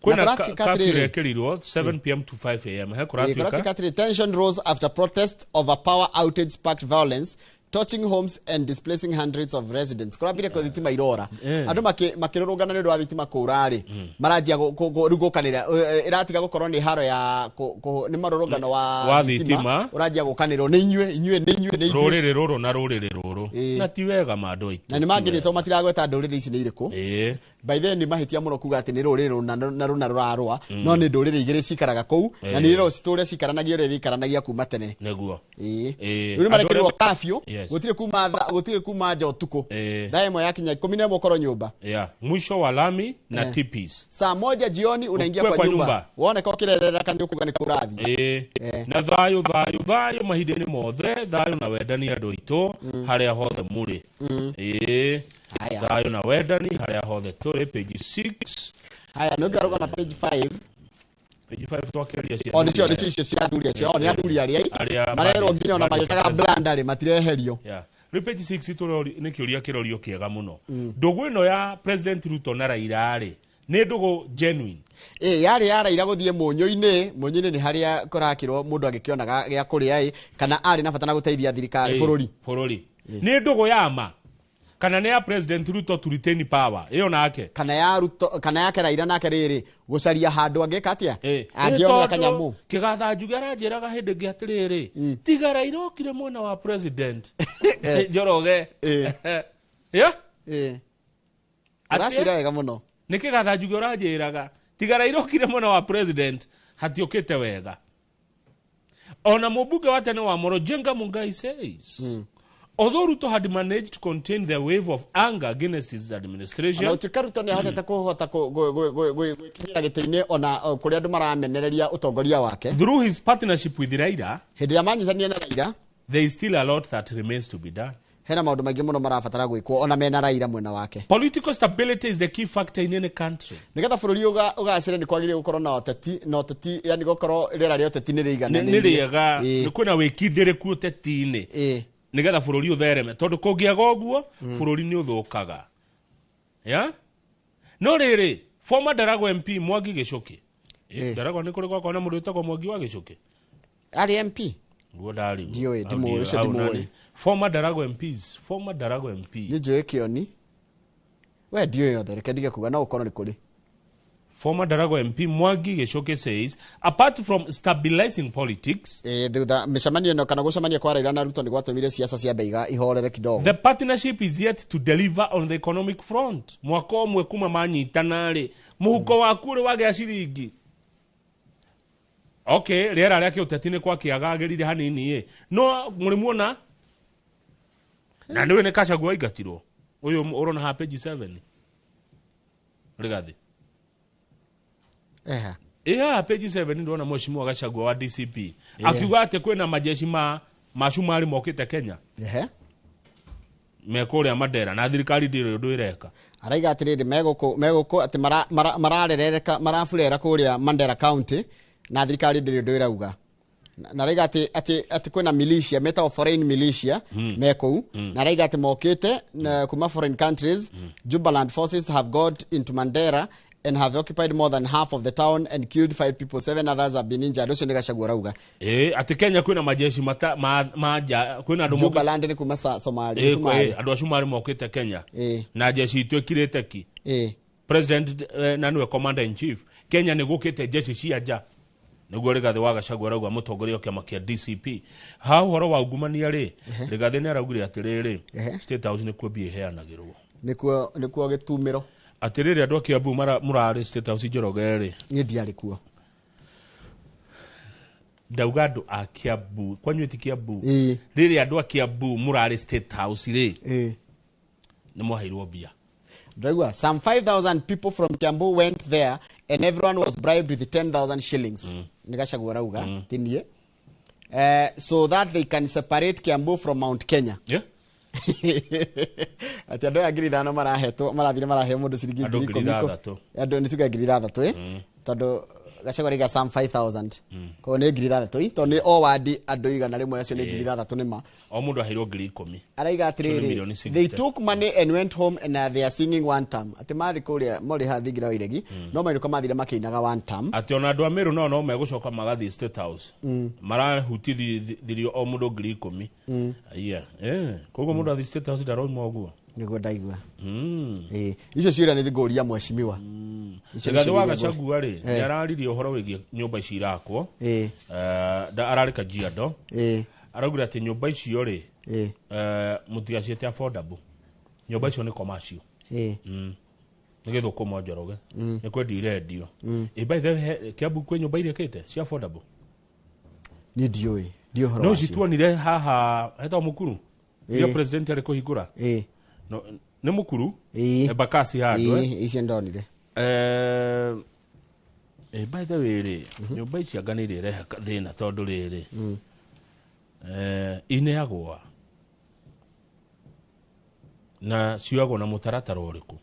Kwĩna Na kũratuĩka curfew atĩrĩrĩ, ĩrekĩrirwo 7 p.m. to 5 a.m. He kũratuĩka kũratuĩka atĩrĩrĩ, tension rose after protest over power outage sparked violence, touching homes and displacing hundreds of residents. Kũrambire kwa thitima irora. Andũ makĩrũrũngana nĩ ũndũ wa thitima kũra rĩ, maranjia rĩu gũkanĩra. Ĩratiga gũkorwo nĩ haro ya nĩ marũrũngano wa Wa thitima. Ũranjia gũkanĩrwo nĩ inyuĩ, inyuĩ, nĩ inyuĩ, nĩ ithuĩ. Rũrĩrĩ rũrũ na rũrĩrĩ rũrũ. Na ti wega ma andũ aitũ. Na nĩ mangĩrĩtwo matiragweta ndũrĩrĩ ici nĩ irĩkũ. By then nĩ mahĩtia mũno kuga atĩ nĩ rũrĩrĩ rũna na rũna rũrarũa, no nĩ ndũrĩrĩ igĩrĩ cikaraga kũu, na nĩ irĩ citũre cikaranagia ũrĩa ikaranagia kuma tene. Nĩguo. Rĩu nĩ marekĩrirwo Andũ arĩa- curfew, Yes. gũtirĩ kuma nja ũtukũ. Thaa ĩmwe yakinya 11 ũkorwo nyũmba. Yeah. Mwisho wa lami na tipis. Saa 1 jioni unaingia Ukue kwa kwa nyumba. nyumba. Woneka ũkĩrerera kana nĩ ũkuga nĩ kũrathiĩ. Na thayũ, thayũ, thayũ mahinda-inĩ mothe, thayũ na wendani andũ aitũ harĩa hothe mũrĩ. Thayũ na wendani harĩa hothe tũrĩ. Page 6. Haya, nĩ ũngĩarũgama page 5. Page 5 twakĩaria cia O nĩcio, nĩcio icio cia athuri acio. O nĩ athuri arĩa Arĩa marerwo nginya ona magĩkaga blanda rĩ matireherio. Yeah. Rĩu page 6 tũrori nĩ kĩũria kĩrorio kĩega mũno. Ndũgũ ĩno ya President Ruto na Raila rĩ, nĩ ndũgũ genuine. Yarĩ ya Raila gũthiĩ mũnyũ-inĩ, mũnyũ-inĩ nĩ harĩa kũrakĩrwo mũndũ angĩkĩonaga gĩa kũrĩa ĩ, kana arĩ na bata na gũteithia thirikari bũrũri. Bũrũri. Nĩ ndũgũ ya ma kana nĩ ya President Ruto to retain power ĩyo nake. Kana ya Ruto, kana yake Raila nake rĩrĩ gũcaria handũ angĩka atĩa? Angĩonera Nĩ tondũ kanyamũ. Kĩgatha Njuge aranjĩraga hĩndĩ ĩngĩ atĩrĩrĩ, tiga Raila okire mwena wa president. Njoroge. Yeah? Atĩa? Ũracira wega mũno. Nĩ Kĩgatha Njuge ũranjĩraga Tiga Raila okire mwena wa president hatiokete wega. Ona mũmbunge wa tene wa Moro Jenga Mungai says although Ruto had managed to contain the wave of anger against his administration. Ona utuika Ruto nĩ ahotete kũhota gwĩkinyĩra gĩtĩ-inĩ ona kũrĩa andũ maramenereria ũtongoria wake. Through his partnership with Raila, hĩndĩ ĩrĩa manyitanire na Raila, there is still a lot that remains to be done. Hena maũndũ maingĩ mũno marabatara gwĩkwo ona mena Raila mwena wake. Political stability is the key factor in any country. Nĩgetha bũrũri ũgacĩre nĩ kwagĩrĩire gũkorwo na ũteti, na ũteti yani gũkorwo rĩera rĩa ũteti nĩ rĩigananĩire. Nĩ rĩega, nĩ kwĩna wĩkindĩrĩku ũteti-inĩ. Nĩgetha bũrũri ũthereme, tondũ kũngĩaga ũguo bũrũri nĩ ũthũkaga. Yeah? No rĩrĩ, former Daragwa MP Mwangi Gichuki. Daragwa nĩ kũrĩ gwakorwo na mũndũ wĩtagwo Mwangi wa Gichuki? Arĩ MP? Nguo ndari. Ndiũĩ, ndimũĩ, ũcio ndimũĩ. Former Daragwa MPs, former Daragwa MP. Nĩ njũĩ Kĩoni. We ndiũĩ yothe, reke ndige kuga no ũkorwo nĩ kũrĩ. Former Daragwa MP Mwangi Gichuki says apart from stabilizing politics, thutha mĩcemanio ĩno kana gũcemania kwa Raila na Ruto nĩ gwatũmire siasa cia Mbaiga ihorere kidogo. The partnership is yet to deliver on the economic front. Mwaka ũmwe kuma manyitana rĩ, mũhuko waku ũrĩ wagĩa ciringi. Okay, rĩera rĩa kĩũteti nĩ kwakĩagagĩrire hanini ĩ. No mũrĩmuona na nĩwe nĩ Gachagua aingatirwo. Ũyũ ũrona ha page 7. Rigathi. Eha. Eha page 7 ndona mheshimiwa Gachagua wa DCP. Akiuga atĩ kwĩna majeshi ma Macumari mokĩte Kenya. Ehe. Mekũrĩa Mandera na thirikari ndĩrĩ ũndũ ĩreka. Araiga atĩrĩrĩ megũkũ atĩ mararereka maraburera kũrĩa Mandera County na thirikari ndĩrĩ ũndũ ĩrauga. Na araiga atĩ kwĩna militia metagwo foreign militia me kũu na araiga atĩ mokĩte kuma foreign countries. Jubaland forces have got into Mandera and have occupied more than half of the town and killed 5 people, 7 others have been injured. Ucio ni Gachagua arauga. Ati Kenya kwina majeshi mata maja kwina andu Jubaland ni kuma Somalia. Andu a Somalia mokite Kenya. Na jeshi itwikirite ki. President na niwe commander in chief. Kenya ni gukite jeshi cia nja. Niguo Rigathi wa Gachagua arauga mutongoria wa kiama kia DCP. Ha uhoro wa ungumania ri, Rigathi ni araugire atiriri, State House ni kuo mbia iheanagirwo. Nikuo gitumiro. Atiriri andu a Kiambu murari State House Njoroge ri. Ni ndiarĩ kuo. Ndauga andu a Kiambu, kwanyu ti Kiambu. Riri andu a Kiambu murari State House ri. Ni mwaheirwo mbia. Ndauga some 5000 people from Kiambu went there and everyone was bribed with 10,000 shillings. Ni Gachagua arauga tinie. So that they can separate Kiambu from Mount Kenya. Yeah. Ati andu aya 5,000 marahetwo marathire maraheo mundu ciringi 10,000. Andu ni tuge 6,000 tondu Gachagua arauga some 5,000. Koguo ni 6,000 tondu ni o wadi andu 100 acio ni 6,000 ni ma. O mundu aheirwo 10,000. Arauga atiriri, they took money and went home and they are singing one term. Ati mari kuria mori ha thingira wa iregi no mainuka mathire makiinaga one term. Ati ona andu a Meru no megucoka magathii State House. Marahutithirio o mundu 10,000. Yeah. Koguo mundu athi State House ndaroima uguo. Niguo ndaigua. Icio ciũria nĩ ngũria mheshimiwa. Rigathi wa Gachagua ri nĩ araririe ũhoro wĩgiĩ nyũmba ici irakwo. Ararĩ Kajiado. Araugire atĩ nyũmba icio rĩ mũtigaciĩte affordable. Nyũmba icio nĩ commercial. Nĩ gĩthũkũma Njoroge. Nĩ kwendia irendio. By the way, Kiambu kwĩ nyũmba irĩkĩte cia affordable? Niĩ ndiũĩ. Ndiũĩ ũhoro No wacio. cituonire haha hetagwo Mukuru. Ndio president arĩ kũhingũra. No, nĩ Mukuru? Embakasi handũ. Icio ndonire. By the way rĩ, nyũmba ici anga nĩ irehe thĩna tondũ rĩrĩ ineagwo na cioyagwo na mũtaratara ũrĩkũ?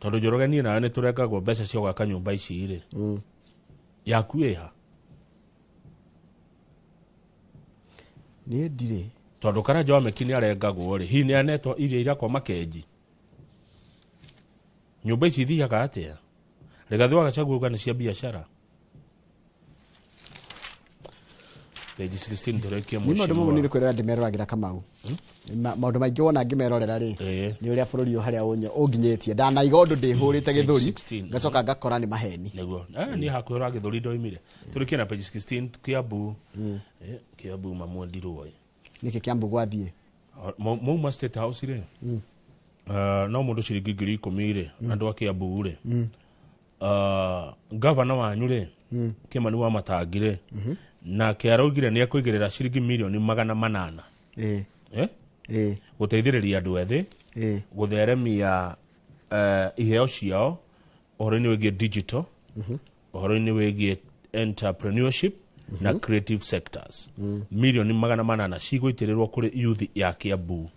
Tondũ Njoroge niĩ nawe nĩ tũrengagwo mbeca cia gwaka nyũmba ici rĩ, yaku ĩha? Niĩ ndirĩ. Tondũ Karanja wa Meki nĩ arengagwo rĩ, hihi nĩ anetwo iria irakwa makenji? Nyũmba ici ithiaga atĩa? Rigathi wa Gachagua auga nĩ cia biacara. Page 16 tũrekie Nĩ maũndũ mamwe mheshimiwa. nĩ kwĩrora ndĩmeroragira Kamau. Maũndũ maingĩ wona ngĩmerorera rĩ, nĩ ũrĩa bũrũri ũyũ harĩa ũnginyĩtie. Ndanaiga ũndũ ndĩhũrĩte gĩthũri, ngacoka ngakora nĩ maheni. Nĩguo. Niĩ hakuhĩ gĩthũri ndoimire. Tũrĩkie na page 16 Kiambu. Kiambu mamwendirwo. Nĩkĩ Kiambu gwathiĩ? Mauma State House rĩ. No mũndũ ciringi 10,000 rĩ, andũ a Kiambu rĩ. Gavana wanyu rĩ, Kimani wa Matangi rĩ, nake araugire nĩ ekũigĩrĩra ciringi mirioni 800. Gũteithĩrĩria andũ ethĩ gũtheremia iheo ciao ũhoro-inĩ wĩgiĩ digital, ũhoro-inĩ wĩgiĩ entrepreneurship na creative sectors. Mirioni 800 cigũitĩrĩrwo kũrĩ youth ya Kiambu.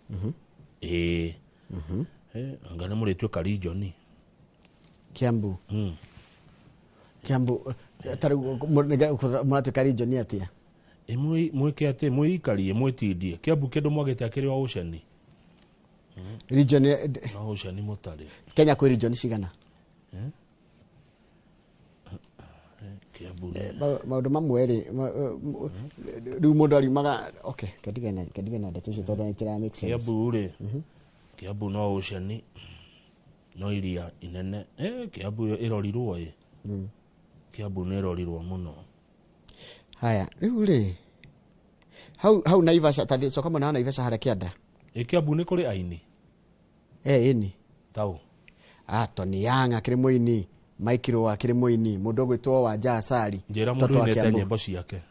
Anga nĩ mũrĩtuĩka region Kiambu. Kiambu tarĩu mũratuĩka region atĩa? Mwĩke atĩ mwĩikarie mwĩtindie Kiambu kĩndũ mwagĩte akĩrĩ o ocean. Region no ocean mũtarĩ. Kenya kwĩ region cigana? Kiambu maũndũ mamwe rĩ rĩu mũndũ ariumaga okay kendige na ndeto icio tondũ nĩ itira make sense. Kiambu rĩ, Kiambu no ocean no iria inene. Kiambu ĩrorirwo Kiambu nĩ ĩrorirwo mũno. Haya rĩu rĩ hau Naivasha tathi coka mwena wa Naivasha harĩa kĩanda. Kiambu nĩ kũrĩ aini? Ĩni. Tau. Tony Young akĩrĩ mũini, Mike Rowe akĩrĩ mũini, mũndũ ũgwĩtwo Wanja Asali. Njĩra mũndũ ũinĩte nyĩmbo ciake.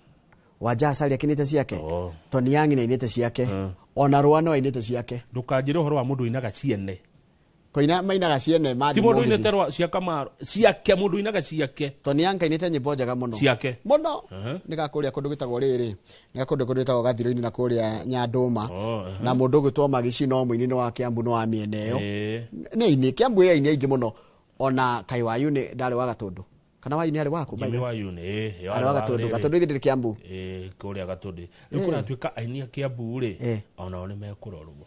Wanja Asali akinĩte ciake. Tony Young nĩ ainĩte ciake. Ona Rũa no ainĩte ciake. Ndũkanjĩre ũhoro wa mũndũ ũinaga ciene. Koina mainaga ciene mathi Ti mũndũ ũinĩte rwa cia Kamaro, ciake mũndũ ũinaga ciake. Tony Young ainĩte nyĩmbo njega mũno. Ciake. Mũno. Nĩ ga kũrĩa kũndũ gwĩtagwo rĩrĩ. Nĩ ga kũndũ gwĩtagwo Gathirũ-inĩ na kũrĩa Nyandũma. Na mũndũ ũgwĩtwo Magici no mũini nĩ wa Kiambu no wa mĩena ĩyo. Nĩ aini Kiambu ĩ aini aingĩ mũno. Ona Kai Wayune ndarĩ wa Gatũndũ. Kana Wayune arĩ waku? Jimmy Wayune, arĩ wa Gatũndũ. Gatũndũ ithe ndĩrĩ Kiambu. Kũrĩa Gatũndũ. Rĩu kũratuĩka aini a Kiambu rĩ, onao nĩ mekũrorwo.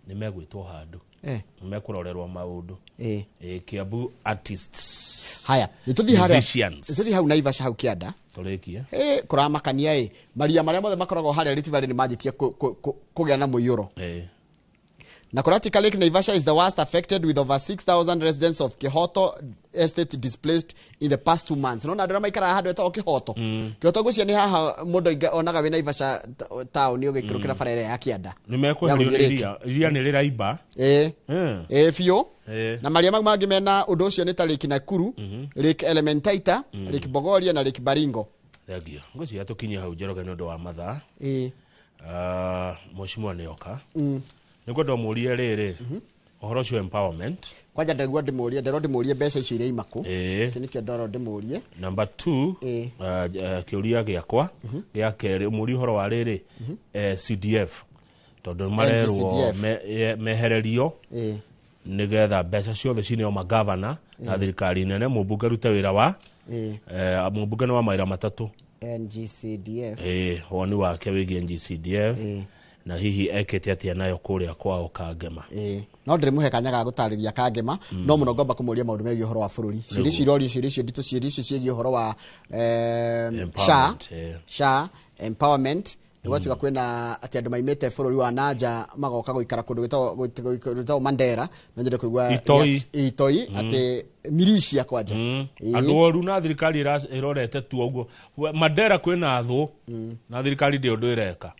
Nĩ megwĩtwo handũ. Nĩ mekũrorerwo maũndũ. Kiambu artists. Haya, nĩtũthiĩ harĩa. Nĩtũthiĩ hau Naivasha hau kĩanda. Tũrĩkie. Kũramakania maria marĩa mothe makoragwo harĩa Rift Valley nĩ manjĩtie kũgĩa na mũiyũro. Na Kuratika Lake Naivasha is the worst affected with over 6,000 residents of Kihoto estate displaced in the past 2 months. No na andũ arĩa maikaraga handũ hetagwo Kihoto. Kihoto ngwĩciria nĩ haha mũndũ onaga wĩ Naivasha town ũgĩkĩrũkĩra bara ĩrĩa ya kĩanda. Nĩ mekweherio nĩ iria. Iria nĩ rĩraimba. Biũ. Na maria mau mangĩ mena ũndũ ũcio nĩ ta Lake Nakuru, Lake Elementaita, Lake Bogoria na Lake Baringo. Thengiũ. Ngwĩciria tũkinye hau Njoroge nĩ ũndũ wa mathaa. Mheshimiwa nĩoka. Nĩngwenda ũmũrie rĩrĩ ũhoro ũcio empowerment. Kwanja ndagua ndĩmũrie, nderwo ndĩmũrie mbeca icio iria ima kũ. Kĩu nĩkĩo nderwo ndĩmũrie. Number 2, kĩũria gĩakwa gĩa kerĩ ũmũrie ũhoro wa rĩrĩ CDF tondũ marerwo mehererio nĩgetha mbeca ciothe cineo magavana na thirikari nene mũmbunge arute wĩra wa mũmbunge nĩ wa mawĩra matatũ. NGCDF. Woni wake wĩgiĩ NGCDF. Na hihi ekĩte atĩa nayo kũrĩa kwao Kangema. No ndĩrĩmũhe kanya ga gũtarĩria Kangema, no mũno ngomba kũmũria maũndũ megiĩ ũhoro wa bũrũri. Ciũria icio irorio ciũria icio nditũ ciũria icio ciĩgiĩ ũhoro wa SHA empowerment. Nĩgwatuĩka kwĩna atĩ andũ maimĩte bũrũri wa nanja magoka gũikara kũndũ gwĩtagwo Mandera, no nyende kũigua Itoi atĩ militia kwanja. Andũ oru na thirikari ĩrorete tu ũguo. Mandera kwĩna thũ na thirikari ndĩ ũndũ ĩreka.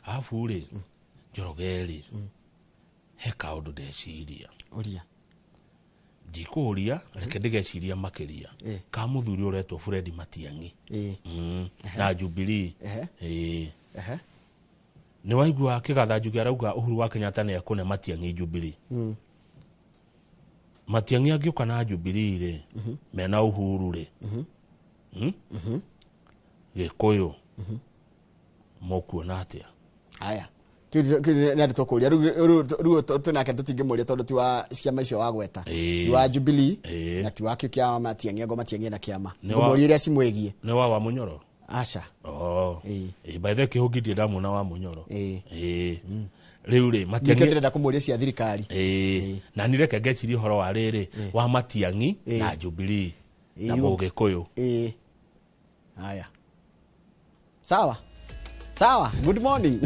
Arabu rĩ, Njoroge rĩ, he kaũndũ ndeciria. Ũria. Ndikũũria, reke ndĩgeciria makĩria. Ka mũthuri ũretwo Fred Matiang'i. Na Jubilee. Nĩ waigua kĩgatha Njuge arauga Uhuru wa Kenyatta nĩ ekũne Matiang'i Jubilee. Matiang'i angĩũka na Jubilee rĩ, mena Uhuru rĩ. Gĩkũyũ. Mũkuona atĩa? Haya. Kĩu nĩ andũ tũkũria. Rĩu twĩnake tũtingĩmũria tondũ ti wa ciama icio wagweta. Ti wa Jubilee na ti wa kĩu kĩa Matiang'i, ngo Matiang'i na kĩama. Ngũmũria iria cimwĩgiĩ. Nĩ wa Munyoro? Aca. By the way kĩhũngi ndirĩ ndamuona wa Munyoro. Rĩu rĩ, Matiang'i nĩkĩo ndĩrenda kũmũria cia thirikari. Na nĩ reke ngecirie ũhoro wa rĩrĩ wa Matiang'i na Jubilee na Mũgĩkũyũ. Haya. Sawa. Sawa. Good morning.